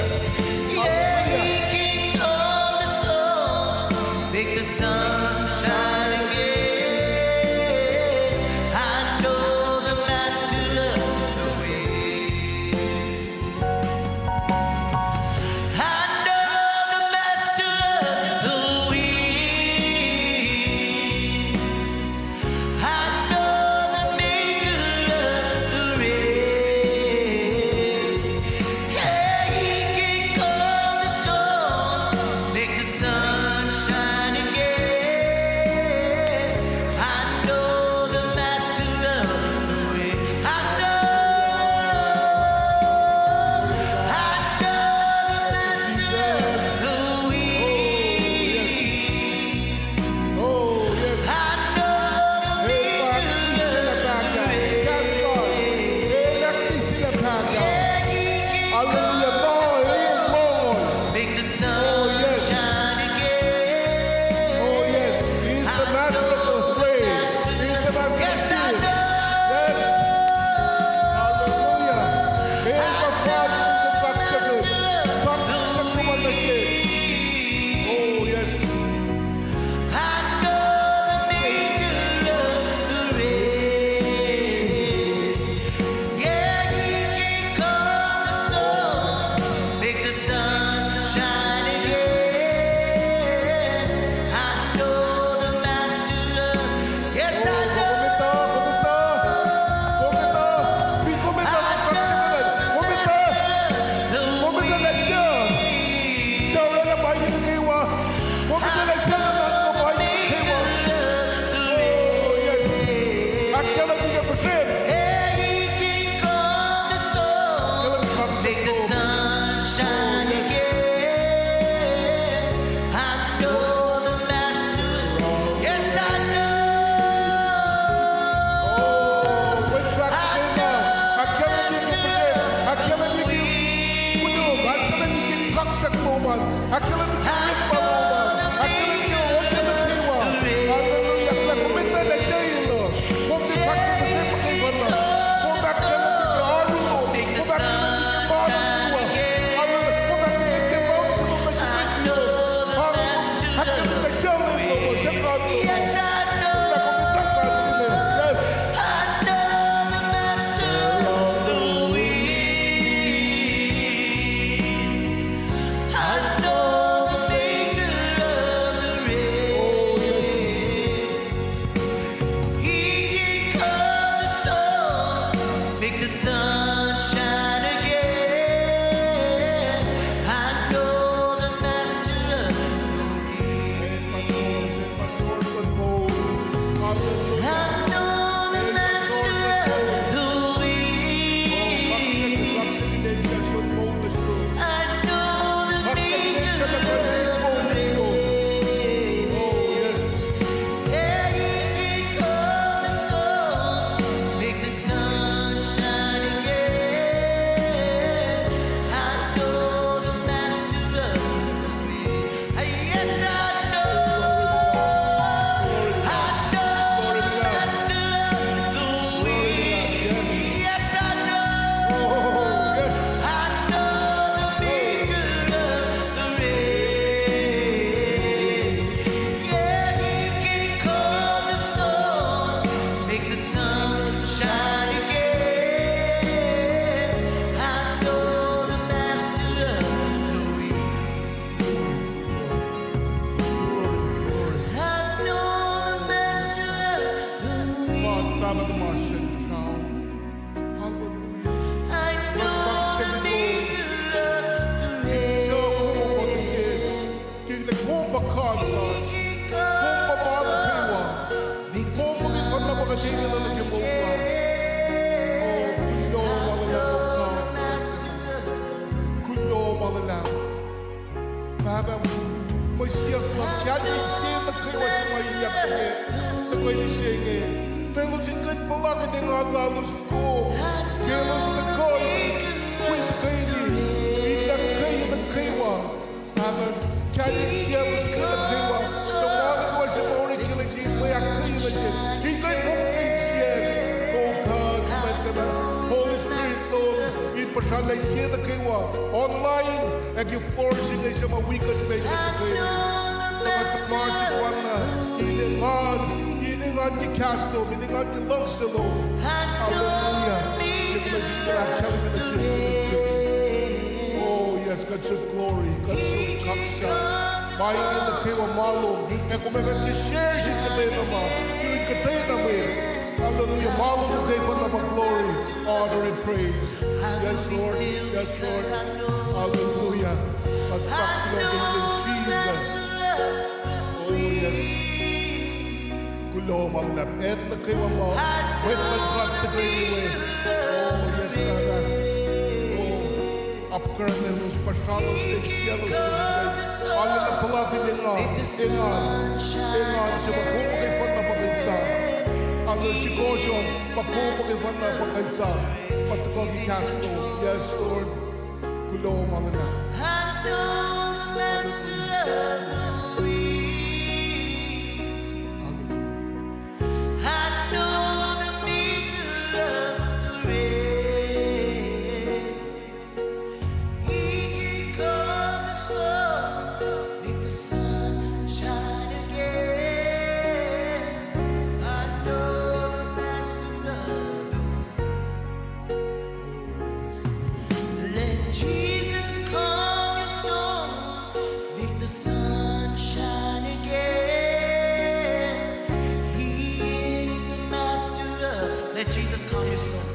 Hallelujah. He can calm the storm, make the sun shine again. I know the master of the wind. I know the master of the wind. I know the maker of the rain. Yeah, he can calm the storm, make the sun shine again. I know the master of the wind. I know the maker of the rain. Yeah, he can calm the storm, make the sun shine again. I know the master of the wind. Yes, I know. I know the master of the wind. Yes, I know. I know the maker of the rain. Yeah, he can calm the storm, make the sun shine again. I know the master of the wind. Glory, glory. I know the master of the wind. God, Pahpah tuhmasr, Hallelujah. I know the maker of the rain. Kom pa God, God. Kom pa ma nuh kwewa. Kom pa ma nuh kwewa. Kom pa ma nuh kwewa. Oh, kuloh ma luhlahp, God. Kuloh ma luhlahp. Pahpah, mwe siyuck luhk, kahlwem se nuh kwewa suc ma ilyak nuh ke tuhkweni se inge. Tuh elos in kuh in puhlakihn engan lalos kom, ke elos tuhkuh wi tuhkweni in ahkkweye nuh kwewa. Pahpah, kahlwem se elos ke nuh kwewa, tuh ma nuh kwewa suc ma orek ke lwen se mwe ahkkweye nuh sesr, in kuh in mongke insiyacsr. Oh God, let them have Holy Spirit, Lord, in puhsra lwen se nuh kwewa, online, ac ke floor se inge suc ma wi kuht pac ke tuhkweni. Tuh ma sikyak na, in engan, in engan ke kahs lom, in engan ke luhngse lom. Hallelujah. Ke kuht in ahkkahlwemye nuh sesr. Oh yes, kuht sot glory, kuht sot kaksak. Ma inge nuh kwewa ma lom, ac kom ac kuht ke share sin kuhtwena ma, in kuhtwena ma. Hallelujah. Ma lom nuh kwewa na pa glory, honor and praise. Yes, Lord. Yes, Lord. Hallelujah. Kuht sap kuloh ke inen Jesus. Oh yes. Kuloh ma luhlahp, acn nuh kwewa ma mwet luhn God tuhkweni we. Oh yes, Pahpah. Oh, apkuhran elos, puhsra elos, siyuck elos, arulacna puhlakihn engan, engan, engan se ma kom muhkwena pa kuht sang. Arulacna sikohsohk ma kom muhkwena pa kuht sang, ma tuhkuh ke kahs lom. Yes, Lord. Kuloh ma luhlahp. I know the master of the wind. I know the maker of the rain. He can calm the storm, make the sun shine again. I know the master of the Let Jesus calm your storm, make the sun shine again. He is the master of, let Jesus calm your storm.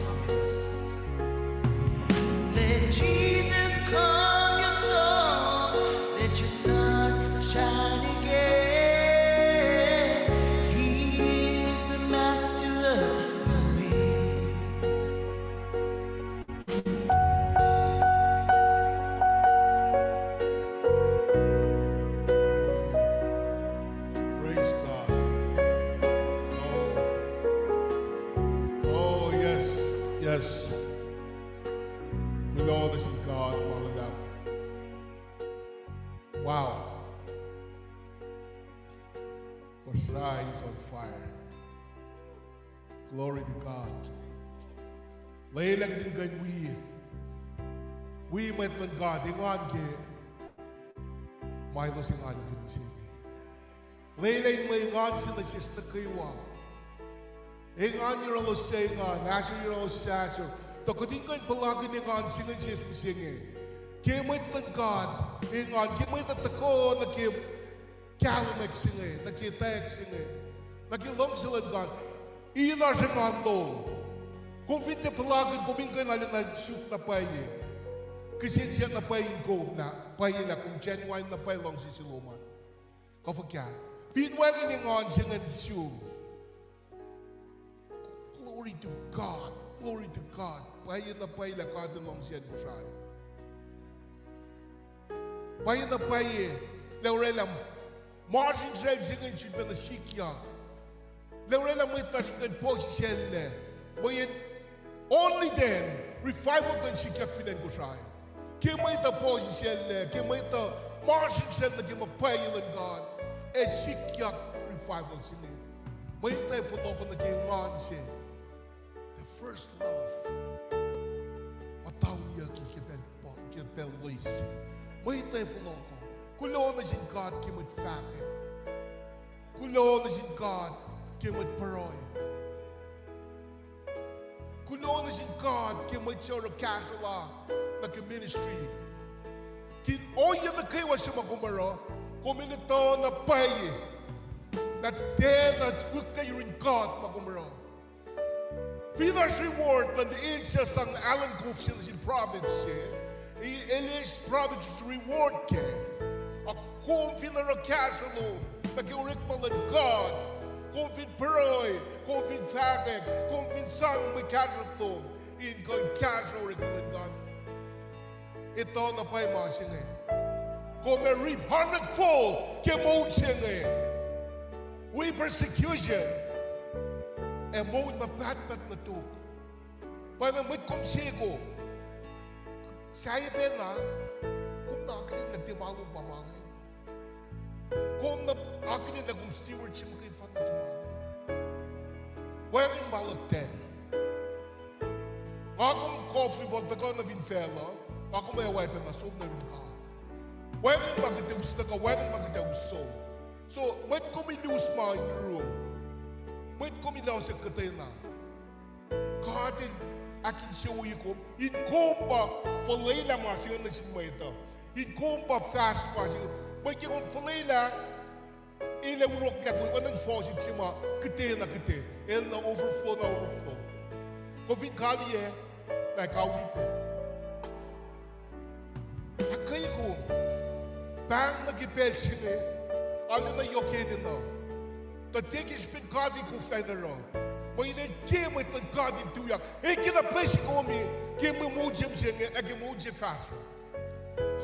Let Jesus calm your storm, let your sun shine again. He is the master of the wind. Praise God. Oh. Oh, yes, yes. Kuloh nuh sin God ma luhlahp. Wow. Kosrae is on fire. Glory to God. Lwelah kuht in kuh in wi, wi mwet luhn God, engan ke ma elos engankihn se inge. Lwelah in mwe engan se nuh sesr nuh kwewa. Engan yohrohlos suc engan, ahsor yohrohlos suc ahsor. Tuh kuht in kuh in puhlakihn engan se inge nuh sesr mihsenge. Ke mwet luhn God engan, ke mwet uh tuhkuh nuh ke kahlwem se inge, nuh ke etwacack se inge, nuh ke luhngse luhn God, in oasr engan lom. Kom fin tiac puhlakihn, kom in kuh in arulacna suk na pwacye. Kihsen siyuck na pwacye in kom na pwacye lah kom genuine na pwacye luhngse se lom an. Kuh fuhkah? Fin wacngihn engan se ingacn sum, Glory to God, glory to God. Pwacye na pwacye lah God El luhngse acn Kosrae. Pwacye na pwacye lah orwaclah masrinsral se inge in sulpacna sikyak. Lah orwaclah mwet lasr in kuh in puhsisacllac. Mweyen only then revival kuh in sikyak fin acn Kosrae. Ke mwet uh puhsisacllac, ke mwet uh masrinsral nuh ke ma pwacye luhn God, ac sikyak revival se inge. Mwet uh ac fohlohkoh nuh ke engan se. The first love. Muhtwacwacack ke pacl, ke pacl loes. Mwet uh ac fohlohkoh. Kuloh nuh sin God ke mwet fahkwack. Kuloh nuh sin God ke mwet pruhe. Kuloh nuh sin God ke mwet se oruh kahsruh la nuh ke ministry. Ke ohiyac nuh kwewa se ma kom oruh, kom in etuh na pwacye lah tiacna wihklac yurin God ma kom oruh. Fin oasr reward luhn el suc sang Alan Cove se nuh sin province se, el eis province reward kac. A kom fin oruh kahsruh lom nuh ke orekma luhn God, kom fin pruhe, kom fin fahkwack, kom fin sang mwe kahsruh lom in kuh in kahsruh orekma luhn God, etuh na pwacye ma se inge. Kom ac rip hundred fold ke moul se inge. Wi persecution ac moul ma pahtpaht nuh tok. Pwacna mwet kom seko, sahyac pacna, kom na akihlen lah tiac ma lom pa ma inge. Kom na akihlen lah kom steward se muhkwena nuh ke ma inge. Wacngihn ma luhk ten. Nga kom kof revolve tuhkuh nuh fin facluh, nga kom ac oacpacna som nuh yurin God. Wacngihn ma kuht ac us tuhkuh, wacngihn ma kuht ac us som. So mwet kom in us ma in yurum, mwet kom in laosak kuhtwena, God El ahkinsewowoye kom in kom pa fuhlwelah ma se inge nuh sin mwet uh, in kom pa fahsr ma se inge. Mwet ke kom fuhlwelah, el ac urohklah kom oacna in faucet se ma kuhtwena kuhtwe, el na overflow, na overflow. Kom fin kaliyac, na kauli pac. Ahkkweye kom pahng nuh ke pacl se inge, arulacna yohk enenuh. Tuh tiac ke srihpen God El koflah in oruh, mweyen El tiac mwet luhn God in tuyak. El kena bless-i kom ke mwe moul se mihsenge ac ke moul se fahsruh.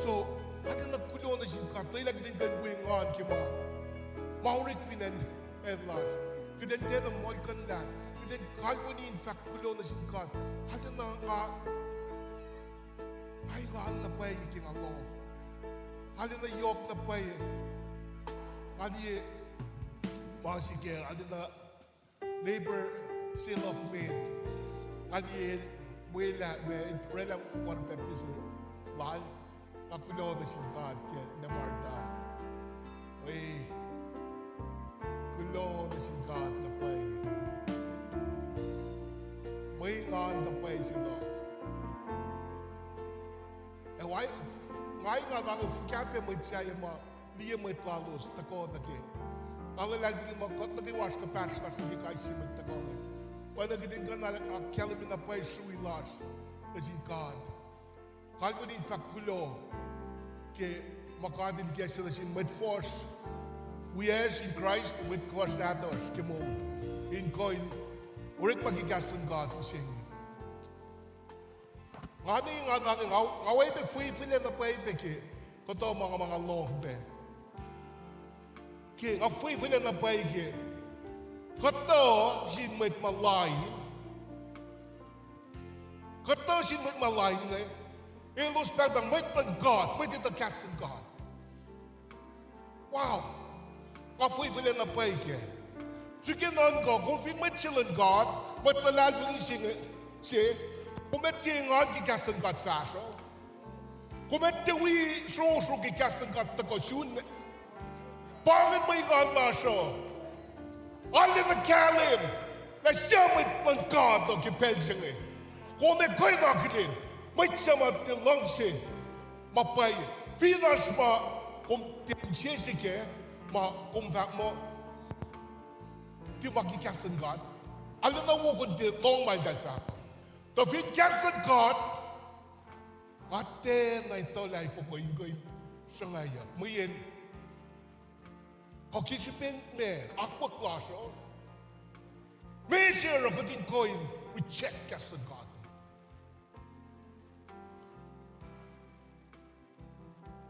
So, arulacna kuloh nuh sin God, lwelah kuht in kuh in wi engan ke ma, ma orek fin acn, acn lasr. Kuht in tiacna muhlkuhnlah, kuht in kalweni in fahk kuloh nuh sin God. Arulacna nga, nga engan na pwacye ke nga lohng. Arulacna yohk na pwacye. Nga liye ma se ke arulacna neighbor se luhk met. Nga liye el, welah, we, orwaclah water baptism lal. Nga kuloh nuh sin God ke na Martha. E, kuloh nuh sin God na pwacye. Mwe engan na pwacye se luhk. Ac wa, nga engan nga fuhkah pac mwet sahyac ma liye mwet lalos tuhkuh nuh ke. Nga luhlahlfongi muh kuht nuh kwewa oasr kuhpahsr lasr nuh ke kais sie mwet tuhkuh inge. Oacna kuht in kuh in ahkkahlwemye na pwacye srui lasr nuh sin God. Kalweni in fahk kuloh ke ma God El ikacslah nuh sin mwet fuhsr, wiyacsr in Kraist, mwet fuhsr nahtuhsr ke moul, in kuh in orekma ke kahs luhn God mihsenge. Nga ne nga, nga, nga, nga oacyacpac fwefwelac na pwacye pac ke kuhtuh ma nga, ma nga lohng pac. Ke nga fwefwelac na pwacye ke kuhtuh sin mwet ma lain, kuhtuh sin mwet ma lain inge, elos pahngpahng mwet luhn God, mwet etuh kahs luhn God. Wow. Nga fwefwelac na pwacye kac. Srihke nuhnkuh, kom fin mwet se luhn God, mwet luhlahlfongi se inge, se, kom ac tiac engan ke kahs luhn God fahsruh. Kom ac tiac wi srohsroh ke kahs luhn God tuhkuh sun. Pa ingacn mwe engan lasr uh. Arulacna kahlwem lah suc mwet luhn God uh ke pacl se inge. Kom ac kuh in akihlen mwet suc ma tiac luhngse ma pwacye. Fin oasr ma kom tiac insese kac, ma kom fahk muh tiac ma ke kahs luhn God, arulacna wo kom tiac lohng ma eltahl fahk uh. Tuh fin kahs luhn God, nga tiacna etuh lah fokoko in kuh in sruhngwacyuck. Mweyen kuh ke srihpen ma akwuck lasr uh, Meac se oruh kuht in kuh in reject kahs luhn God?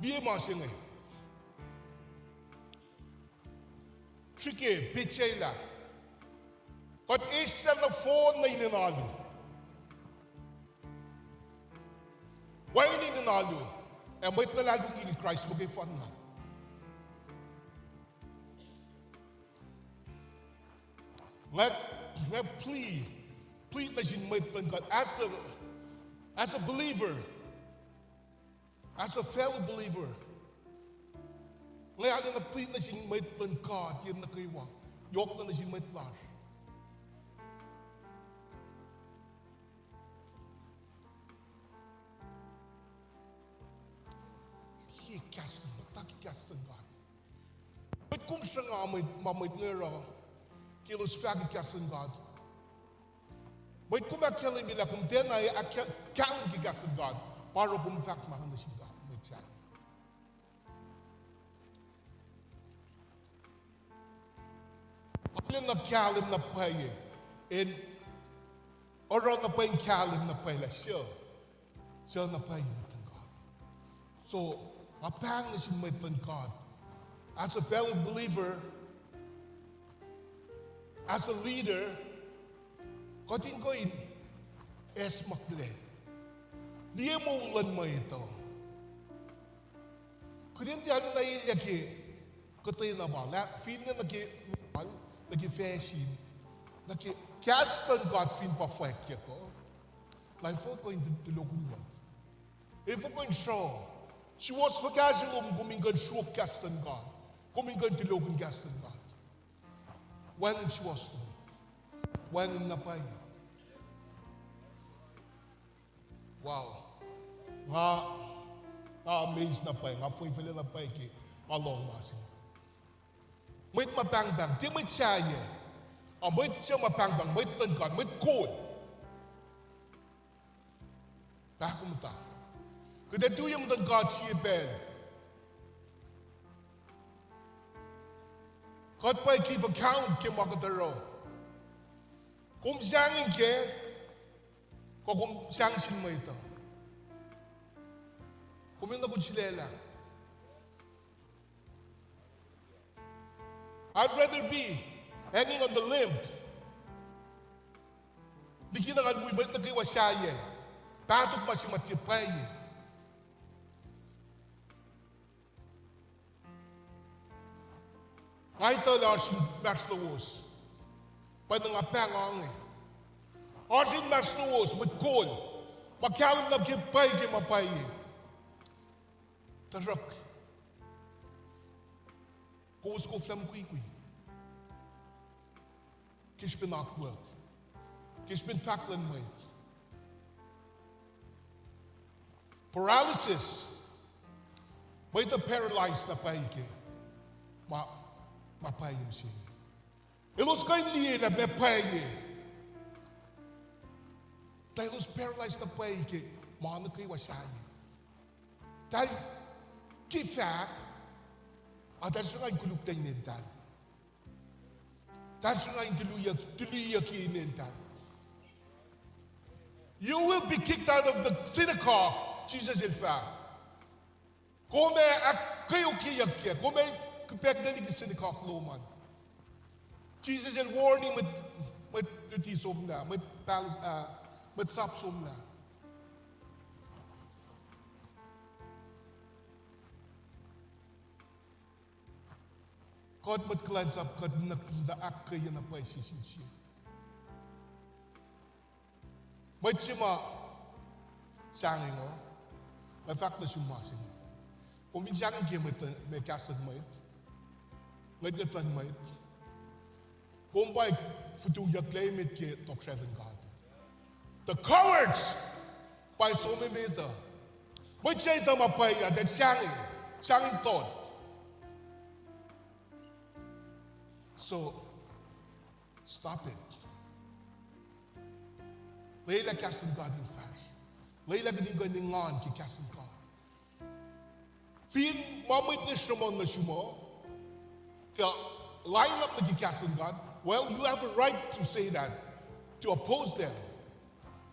Liye ma se inge. Srihke, petsac lah kuht eis sacna nohfohn nuh in enenuh alu. Wacngihn enenuh alu, ac mwet luhlahlfongi ke Kraist muhkwena. Nga, nga plea, plea nuh sin mwet luhn God as a, as a believer, as a fellow believer. Nga arulacna plea nuh sin mwet luhn God yen nuh kwewa, yohkna nuh sin mwet lasr. Liye kahs luhn, muhta ke kahs luhn God. Mwet kom sruhnga mwet, ma mwet inge oruh ke elos fahk ke kahs luhn God. Mwet kom ahkkahlwemye lah kom tiacna ahk-, kahlwem ke kahs luhn God, pa oruh kom fahk ma nuh sin God, mwet sahyac. Arulacna kahlwem na pwacye, in oruh na pwacye, kahlwem na pwacye lah suc, suc na pwacye mwet luhn God. So, nga pahng nuh sin mwet luhn God, as a fellow believer, as a leader, kuht in kuh in acsmaklac. Liye moul luhn mwet uh. Kuht in tiac arulacna elyah ke kuhtwena ma lah, finne nuh ke wal, nuh ke facsin, nuh ke kahs luhn God fin pa fwackyuck uh, lah efuh kuh in tulokihnyuck? Efuh kuh in sruoh? Suwohs fuhkah se lom kom in kuh in sruok kahs luhn God, kom in kuh in tulokihn kahs luhn God? Wacngihn suwohs lom. Wacngihn na pwacye. Wow. Nga, nga amazed na pwacye, nga fwefwelac na pwacye ke nga lohng ma se. Mwet ma pahngpahng, tiac mwet sahyac, a mwet se ma pahngpahng, mwet luhn God, mwet kol. Pahkomuhta. Kuht ac tuyak muhtuhn God sie pacl, kuht pwacye give account ke ma kuht oruh. Kom sahngweng kac, kuh kom sahngweng sin mwet uh? Kom enenuh in sulaclah. I'd rather be hanging on the limb, likina ngan wi mwet nuh kwewa sahyac, pahtok ma se ma tiac pwacye. Nga etuh lah oasr inmahsrlowos, pacna nga pahngon inge. Oasr inmahsrlowos mwet kol ma kahlwem na ke pwacye ke ma pwacye, tuhsruhk kowos koflah mukwikwi ke srihpen akwuck, ke srihpen fahk luhn mwet. Paralysis. Mwet uh paralyzed na pwacye ke ma, ma pwacye mihsenge. Elos kuh in liye lah meac pwacye, tuh elos paralyzed na pwacye ke ma nuh kwewa sahyac. Tahl ke fahk, a tahl sruhnga in koluk tuh in eltahl. Tahl sruhnga in tuliyuck, tuliyuck ke in eltahl. You will be kicked out of the synagogue, Jisus el fahk. Kom ac ahkkweokyeyuck kac, kom ac kipack nuh liki synagogue lom an. Jisus el warning mwet, mwet luti somlah, mwet pahluh, ah, mwet sap somlah. Kuht mwet kuhlwacnsap, kuht nuhnak in ahkkweye na pwacye sie sin sie. Mwet se ma sahngweng uh, nga fahk nuh sum ma se inge. Kom fin sahngweng ke mwet, mwe kahs luhn mwet, ngwetngwet luhn mwet, kom pa fototuyucklac emet ke tohkohsrahi luhn God. The cowards pa som emet uh. Mwet se etuh ma pwacye, tuh sahngweng, sahngweng tot. So, stop it. Lwelah kahs luhn God in fahsr. Lwelah kuht in kuh in engan ke kahs luhn God. Fin ma mwet inge sruhmuhn nuh sum uh, tiac line up nuh ke kahs luhn God,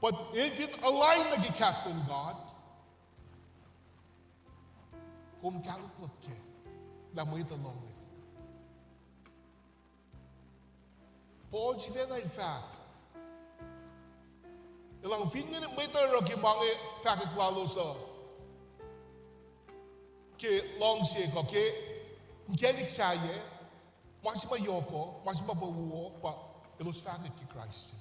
But el fin align nuh ke kahs luhn God, kom kaloklok kac lah mwet uh lohngak. Paul sifacna el fahk, elan fin mwet uh oruh ke ma inge fahkwack lalos uh ke luhngse kuh ke inkacnek sahyac, ma se ma yohk uh, ma se ma pa wo uh, pa elos fahkwack ke Kraist se.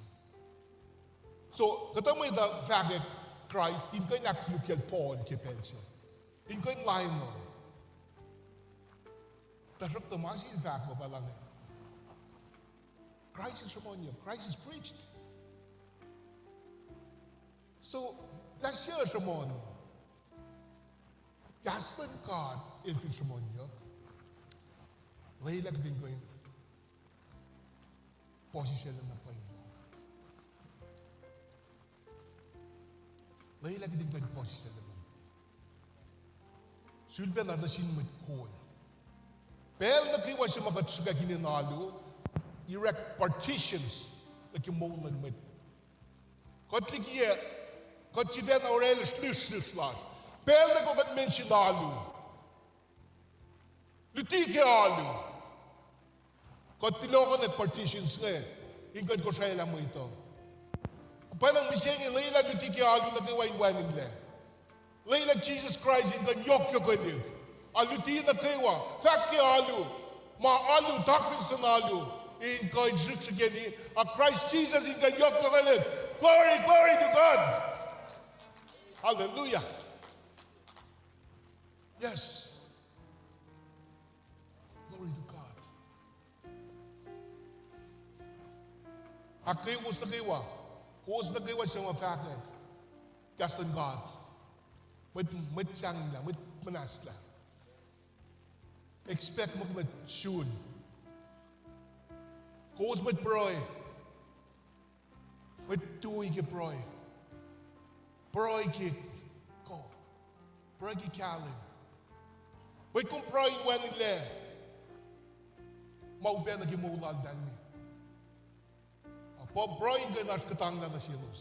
So kuhtuh mwet uh fahkwack Kraist in kuh in ahkkolukye Paul ke pacl se, in kuh in lain uh. Tuhsruhktuh ma se el fahk uh pa lah inge, Christ el sruhmuhnyuck, Christ is preached. So, lah sie sruhmuhn, kahs luhn God el fin sruhmuhnyuck, lwelah kuht in kuh in puhsisacl na pwacye. Lwelah kuht in kuh in puhsisacl na. Sulpacna nuh sin mwet kol. Pacl nuh kwewa se ma kuht sruhkwack inen alu, erect partitions nuh ke moul luhn mwet. Kuht liki, kuht sifacna orwaclah lihsrlihsr lasr pacl nuh kwewa kuht mention alu, luti ke alu. Kuht tilohkohnak partitions inge in kuh in kosraclah mwet uh. Pwacnwacng mihsenge lwelah luti ke alu nuh kwewa in wacngihnlac. Lwelah Jisus Kraist in kuh in yohkyohkwelihk. A luti nuh kwewa, fahk ke alu, ma alu, doctrines luhn alu, in kuh in srihksrihkeni, a Kraist Jisus in kuh in yohkyohkwelihk. Glory, glory to God. Hallelujah. Yes. Glory to God. Ahkkeye kowos nuh kwewa, kowos nuh kwewa suc ma fahkwack kahs luhn God, mwet, mwet sahngwenglah, mwet muhnahslah, expect muh kom sun. Kowos mwet pruhe, mwet tui ke pruhe, pruhe ke, ko, pruhe ke kahlwem. Mwet kom pruhe in wacngihnlac ma upac nuh ke moul laltahl. A pa pruhe in kuh in oasr kuhtanglah nuh selos,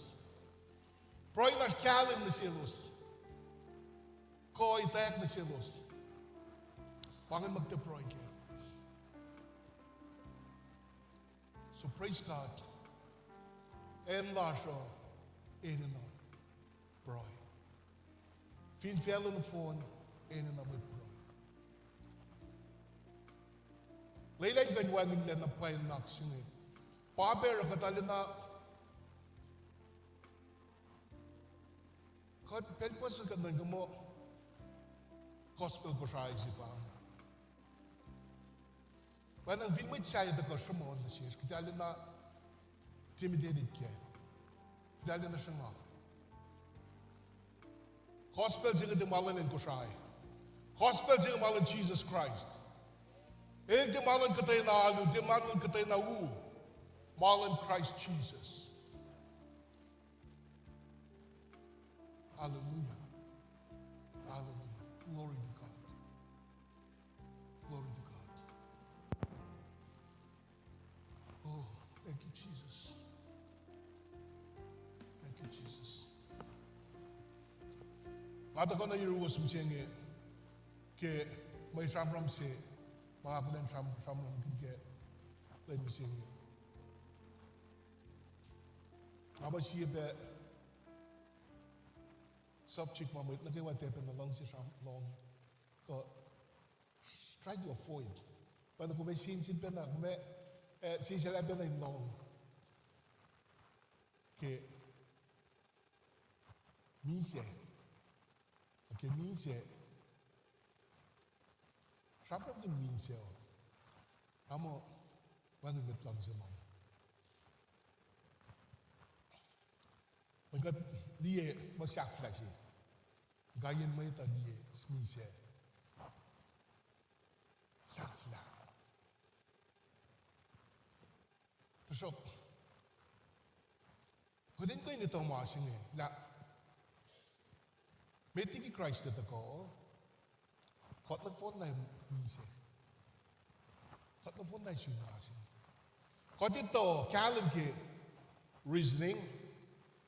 pruhe in oasr kahlwem nuh selos, kuh etwacack nuh selos. Pa ingacn ma kuht pruhe kac. So praise God. Acn lasr uh enenuh pruhe. Fin facluh nohfohn, enenuh mwet pruhe. Lwelah in kuh in wacngihnlac na pwacye nuhnak se inge. Pa pacl oruh kuht arulacna, kuht pacl puhs kuht nuhnkuh muh gospel Kosrae se pa. Pwacnwacng fin mwet sahyac tuhkuh sruhmuhn nuh sesr, kuht arulacna intimidated kac. Kuht arulacna sruhnga. Gospel se inge tiac ma luhn acn Kosrae. Gospel se inge ma luhn Jisus Kraist. El tiac ma luhn kuhtwena alu, tiac ma luhn kuhtwena u. Ma luhn Kraist Jisus. Hallelujah. Hallelujah. Glory to God. Glory to God. Oh, thank you, Jesus. Thank you, Jesus. Nga tuhkuh nuh yuruwos mihsenge ke mwe sramsram se ma nga kuh in sram-, sramsramkihn ke lwen mihsenge. Nga muh sie pac subject ma mwet nuh kwewa tiac pacna luhngse sram lohng, kuh try to avoid. Pacna kom ac sensen pacna, kom ac, eh, senselah pacna in lohng ke misac. Ke misac, sramsramkihn misac uh. Nga muh wacngihn mwet luhngse lom. Mweyen kuht liye muh sahflah se. Kaiyacn mwet uh liye misac, sahflah. Tuhsruhk kuht in kuh in etuh ma se inge lah met liki Kraist el tuhkuh, kuht nohfohn na misac. Kuht nohfohn na sun ma se inge. Kuht etuh kahlwem ke reasoning,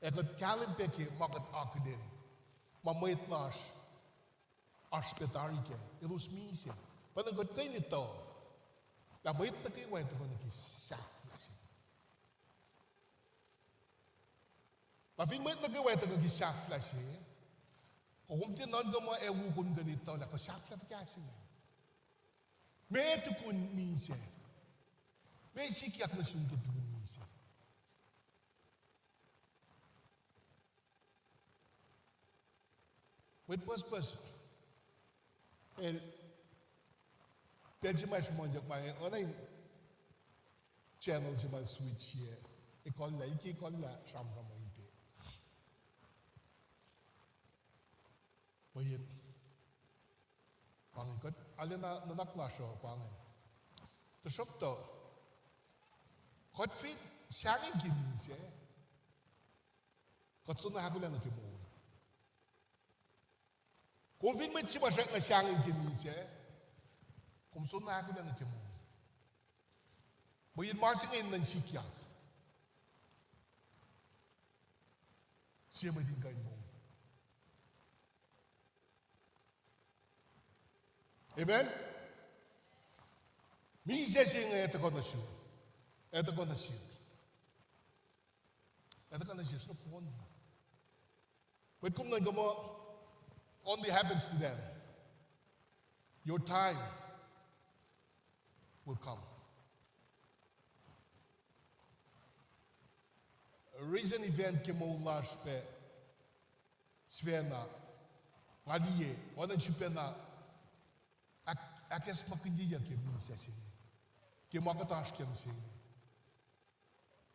ac kuht kahlwem pac ke ma kuht akihlen, ma mwet lasr oasr pac tari kac, elos misac. Pwacnwacng kuht kuh in etuh lah mwet nuh kwewa ac tuhkuh nuh ke sahflah se. Na fin mwet nuh kwewa ac tuhkuh ke sahflah se, kuh kom tiac nuhnkuh muh ac wo kom kuh in etuh lah kuh sahflah fuhkah se inge. Meac tukun misac? Meac sikyak nuh sum ke tukun misac? Mwet pucspucs el, pacl se ma sruhmuhnyuck ma, oacna in channel se ma switch-i, ekuhllah, ekuhllah sramsram uh in te. Mweyen pa ingacn, kuht arulacna nuhnak lasr uh pa ingacn. Tuhsruhktuh, kuht fin sahngweng ke misac, kuht soenna ahkolah nuh ke moul. Kom fin mwet se ma srackna sahngweng ke misac, kom soenna ahkolah nuh ke moul. Mweyen ma se inge enenuh in sikyak sie mwet in kuh in moul. Amen? Misac se inge ac tuhkuh nuh sum, ac tuhkuh nuh sihk, ac tuhkuh nuh sesr nohfohn na. Mwet kom nuhnkuh muh only happens to them. Your time will come. Recent event ke moul lasr pac sifacna, nga liye, oacna srihpacna ahk-, ahkacsmakihnyeyuck ke misac se inge, ke ma kuht oasr kac mihsenge,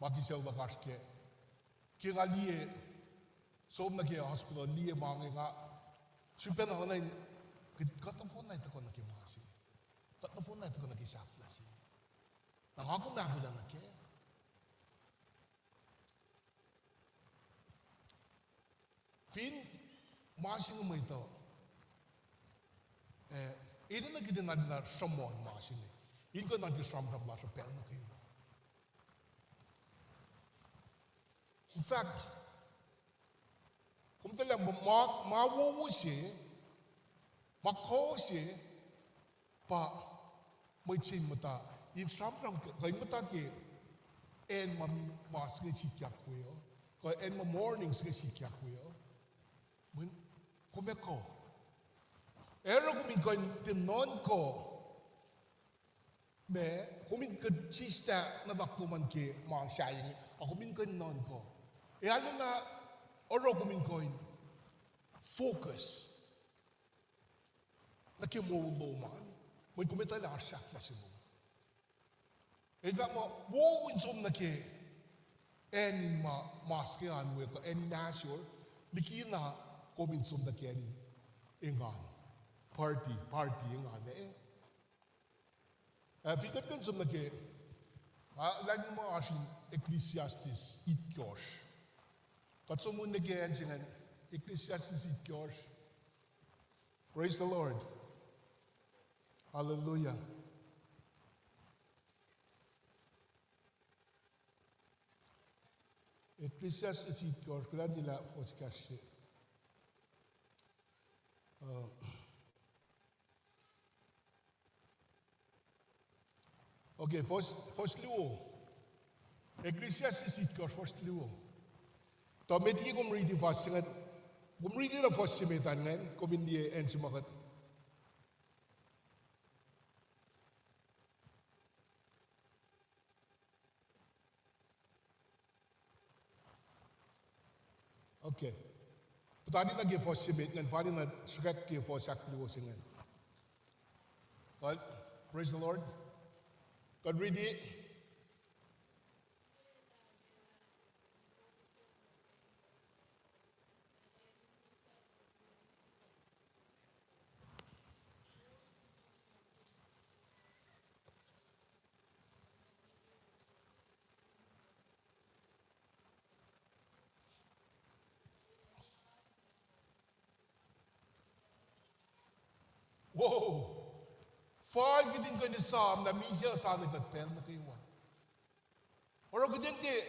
ma ke sucu luhk oasr kac. Ke nga liye, som nuh ke hospital, liye ma inge, nga srihpacna oacna in, kuht nohfohn na ac tuhkuh nuh ke ma se inge. Kuht nohfohn na ac tuhkuh nuh ke sahflah se inge. Na nga kom ahkolah nuh kac. Fin ma se inge mwet uh, eh, enenuh kuht in arulacna sruhmuhn ma se inge, in kuh in nuhnkuh sramsram lasr uh pacl nuh kwewa. In fact, kom tuh lah ma, ma wowo se, ma kuh se, pa mwet se in muhta, in sramsram kuh in muhta ke acn ma, ma se inge sikyak we uh, kuh acn ma mourning se inge sikyak we uh. Mweyen kom ac kuh, ac oruh kom in kuh in tiac nuhnkuh ma, kom in kuh in sislah nuhnak lom an ke ma sahyac inge, a kom in kuh in nuhnkuh. Ac arulacna oruh kom in kuh in focus nuh ke moul lom an, mweyen kom etuh lah oasr sahflah se lom. El fahk muh wo in som nuh ke acn in ma, ma se inge an we kuh acn in ahsor, likina kom in som nuh ke acn in engan, party, party engan, eh? Ah, fin kuht kuh in som nuh ke, ah, lah fin ma oasr in Ecclesiastes itkohsr. Kuht som nuh ke acn se ingacn, Ecclesiastes itkohsr. Praise the Lord. Hallelujah. Ecclesiastes itkohsr, kuht ac liye lah fuhs kahsruh se. Uh, okay, fuhs, fuhs luo. Ecclesiastes itkohsr fuhs luo. Tuh met liki kom riti fuhs se ingacn, kom riti na fuhs se met an ingacn, kom in liye acn se ma kuht Okay. Puhtati na ke fuhs se met ingacn, fani na sruhkwack ke fuhs ahkluo se ingacn. Kuht, praise the Lord. Kuht riti. Wo, fal kuht in kuh in esam lah misac uh sa nuh kuht pacl nuh kwewa. Oruh kuht in tiac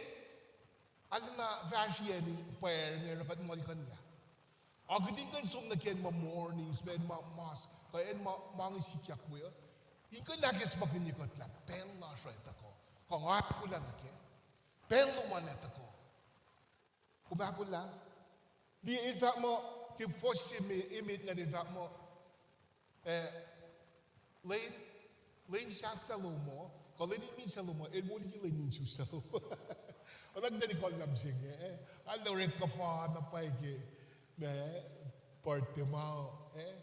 arulacna fahsriyacn pwacr inge oruh kuht muhlkuhnlah. Ac kuht in kuh in som nuh ke acn ma mournings, ma acn ma mas, kuh acn ma, ma inge sikyak we uh. In kuh in ahkacsmakihnye kuht lah pacl lasr uh ac tuhkuh. Kuh nga ahkolah nuh kac. Pacl lom an ac tuhkuh. Kom ahkolah? Liye el fahk muh, ke fuhs se me, emet ingacn el fahk muh, eh, lwen, lwen sahflah lom uh, kuh lwen in misac lom uh, el wo liki lwen in isuslac lom. Oacna kuht in ekuhllah mihsenge, eh? Arlac orek kuhfa na pwacye ke, ma, birthday ma, eh?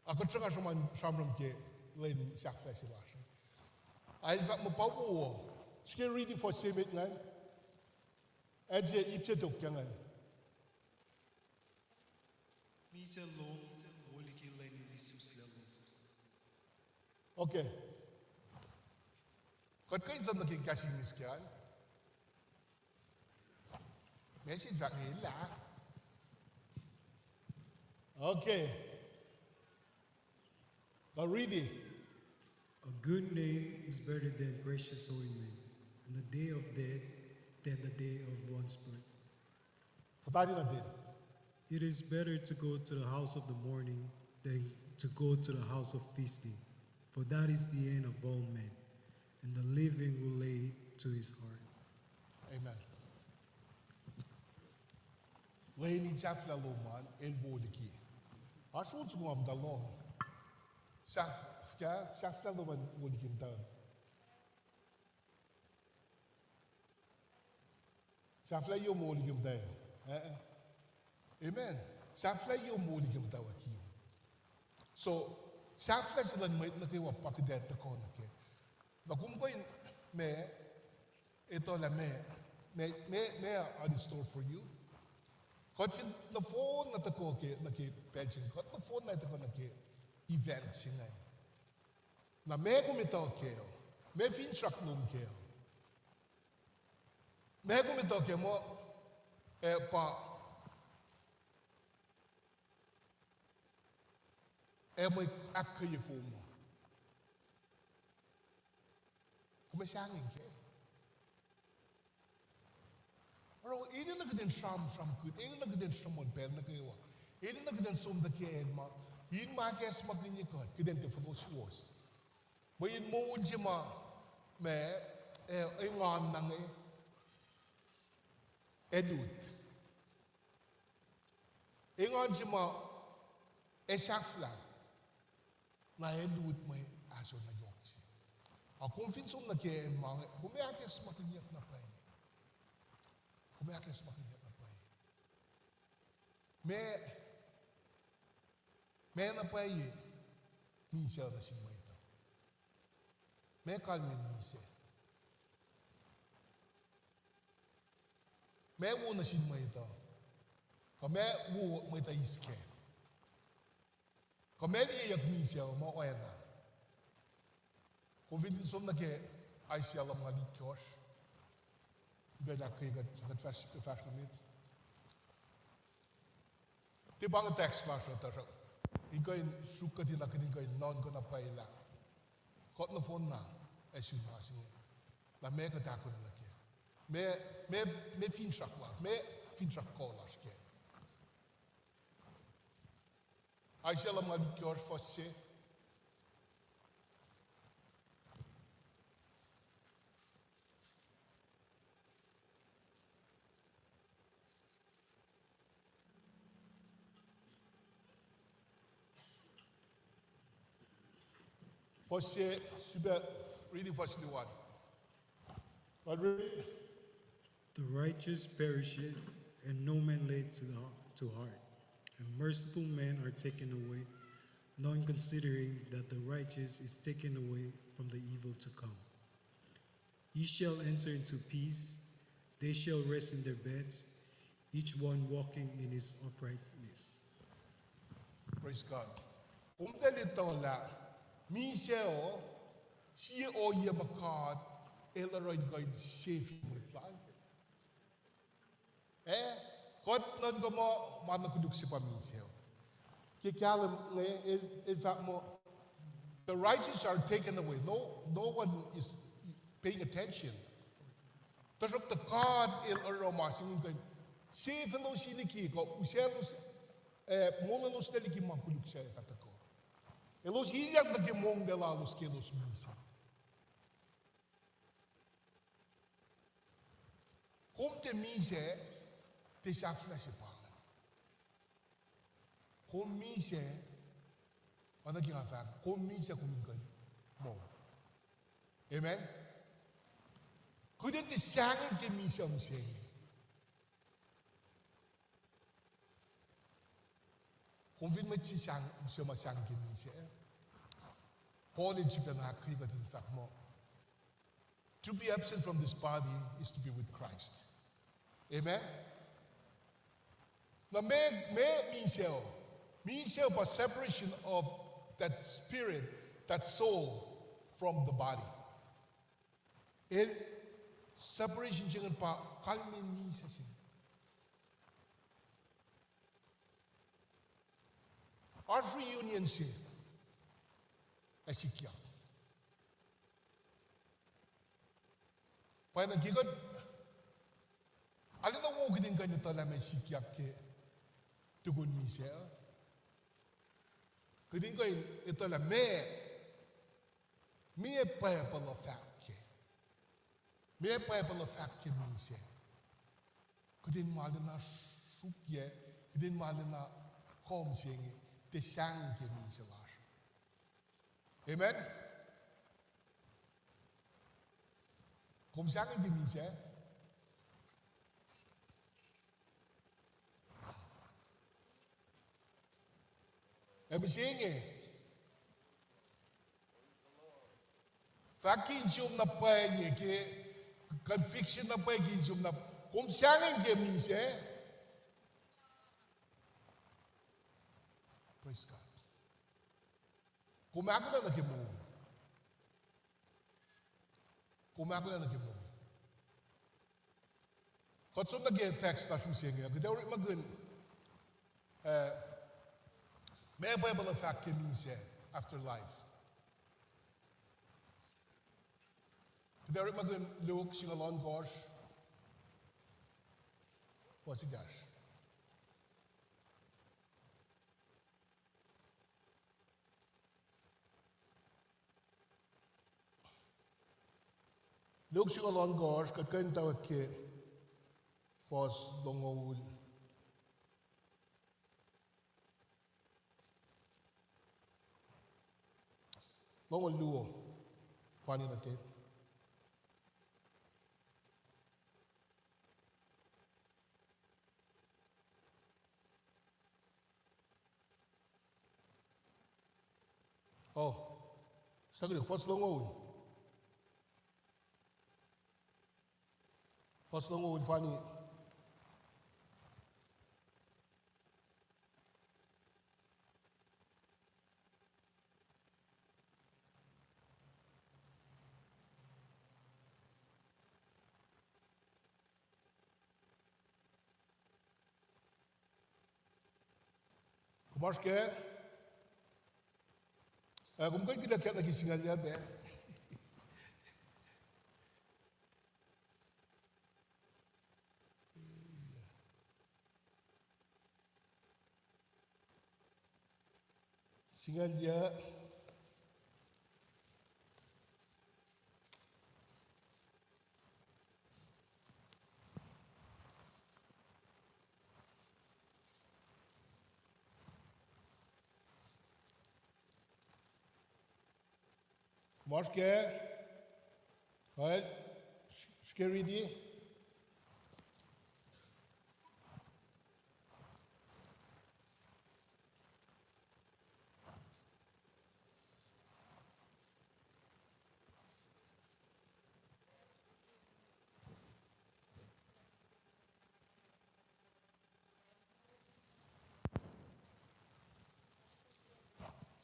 Ac kuht sruhnga sruhmuhn sramsram ke lwen sahflah se lasr. Ac el fahk muh pa wo. Srihke riti fuhs se emet ingacn. Ac se ip se tok ke ingacn. Misac lom wo liki lwen in isuslac lom. Okay. Kuht kuh in som nuh ke kahs English ke an. Message fahk lah. Okay. Kuh riti. A good name is better than precious ointment, and the day of death than the day of one's birth. Fuhta na pin. It is better to go to the house of the mourning than to go to the house of feasting, for that is the end of all men, and the living will lay it to his heart. Amen. Lwen in sahflah lom an, el wo liki. Oasr on soko ma muhta lohng. Sahf-, sahflah lom an wo liki muhta. Sahflah yom wo liki muhta. Eh, eh. Amen. Sahflah yom wo liki muhtwacwacack yom. So, sahflah se luhn mwet nuh kwewa pa kuht ac tuhkuh nuh kac. Na kom kuh in, ma, etuh lah ma, ma, ma, ma on in store for you. Kuht fin nohfohn na tuhkuh ke, nuh ke pacl se inge, kuht nohfohn na tuhkuh nuh ke event se inge. Na ma kom etuh kac, ma finsrak lom kac. Ma kom etuh kac muh, eh, pa, ac mwe ahkkweye kom uh. Kom ac sahngweng kac. Oruh enenuh kuht in sramsramkihn, enenuh kuht in sruhmuhn pacl nuh kwewa. Enenuh kuht in som nuh ke acn ma, in ma ahkacsmakihnye kuht, kuht in tiac fohlohsuwohs. Mweyen moul se ma, ma, eh, engan na inge, ac lut. Engan se ma ac sahflah, na ac lut mwe ahsor na yohk se. Ac kom fin som nuh ke acn ma inge, kom ac ahkacsmakihnyuck na pwacye. Kom ac ahkacsmakihnyuck na pwacye. Ma, ma na pwacye misac nuh sin mwet uh? Ma kalmacn misac? Ma wo nuh sin mwet uh? Kuh ma wo mwet uh eis kac? Kuh ma liyeyuck misac uh ma oacna? Kom fin som nuh ke Isaiah lumngaul itkohsr, in kuh in ahkkweye kuht, kuht fahsr, fahsr nuh met. Tiac pa inge text lasr uh, tuhsruhk in kuh in suk kuht in, kuht in kuh in nuhnkuh na pwacye lah kuht nohfohn na ac sun ma se inge. Na ma kuht ahkolah nuh kac? Ma, ma, ma finsrak lasr, ma finsrak kuh lasr kac? Isaiah lumngaul itkohsr, fuhs se. Fuhs se, sifilpac riti fuhs luo an. But re- The righteous perisheth, and no man laid to the, to heart. And merciful men are taken away, none considering that the righteous is taken away from the evil to come. Ye shall enter into peace, they shall rest in their beds, each one walking in his uprightness. Praise God. Kom tahl etuh lah misac uh, sie ohiyac ma God El oruh in kuh in save mwet Lal. Eh, kuht nuhnkuh muh ma na koluk se pa misac uh. Ke kahlwem inge, el, el fahk muh, the righteous are taken away. No, no one is paying attention. Tuhsruhktuh God El oruh ma se inge kuh in save elos liki kuh use elos, eh, molweloslac liki ma koluk sahyac fah tuhkuh. Elos ilyak nuh ke monglac lalos ke elos misac. Kom tiac misac, tiac sahflah se pa inge. Kom misac, oacna ke nga fahk, kom misac kom in kuh in moul. Amen? Kuht in tiac sahngweng ke misac mihsenge. Kom fin mwet se sahng, se ma sahngweng ke misac, Paul el sifacna ahkkweye kuht in fahk muh, to be absent from this body is to be with Christ. Amen? Na meac, meac misac uh? Misac uh pa separation of that spirit, that soul from the body. El separation se ingacn pa kalmacn misac se. Oasr reunion se ac sikyak. Pwacyena ke kuht arulacna wo kuht in kuh in etuh lah meac sikyak ke tukun misac. Kuht in kuh in etuh lah meac, meac Bible uh fahk ke, meac Bible uh fahk ke misac. Kuht in ma arulacna sruokyac, kuht in ma arulacna kom se inge, tiac sahngweng ke misac lasr. Amen? Kom sahngweng ke misac? Ac mihsenge, fahk ke insiyom na pwacye ke, conviction na pwacye ke insiyom na, kom sahngweng ke misac? Praise God. Kom ahkolah nuh ke moul. Kom ahkolah nuh ke moul. Kuht som nuh ke text lasr mihsenge, kuht ac orekmakihn, eh, meac Bible uh fahk ke misac, after life. Kuht ac orekmakihn Luke singucul ohnkohsr, fuhs ekahsr. Luke singucul ohnkohsr, kuht kuh in tuh ke fuhs longoul, longoul luo, fani nuh ke Oh, sakri, fuhs longoul. Fuhs longoul fani. Kom oasr kac? Ah, kom kuh in kihlacng nuh ke singucul yac pac? Singucul yac. Kom oasr kac? Kal, srihke riti.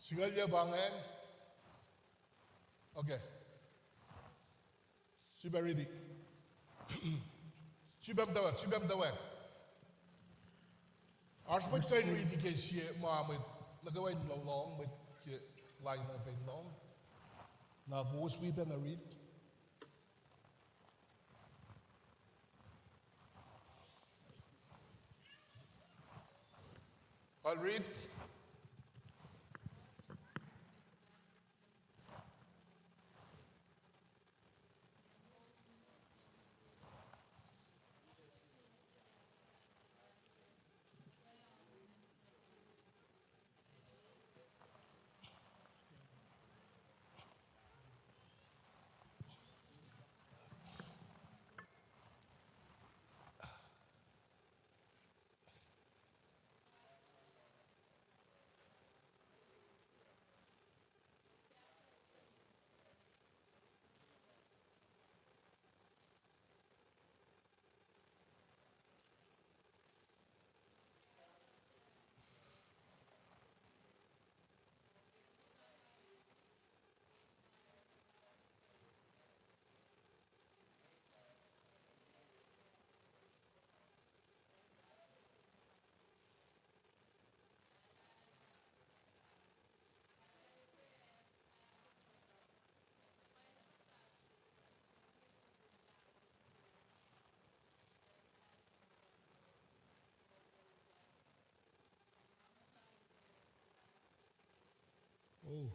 Singucul yac pa ingacn? Okay. Srihpac riti. Srihpac muhtwacwacack, srihpac muhtwacwacack. Oasr mwet kuh in riti ke sie ma mwet nuh kwewa in lohng, mwet ke lain nuh pac in lohng? Na kowos wi pac na rit. I'll read. Oh.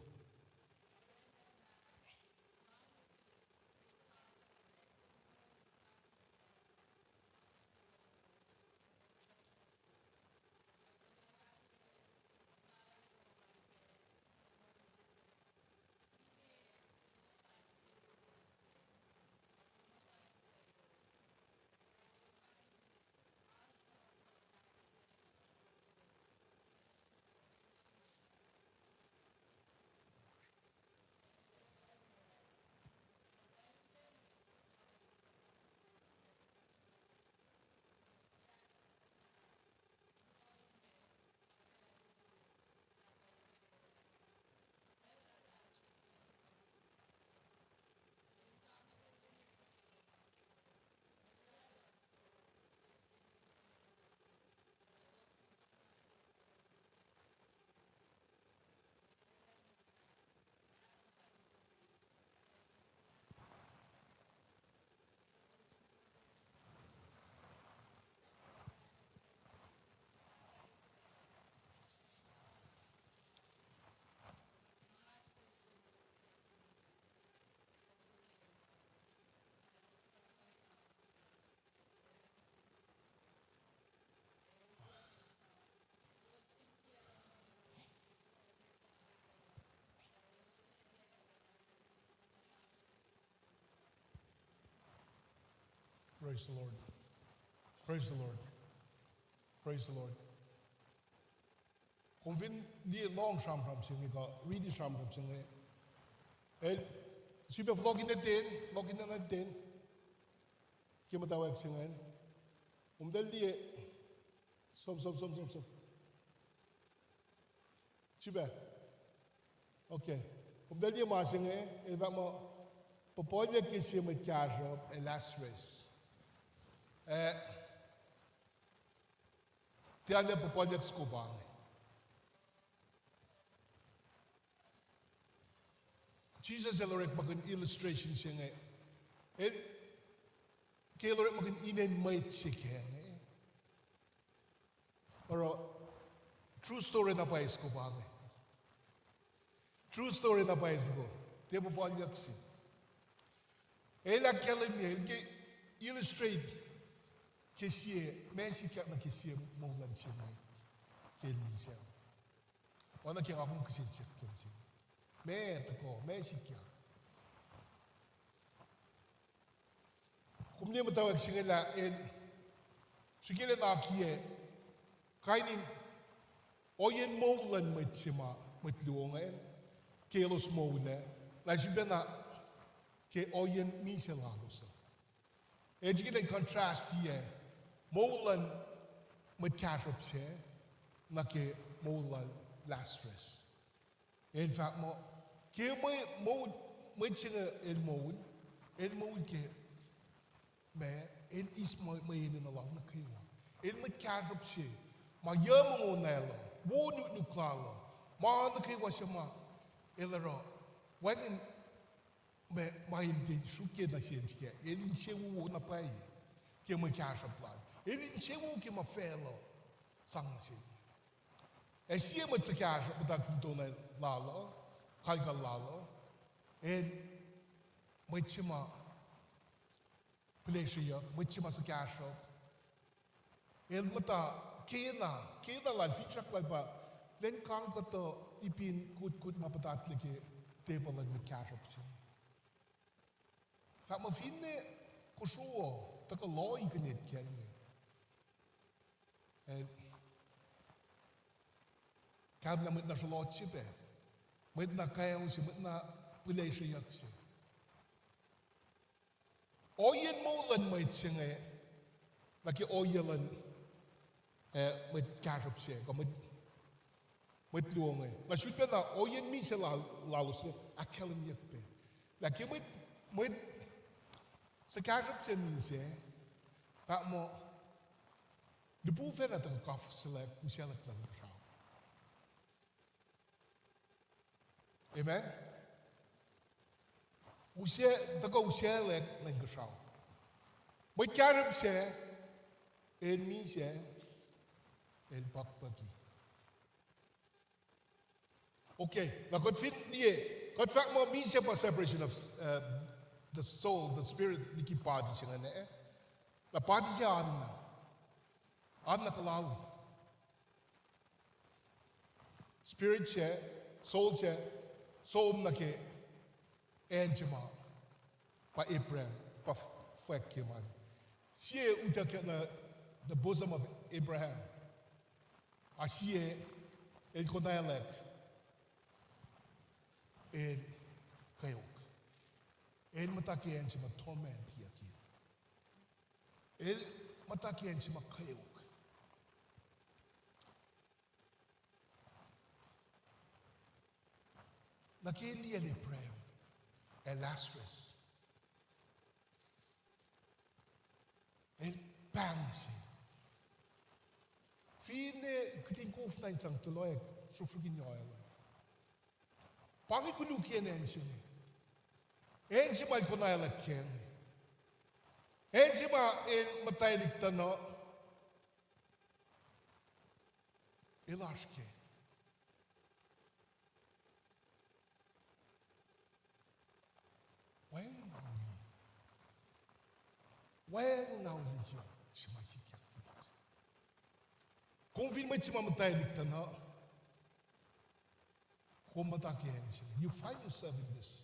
Praise the Lord. Praise the Lord. Praise the Lord. Kom fin liye lohng sramsram se inge kuh riti sramsram se inge, el, srihpac fohlohkihn nuh ten, fohlohkihn nuh ten ke muhtwacwacack se ingacn. Kom tuh liye, som, som, som, som, som. Srihpac. Okay. Kom tuh liye ma se inge, el fahk muh, puhpuhlyuck ke sie mwet kahsruhp ac Lazarus. Eh, tiac lah puhpuhlyuck soko pa inge. Jisus el orekmakihn illustration se inge. El, ke el orekmakihn inen mwet se ke inge. Oruh, true story na pwacye soko pa inge. True story na pwacye soko. Tiac puhpuhlyuck se. El ahkkahlwemye, el ke illustrate ke sie, ma sikyak nuh ke sie moul luhn sie mwet ke el misac. Oacna ke nga kom kihsen siyuck ke mihsenge, ma tuhkuh, ma sikyak. Kom liye muhtwacwacack se inge lah el srihke lah akiyac kain in ohiyacn moul luhn mwet se ma, mwet luo ingacn, ke elos moul ah, na srihpac na ke ohiyacn misac lalos uh. El srihke lah contrastiyac moul luhn mwet kahsruhp sac nuh ke moul lal Lazarus. El fahk muh, ke mwe, moul, mwet se inge el moul, el moul ke, ma, el eis mwe, mwe enenuh lal nuh kwewa. El mwet kahsruhp se ma yuc mongo nal uh, wo nuknuk lal uh, ma nuh kwewa se ma el oruh, wacngihn ma, ma el tiac sruokyac nuh sel sika, el insewowo na pwacye ke mwe kahsruhp lal. El insewowo ke ma facluh sang nuh sel. Ac sie mwet suhkahsruhp muhta ke tonal lal uh, kalkal lal uh, el mwet se ma pihlesreyuck, mwet se ma suhkahsruhp. El muhta kena, kena lal, finsrak lal pa lwen kang kuhtuh ipin kutkut ma puhtatlac ke tepuh luhn mwet kahsruhp se. Fahk muh finne kosro uh tuhkuh loh kinet kacl inge, el kahlwem lah mwet na sruloh se pac, mwet na kaong se, mwet na pihlesreyuck se. Ohiyacn moul luhn mwet se inge, nuh ke ohiyac luhn, eh, mwet kahsruhp se, kuh mwet, mwet luo inge. Na sifilpacna ohiyacn misac lal-, lalos inge ahkkahlwemyeyuck pac. Lah ke mwet, mwet suhkahsruhp se misac, fahk muh, lipufacn ah tuhkuh kafselack, usaclack nuh inkuhsrao. Amen? Use-, tuhkuh usaclack nuh inkuhsrao. Mwet kahsruhp se, el misac, el pakpuki. Okay, na kuht fin liye, kuht fahk muh misac pa separation of, uh, the soul, the spirit, liki body se ingacn, eh? Na body se oanna. Oanna kuhlao. Spirit se, soul se, som nuh ke acn se ma pa Abraham, pa f-, fwack ke ma. Sie utuckuh nuh the bosom of Abraham. Ac sie el konwaclack, el kweok. El muhta ke acn se ma torment-yuck. El muhta ke acn se ma kweok. Na ke el liyacl Abraham ac Lazarus, el pahng nuh sel, finne kihtin kof na in sang tuloack sruhksruhk in oil uh, pa inge kolukyacn acn se inge. Acn se ma el konwaclack kac inge. Acn se ma el muhtwaclihk tuh na el oasr kac. Wacngihn auli. Wacngihn auli yohk se ma sikyak. Kom fin mwet se ma muhtwaclihk tuh na, kom muhta ke acn se, you find yourself in this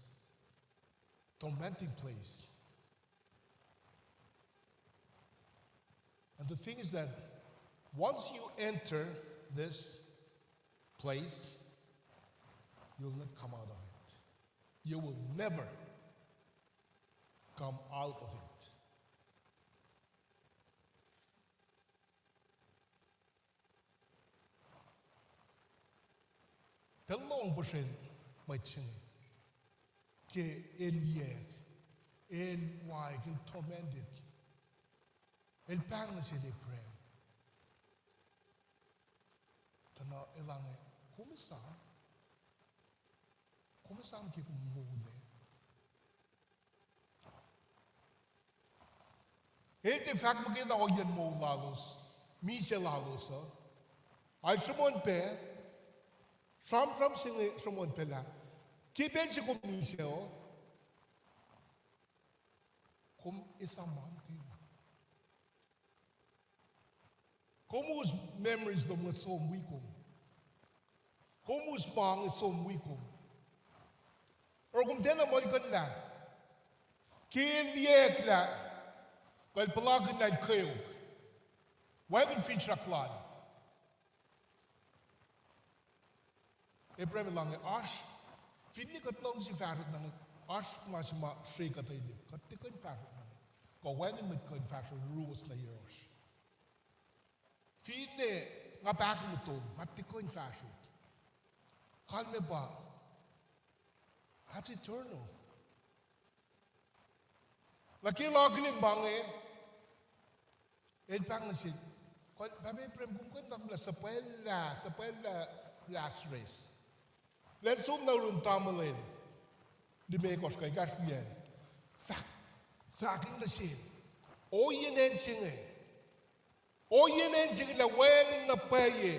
tormenting place. And the thing is that once you enter this place, you'll not come out of it. You will never come out of it. Pacl lohng puhsren mwet se inge ke el liyacl, el waek, el tormented. El pahng nuh sel Abraham. Tuh na elange, kom esam, kom esam ke kom moullac. El tiac fahk muhkwena ohiyacn moul lalos, misac lalos uh. Ac sruhmuhn pac, sramsram se inge sruhmuhn pac lah ke pacl se kom misac uh, kom esam ma nuh kwewa. Kom us memories lom nuh som wi kom. Kom us ma inge som wi kom. Oruh kom tiacna muhlkuhnlah ke el liyacl lah, kuh el puhlakihn lah el kweok. Wacngihn finsrak lal. Abraham el elange oasr, finne kuht luhngse fahsrot na inge, oasr ma se ma sre kuht elip, kuht tiac kuh in fahsrot na inge. Kuh wacngihn mwet kuh in fahsrot yuruwos nuh yohrohsr. Finne nga pahkomuhtom, nga tiac kuh in fahsrot. Kalmac pa, that's eternal. Na ke el akihlen ma inge, el pahng nuh sel, kuh, Pahpah Abraham, kom kuh in tamuhlwel suhpwacllah, suhpwacllah Lazarus. Lah el som na yurin tamuhlwel limekohsr kuh ekahsr wiyacl. Fahk, fahk nuh sel ohiyacn acn se inge. Ohiyacn acn se inge lah wacngihn na pwacye.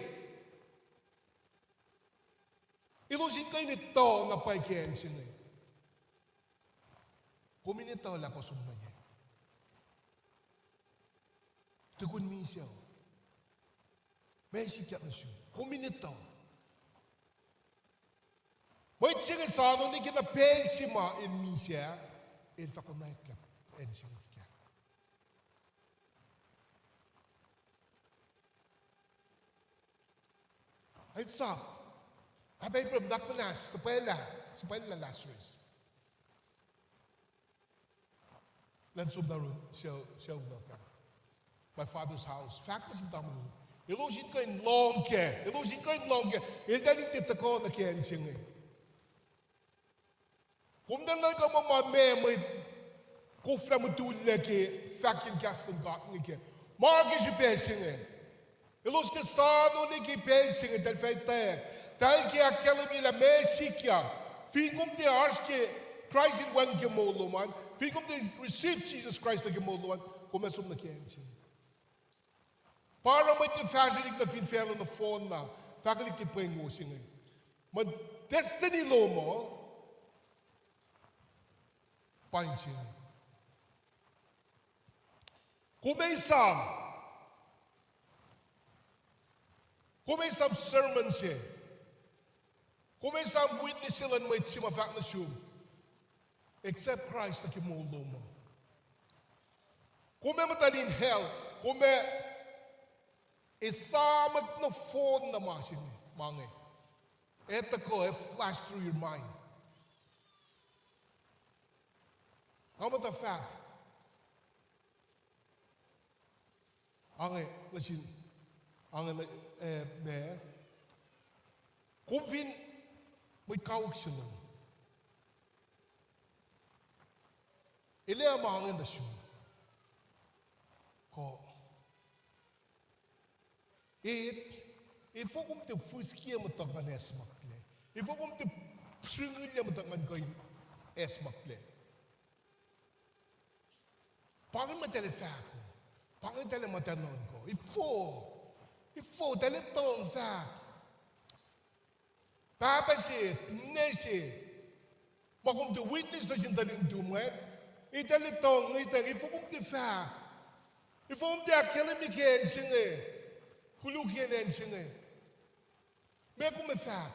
Elos in kuh in etuh na pwacye ke acn se inge. Kom in etuh lah kuh som nuh ye tukun misac uh. Ma sikyak nuh sum, kom in etuh. Mwet se inge soano nuh ke na pacl se ma el misac, el fah konwacack lah acn se inge fuhkah. Heads up. Pahpah Abraham, nuhnak muhnahs, suhpwaclah, suhpwaclah Lazarus. Elan som na ru, sucu, sucu nuh kac. My father's house. Fahk nuh sin tamuhlwel. Elos in kuh in lohng kac. Elos in kuh in lohng kac. Eltahl in tiac tuhkuh nuh ke acn se inge. Kom tiac nuhnkuh muh ma meac mwet koflah mutullac ke fahkyang kahs luhn God inge kac. Ma ke srihpac se inge. Elos tiac soano nuh ke pacl se inge, eltahl fah etwacack. Eltahl ke ahkkahlwemye lah meac sikyak. Fin kom tiac oasr ke Kraist in wacngihn ke moul lom an, fin kom tiac receive Jisus Kraist nuh ke moul lom an, kom ac som nuh ke acn se inge. Pa oruh mwet in fahsrwelihk nuh fin facluh nohfohn na, fahkwelihk ke pweng wo se inge. Mwe destiny lom uh pa inse inge. Kom esam, kom esam sermon se, kom esam witness se luhn mwet se ma fahk nuh sum, accept Christ nuh ke moul lom uh. Kom ac muhta in hell, kom ac esamwack nohfohn na ma se inge, ma inge. Ac tuhkuh, ac flash through your mind. Nga muhta fahk. Ange, nuh sin, ange, eh, ma. Kom fin mwet kawuck se lom, el ac ma inge nuh sum, kuh e, efuh kom tiac fihsrwacsrye muhtuhk ngan acsmaklac? Efuh kom tiac sringilyac muhtuhk ngan kuh in acsmaklac? Pa inge ma eltahl ac fahk uh. Pa inge eltahl ac muhta nuhnkuh. Efuh, efuh eltahl ac tuhng fahk? Pahpah se, ninac se, ma kom tiac witness nuh sin tuhlihk nuhtum ingacn, eltahl ac tuhng, eltahl, efuh kom tiac fahk? Efuh kom tiac ahkkahlwemye ke acn se inge, koluk yen acn se inge? Meac kom ac fahk?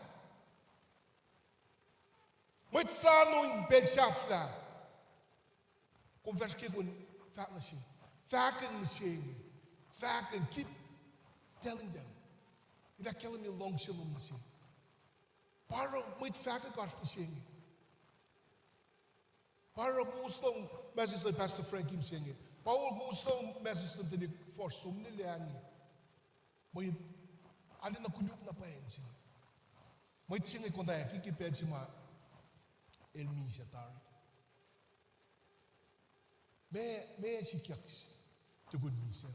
Mwet soano in pacl sahflah, kom fahsr ke kom fahk nuh sin, fahkwacng mihsenge, fahkwacng, keep telling them. Eltahl ahkkahlwemye luhngse lom nuh sin. Pa oruh mwet fahkwack oasr mihsenge. Pa oruh kowos lohng message luhn Pastor Frankie mihsenge. Pa oruh kowos lohng message luhn tuhlihk fuhsr somlah inge. Mweyen arulacna koluk na pwacye se inge. Mwet se inge konwacack ke pacl se ma el misac tari. Meac, meac sikyak tukun misac?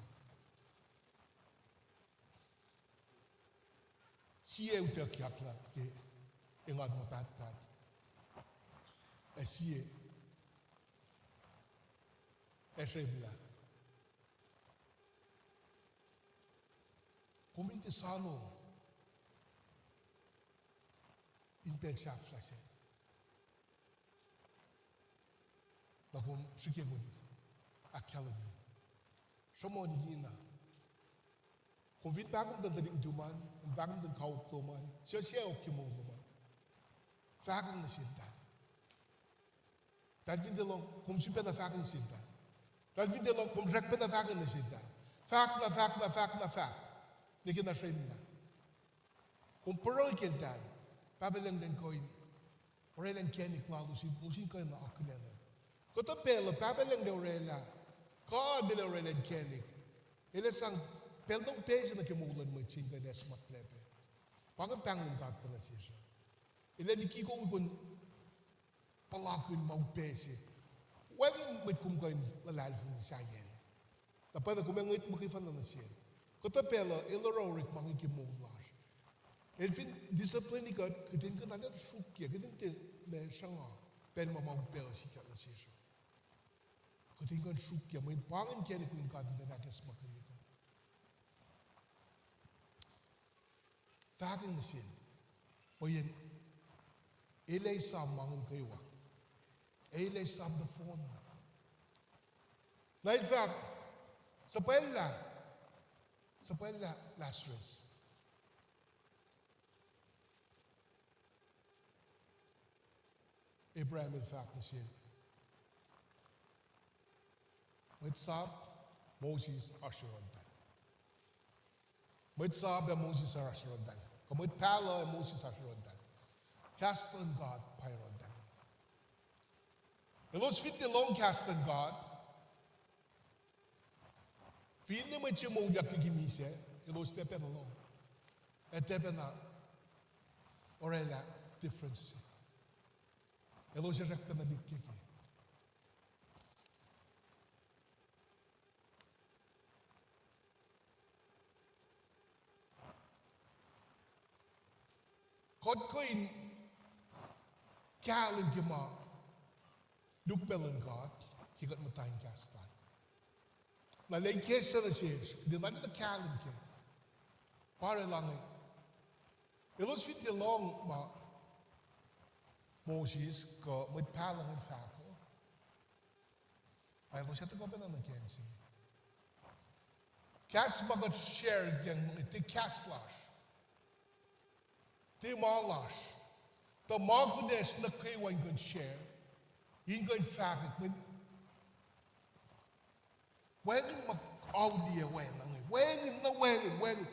Sie utuckyak lah ke engan ma pahtpaht, ac sie ac srwemlah. Kom in tiac soano in pacl sahflah se na kom srihke kom ahkkahlwemye. Sruhmuhn ingena. Kom fin pahkomuhta tuhlihk nuhtum an, kom pahkomuhta kawuck lom an, suc sacohk ke moul lom an, fahkwacng nuh seltahl. Eltahl fin tiac lohng, kom sifilpacna fahkwacng nuh seltahl. Eltahl fin tiac lohng, kom srackpacna fahkwacng nuh seltahl. Fahk na, fahk na, fahk na, fahk, nwe ke na srwemlah. Kom pruhe ke eltahl, Pahpah Lucng El kuh in orwaclah inkacnek lalos in, elos in kuh in akihlen. Kuhtuh pacl uh Pahpah Lucng El orwaclah, God El orwaclah inkacnek. El ac sang pacl na upac se nuh ke moul luhn mwet se in kuh in acsmaklac pac. Pa ingacn pahng luhn God pa nuh sesr uh. El ac liki kom in kuh in puhlakihn ma upac se. Wacngihn mwet kom kuh in luhlahlfongi sahyacl. Na pwacye kom ac ngwet muhkwena nuh sel. Kuhtuh pacl uh El oruh orekma inge ke moul lasr. El fin discipline kuht, kuht in kuh in arlac sruokyac, kuht in tiac ma sruhnga pacl ma ma upac uh sikyak nuh sesr uh. Kuht in kuh in sruokyac, mweyen pa ingacn inkacnek luhn God in kuh in ahkacsmakihnye kuht. Fahkwacng nuh sel, mweyen El ac esam ma inge kwewa. El ac esam nohfohnna. Na el fahk, suhpwacllah, suhpwacllah Lazarus. Abraham el fahk nuh sel, mwet sap, Moses oasr yohrohltahl. Mwet sap ac Moses oasr yohrohltahl. Kuh mwet pahluh ac Moses oasr yohrohltahl. Kahs luhn God pa yohrohltahl. Elos fin tiac lohng kahs luhn God, finne mwet se moulyak liki misac, elos tiac pacna lohng. Ac tiac pacna orwaclah difference. Elos ac srackpacna likkeke. Kuht kuh in kahlwem ke ma lukmac luhn God ke kuht muhta in kahs lal. Na lwen ke se nuh sesr, kuht in arulacna kahlwem ke pa orwaclah inge. Elos fin tiac lohng ma Moses kuh mwet pahluh ingacn fahk uh, na elos ac tuhkuh pacna nuh ke acn se inge. Kahs ma kuht share ke inge, tiac kahs lasr, tiac ma lasr. Tuh ma kunacsr nuh kwewa in kuh in share, in kuh in fahkwack mwe, wacngihn ma auliyak oacna inge. Wacngihn, na wacngihn, wacngihn.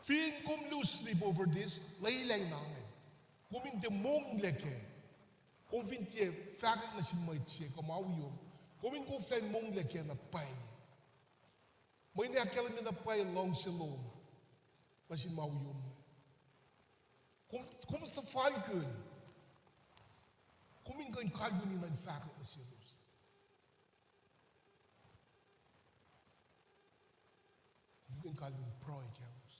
Fin kom lose sleep over this, lwelah na inge. Kom in tiac monglac kac. Kom fin tiac fahkwack nuh sin mwet se kuh ma wiom, kom in koflah monglac kac na pwacye. Mweyen ahkkahlwemye na pwacye luhngse lom nuh sin ma wiom inge. Kom, kom suhfalkihn. Kom in kuh in kalweni na in fahkwack nuh selos. Kom in kuh in kalweni pruhe kaclos.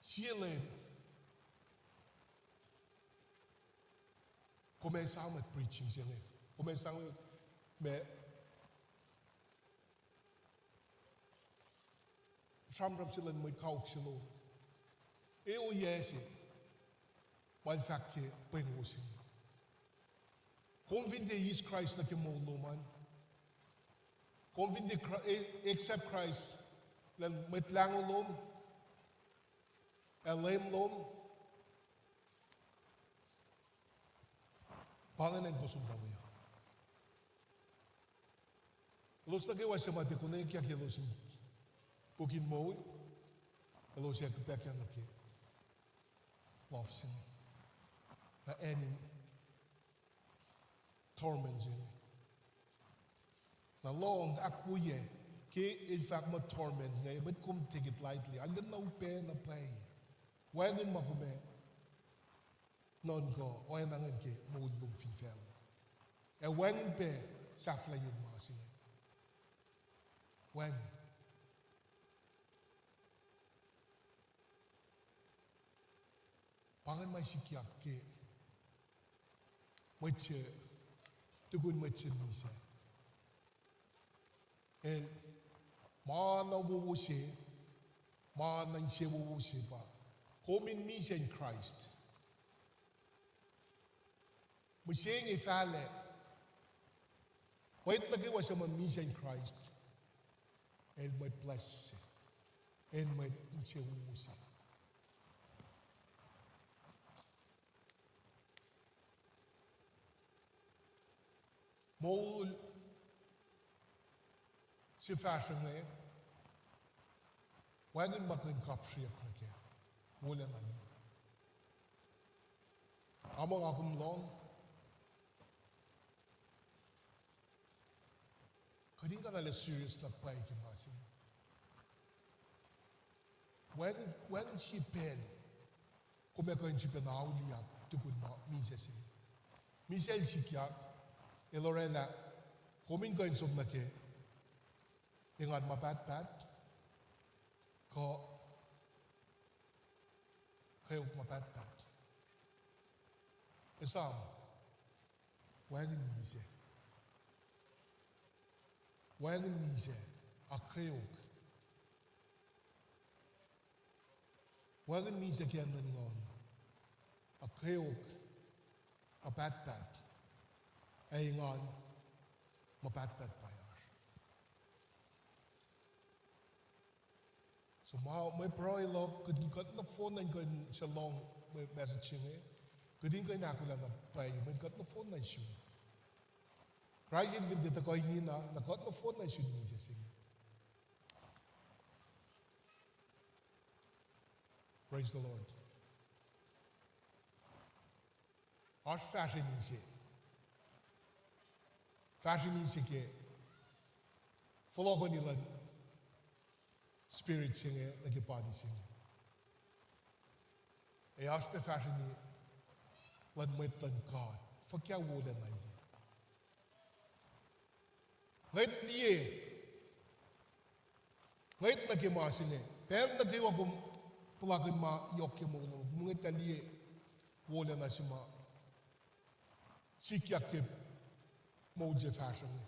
Sie lwen, kom ac sang mwet preaching se inge, kom ac sang ma sramsram se luhn mwet kawuck se lom. E ohiyac se ma el fahk ke pweng wo se inge. Kom fin tiac eis Kraist nuh ke moul lom an, kom fin tiac Kra-, e-, accept Kraist lah Mwet Lahngo lom ac Leum lom, pa ingacn acn kom som tuh we uh. Elos nuh kwewa suc ma tiac konwackyuck elos in puk in moul, elos ac kihpac nuh ke luf se inge, na acn in torment se inge. Na lohng ahkwoyac ke el fahk muh torment inge, mwet kom take it lightly. Arulacna upac na pwacye. Wacngihn ma kom ac nuhnkuh oacna ingacn ke moul lom fin facluh. Ac wacngihn pac sahflahiyacn ma se inge. Wacngihn. Pa ingacn ma sikyak ke mwet se, tukun mwet se misac. El, ma na wowo se, ma na insewowo se pa kom in misac in Kraist. Mihsenge fahlac, mwet nuh kwewa suc ma misac in Kraist, el mwet blessed se, el mwet insewowo se. Moul se fahsruh inge, wacngihn ma kuh in kapsreyuck nuh kac, wolacna. Nga muh nga kom lohng, kuht in kuh in arlac serious na pwacye ke ma se inge. Wacngihn, wacngihn sie pacl kom ac kuh in sifacna auliyak tukun ma misac se. Misac el sikyak, el orwaclah, kom in kuh in som nuh ke engan ma pahtpaht, kuh kweok ma pahtpaht. Esam, wacngihn misac. Wacngihn misac, a kweok. Wacngihn misac ke acn luhn nguhn, a kweok ma pahtpaht, ac engan ma pahtpaht pa oasr. So ma mwe pruhe luhk, kuht in kuht nohfohn na in kuh in suc lohng mwe message se inge, kuht in kuh in ahkolah na pwacye mweyen kuht nohfohn na in sun. Kraist el fin tiac tuhkuh ingena, na kuht nohfohn na in sun misac se inge. Praise the Lord. Oasr fahsrweni se. Fahsrweni se ke fohlohkohni luhn spirit se inge nuh ke body se inge. Ac oasr pac fahsrweni luhn mwet luhn God. Fuhkah wolacna ye. Ngwet liye. Ngwet nuh ke ma se inge. Pacl nuh kwewa kom puhlakihn ma yohk ke moul lom, kom ngwetlah liye wolacna se ma sikyak ke moul se fahsruh inge.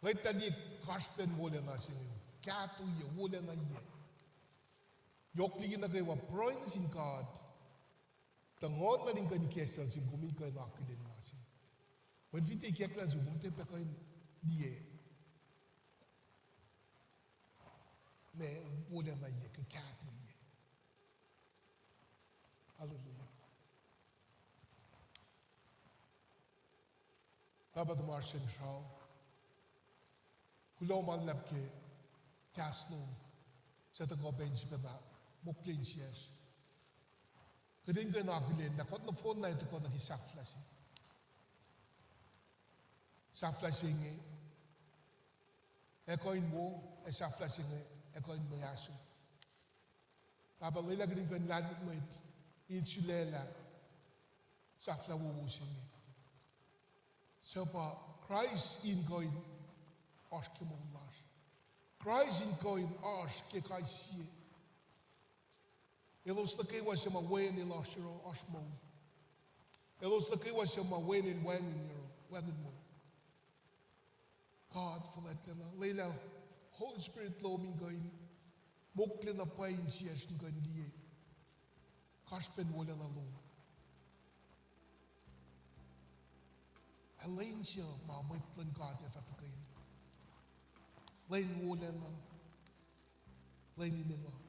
Ngwetlah liye kasrpen wolacna se inge. Kahto ye, wolacna ye. Yohk liki nuh kwewa pruhe nuh sin God. Tuh Nguhn Lal in kuh in ikacslah nuh sum, kom in kuh in akihlen ma se. Mweyen fin tiac ikacklah nuh sum, kom tiac pac kuh in liye ma wolacna ye, kuh kahto ye. Hallelujah. Pahpah tuhmasr se inkuhsrao, kuloh ma luhlahp ke kahs lom, suc tuhkuh pac in sifacna mokle insiyacsr. Kuht in kuh in akihlen lah kuht nohfohn na ac tuhkuh nuh ke sahflah se. Sahflah se inge ac kuh in wo, ac sahflah se inge ac kuh in mwe ahsor. Pahpah, lwelah kuht in kuh in lahlmwetmwet in sulaclah sahflah wowo se inge, suc pa Kraist in kuh in oasr ke moul lasr. Kraist in kuh in oasr ke kais sie. Elos nuh kwewa suc ma wen elos yohrohl oasr moul. Elos nuh kwewa suc ma wen el wacngihn yohrohl, wacngihn moul. God fuhlwactlacna, lwelah Holy Spirit lom in kuh in mokle na pwacye insiyacsr in kuh in liye kasrpen wolacna lom. Ac lwen se ma mwet luhn God ac fah tuhkweni, lwen wolacna, lwen in engan.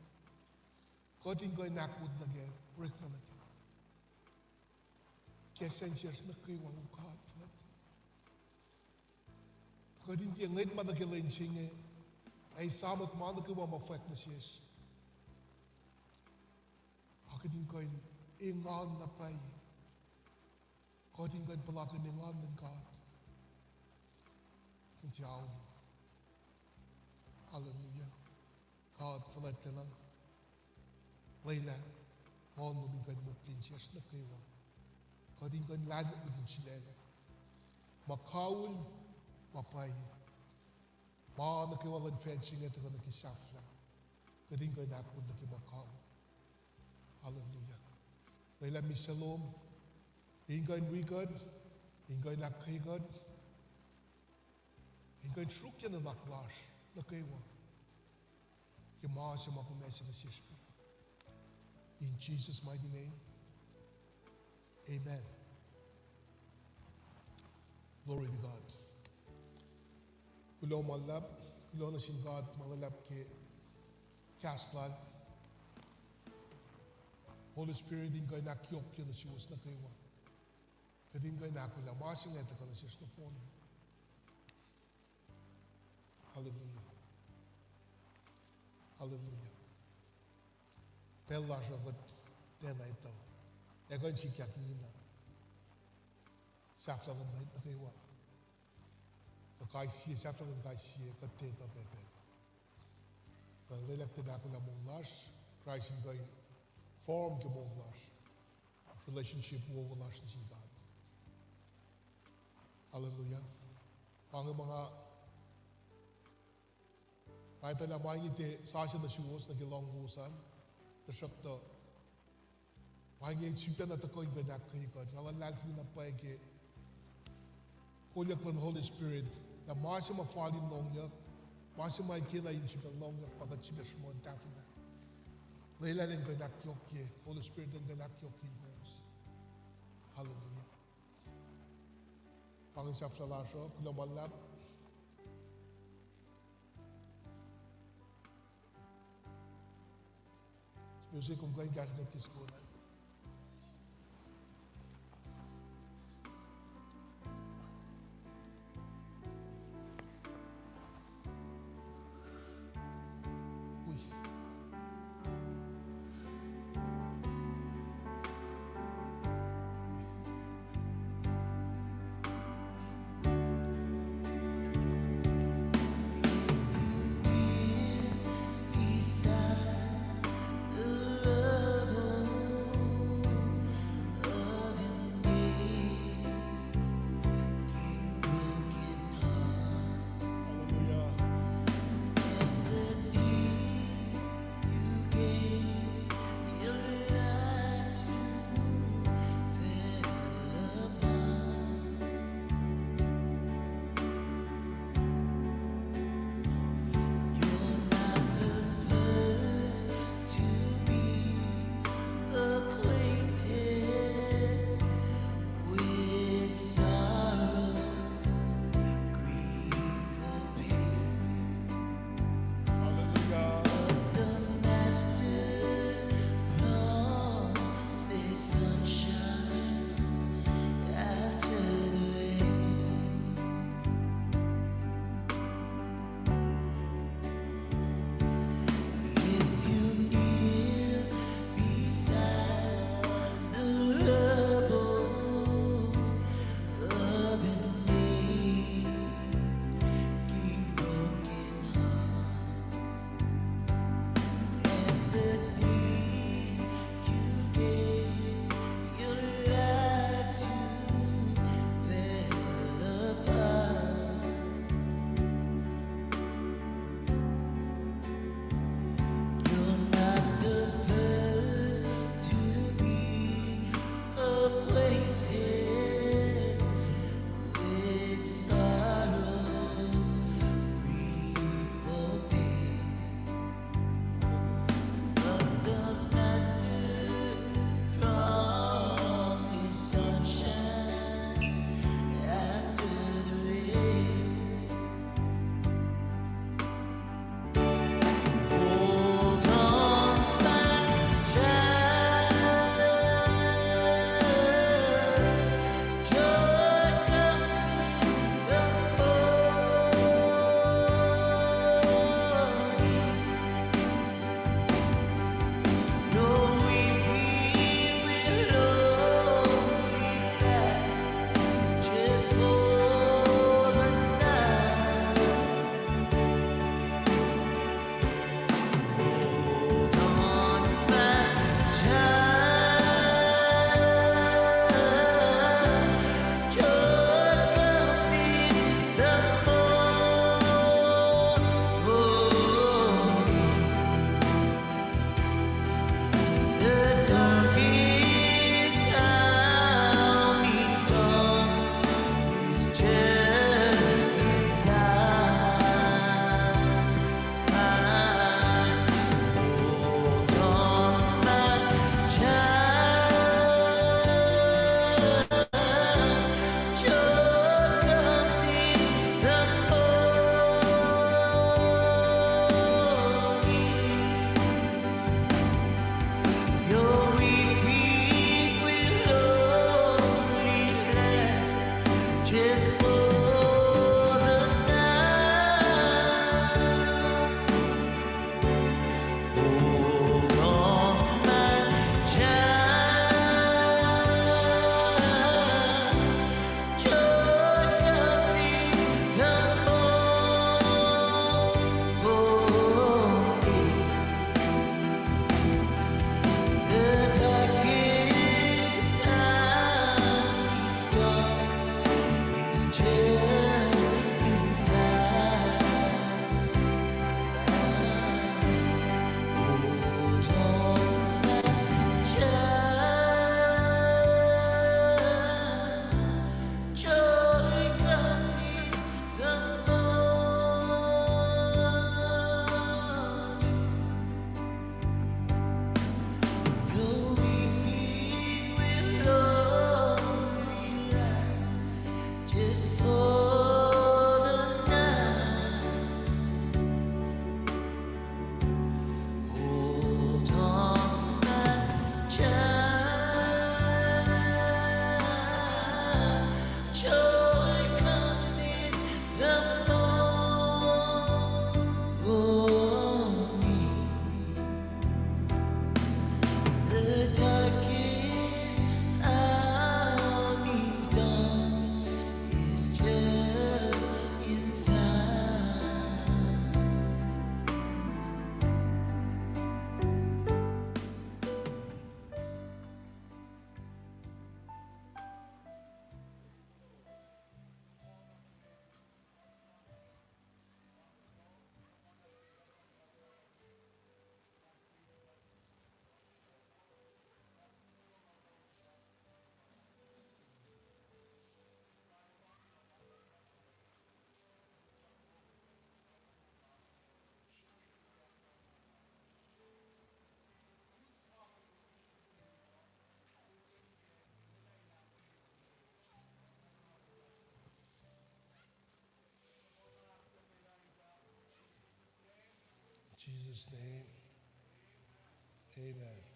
Kuht in kuh in ahkot nuh kac, orekma nuh kac. Kahs insiyacsr nuh kwewa, O God fuhlwactlacna. Kuht in tiac ngwetma nuh ke lwen se inge, ac esamwack ma nuh kwewa ma fwack nuh sesr. A kuht in kuh in engan na pwacye. Kuht in kuh in puhlakihn engan luhn God in tiac auli. Hallelujah. God fuhlwactlacna, lwelah Nguhn lom in kuh in mokle insiyacsr nuh kwewa. Kuht in kuh in lahlmwetmwet in sulaclah ma kawihl, ma pwacye. Ma nuh kwewa luhn facl se inge tuhkuh nuh ke sahflah, kuht in kuh in ahkot nuh ke ma kawihl. Hallelujah. Lwelah misac lom in kuh in wi kuht, in kuh in ahkkweye kuht, in kuh in sruokyac nuhnak lasr nuh kwewa ke ma se ma kom ase nuh sesr pac. In Jesus' mighty name, amen. Glory to God. Kuloh ma luhlahp, kuloh nuh sin God ma luhlahp ke kahs Lal. Holy Spirit in kuh in ahkyohkye nuh suwos nuh kwewa. Kuht in kuh in ahkolah ma se inge tuhkuh nuh sesr nohfohn. Hallelujah. Hallelujah. Pacl lasr uh kuht tiacna etuh, ac kuh in sikyak ingena. Sahflah luhn mwet nuh kwewa, kuh kais sie, sahflah luhn kais sie, kuht tiac etuh pac pacl. Kuh lwelah kuht in ahkolah moul lasr, Kraist in kuh in form ke moul lasr, relationship wowo lasr nuh sin God. Hallelujah. Pa inge ma nga nga etuh lah ma inge tiac sasuc nuh suwos nuh ke lohng lowos an, tuhsruhktuh ma inge sifacna tuhkuh in kuh in ahkkweye kuht. Nga luhlahlfongi na pwacye ke kolyuck luhn Holy Spirit, lah ma se ma fal in lohngyuck, ma se ma el kena in sifacna lohngyuck, pa kuht sifilpac sruhmuhn tahfwelah. Lwelah in kuh in ahkyohkye, Holy Spirit in kuh in ahkyohkye kowos. Hallelujah. Pa inge sahflah lasr uh, kuloh ma luhlahp. Music, kom kuh in kahsruh kuht ke soko na. is for the night. Hold on, my child. Joy comes in the morning. The dark is out means dawn is just in sight. In Jesus' name, amen.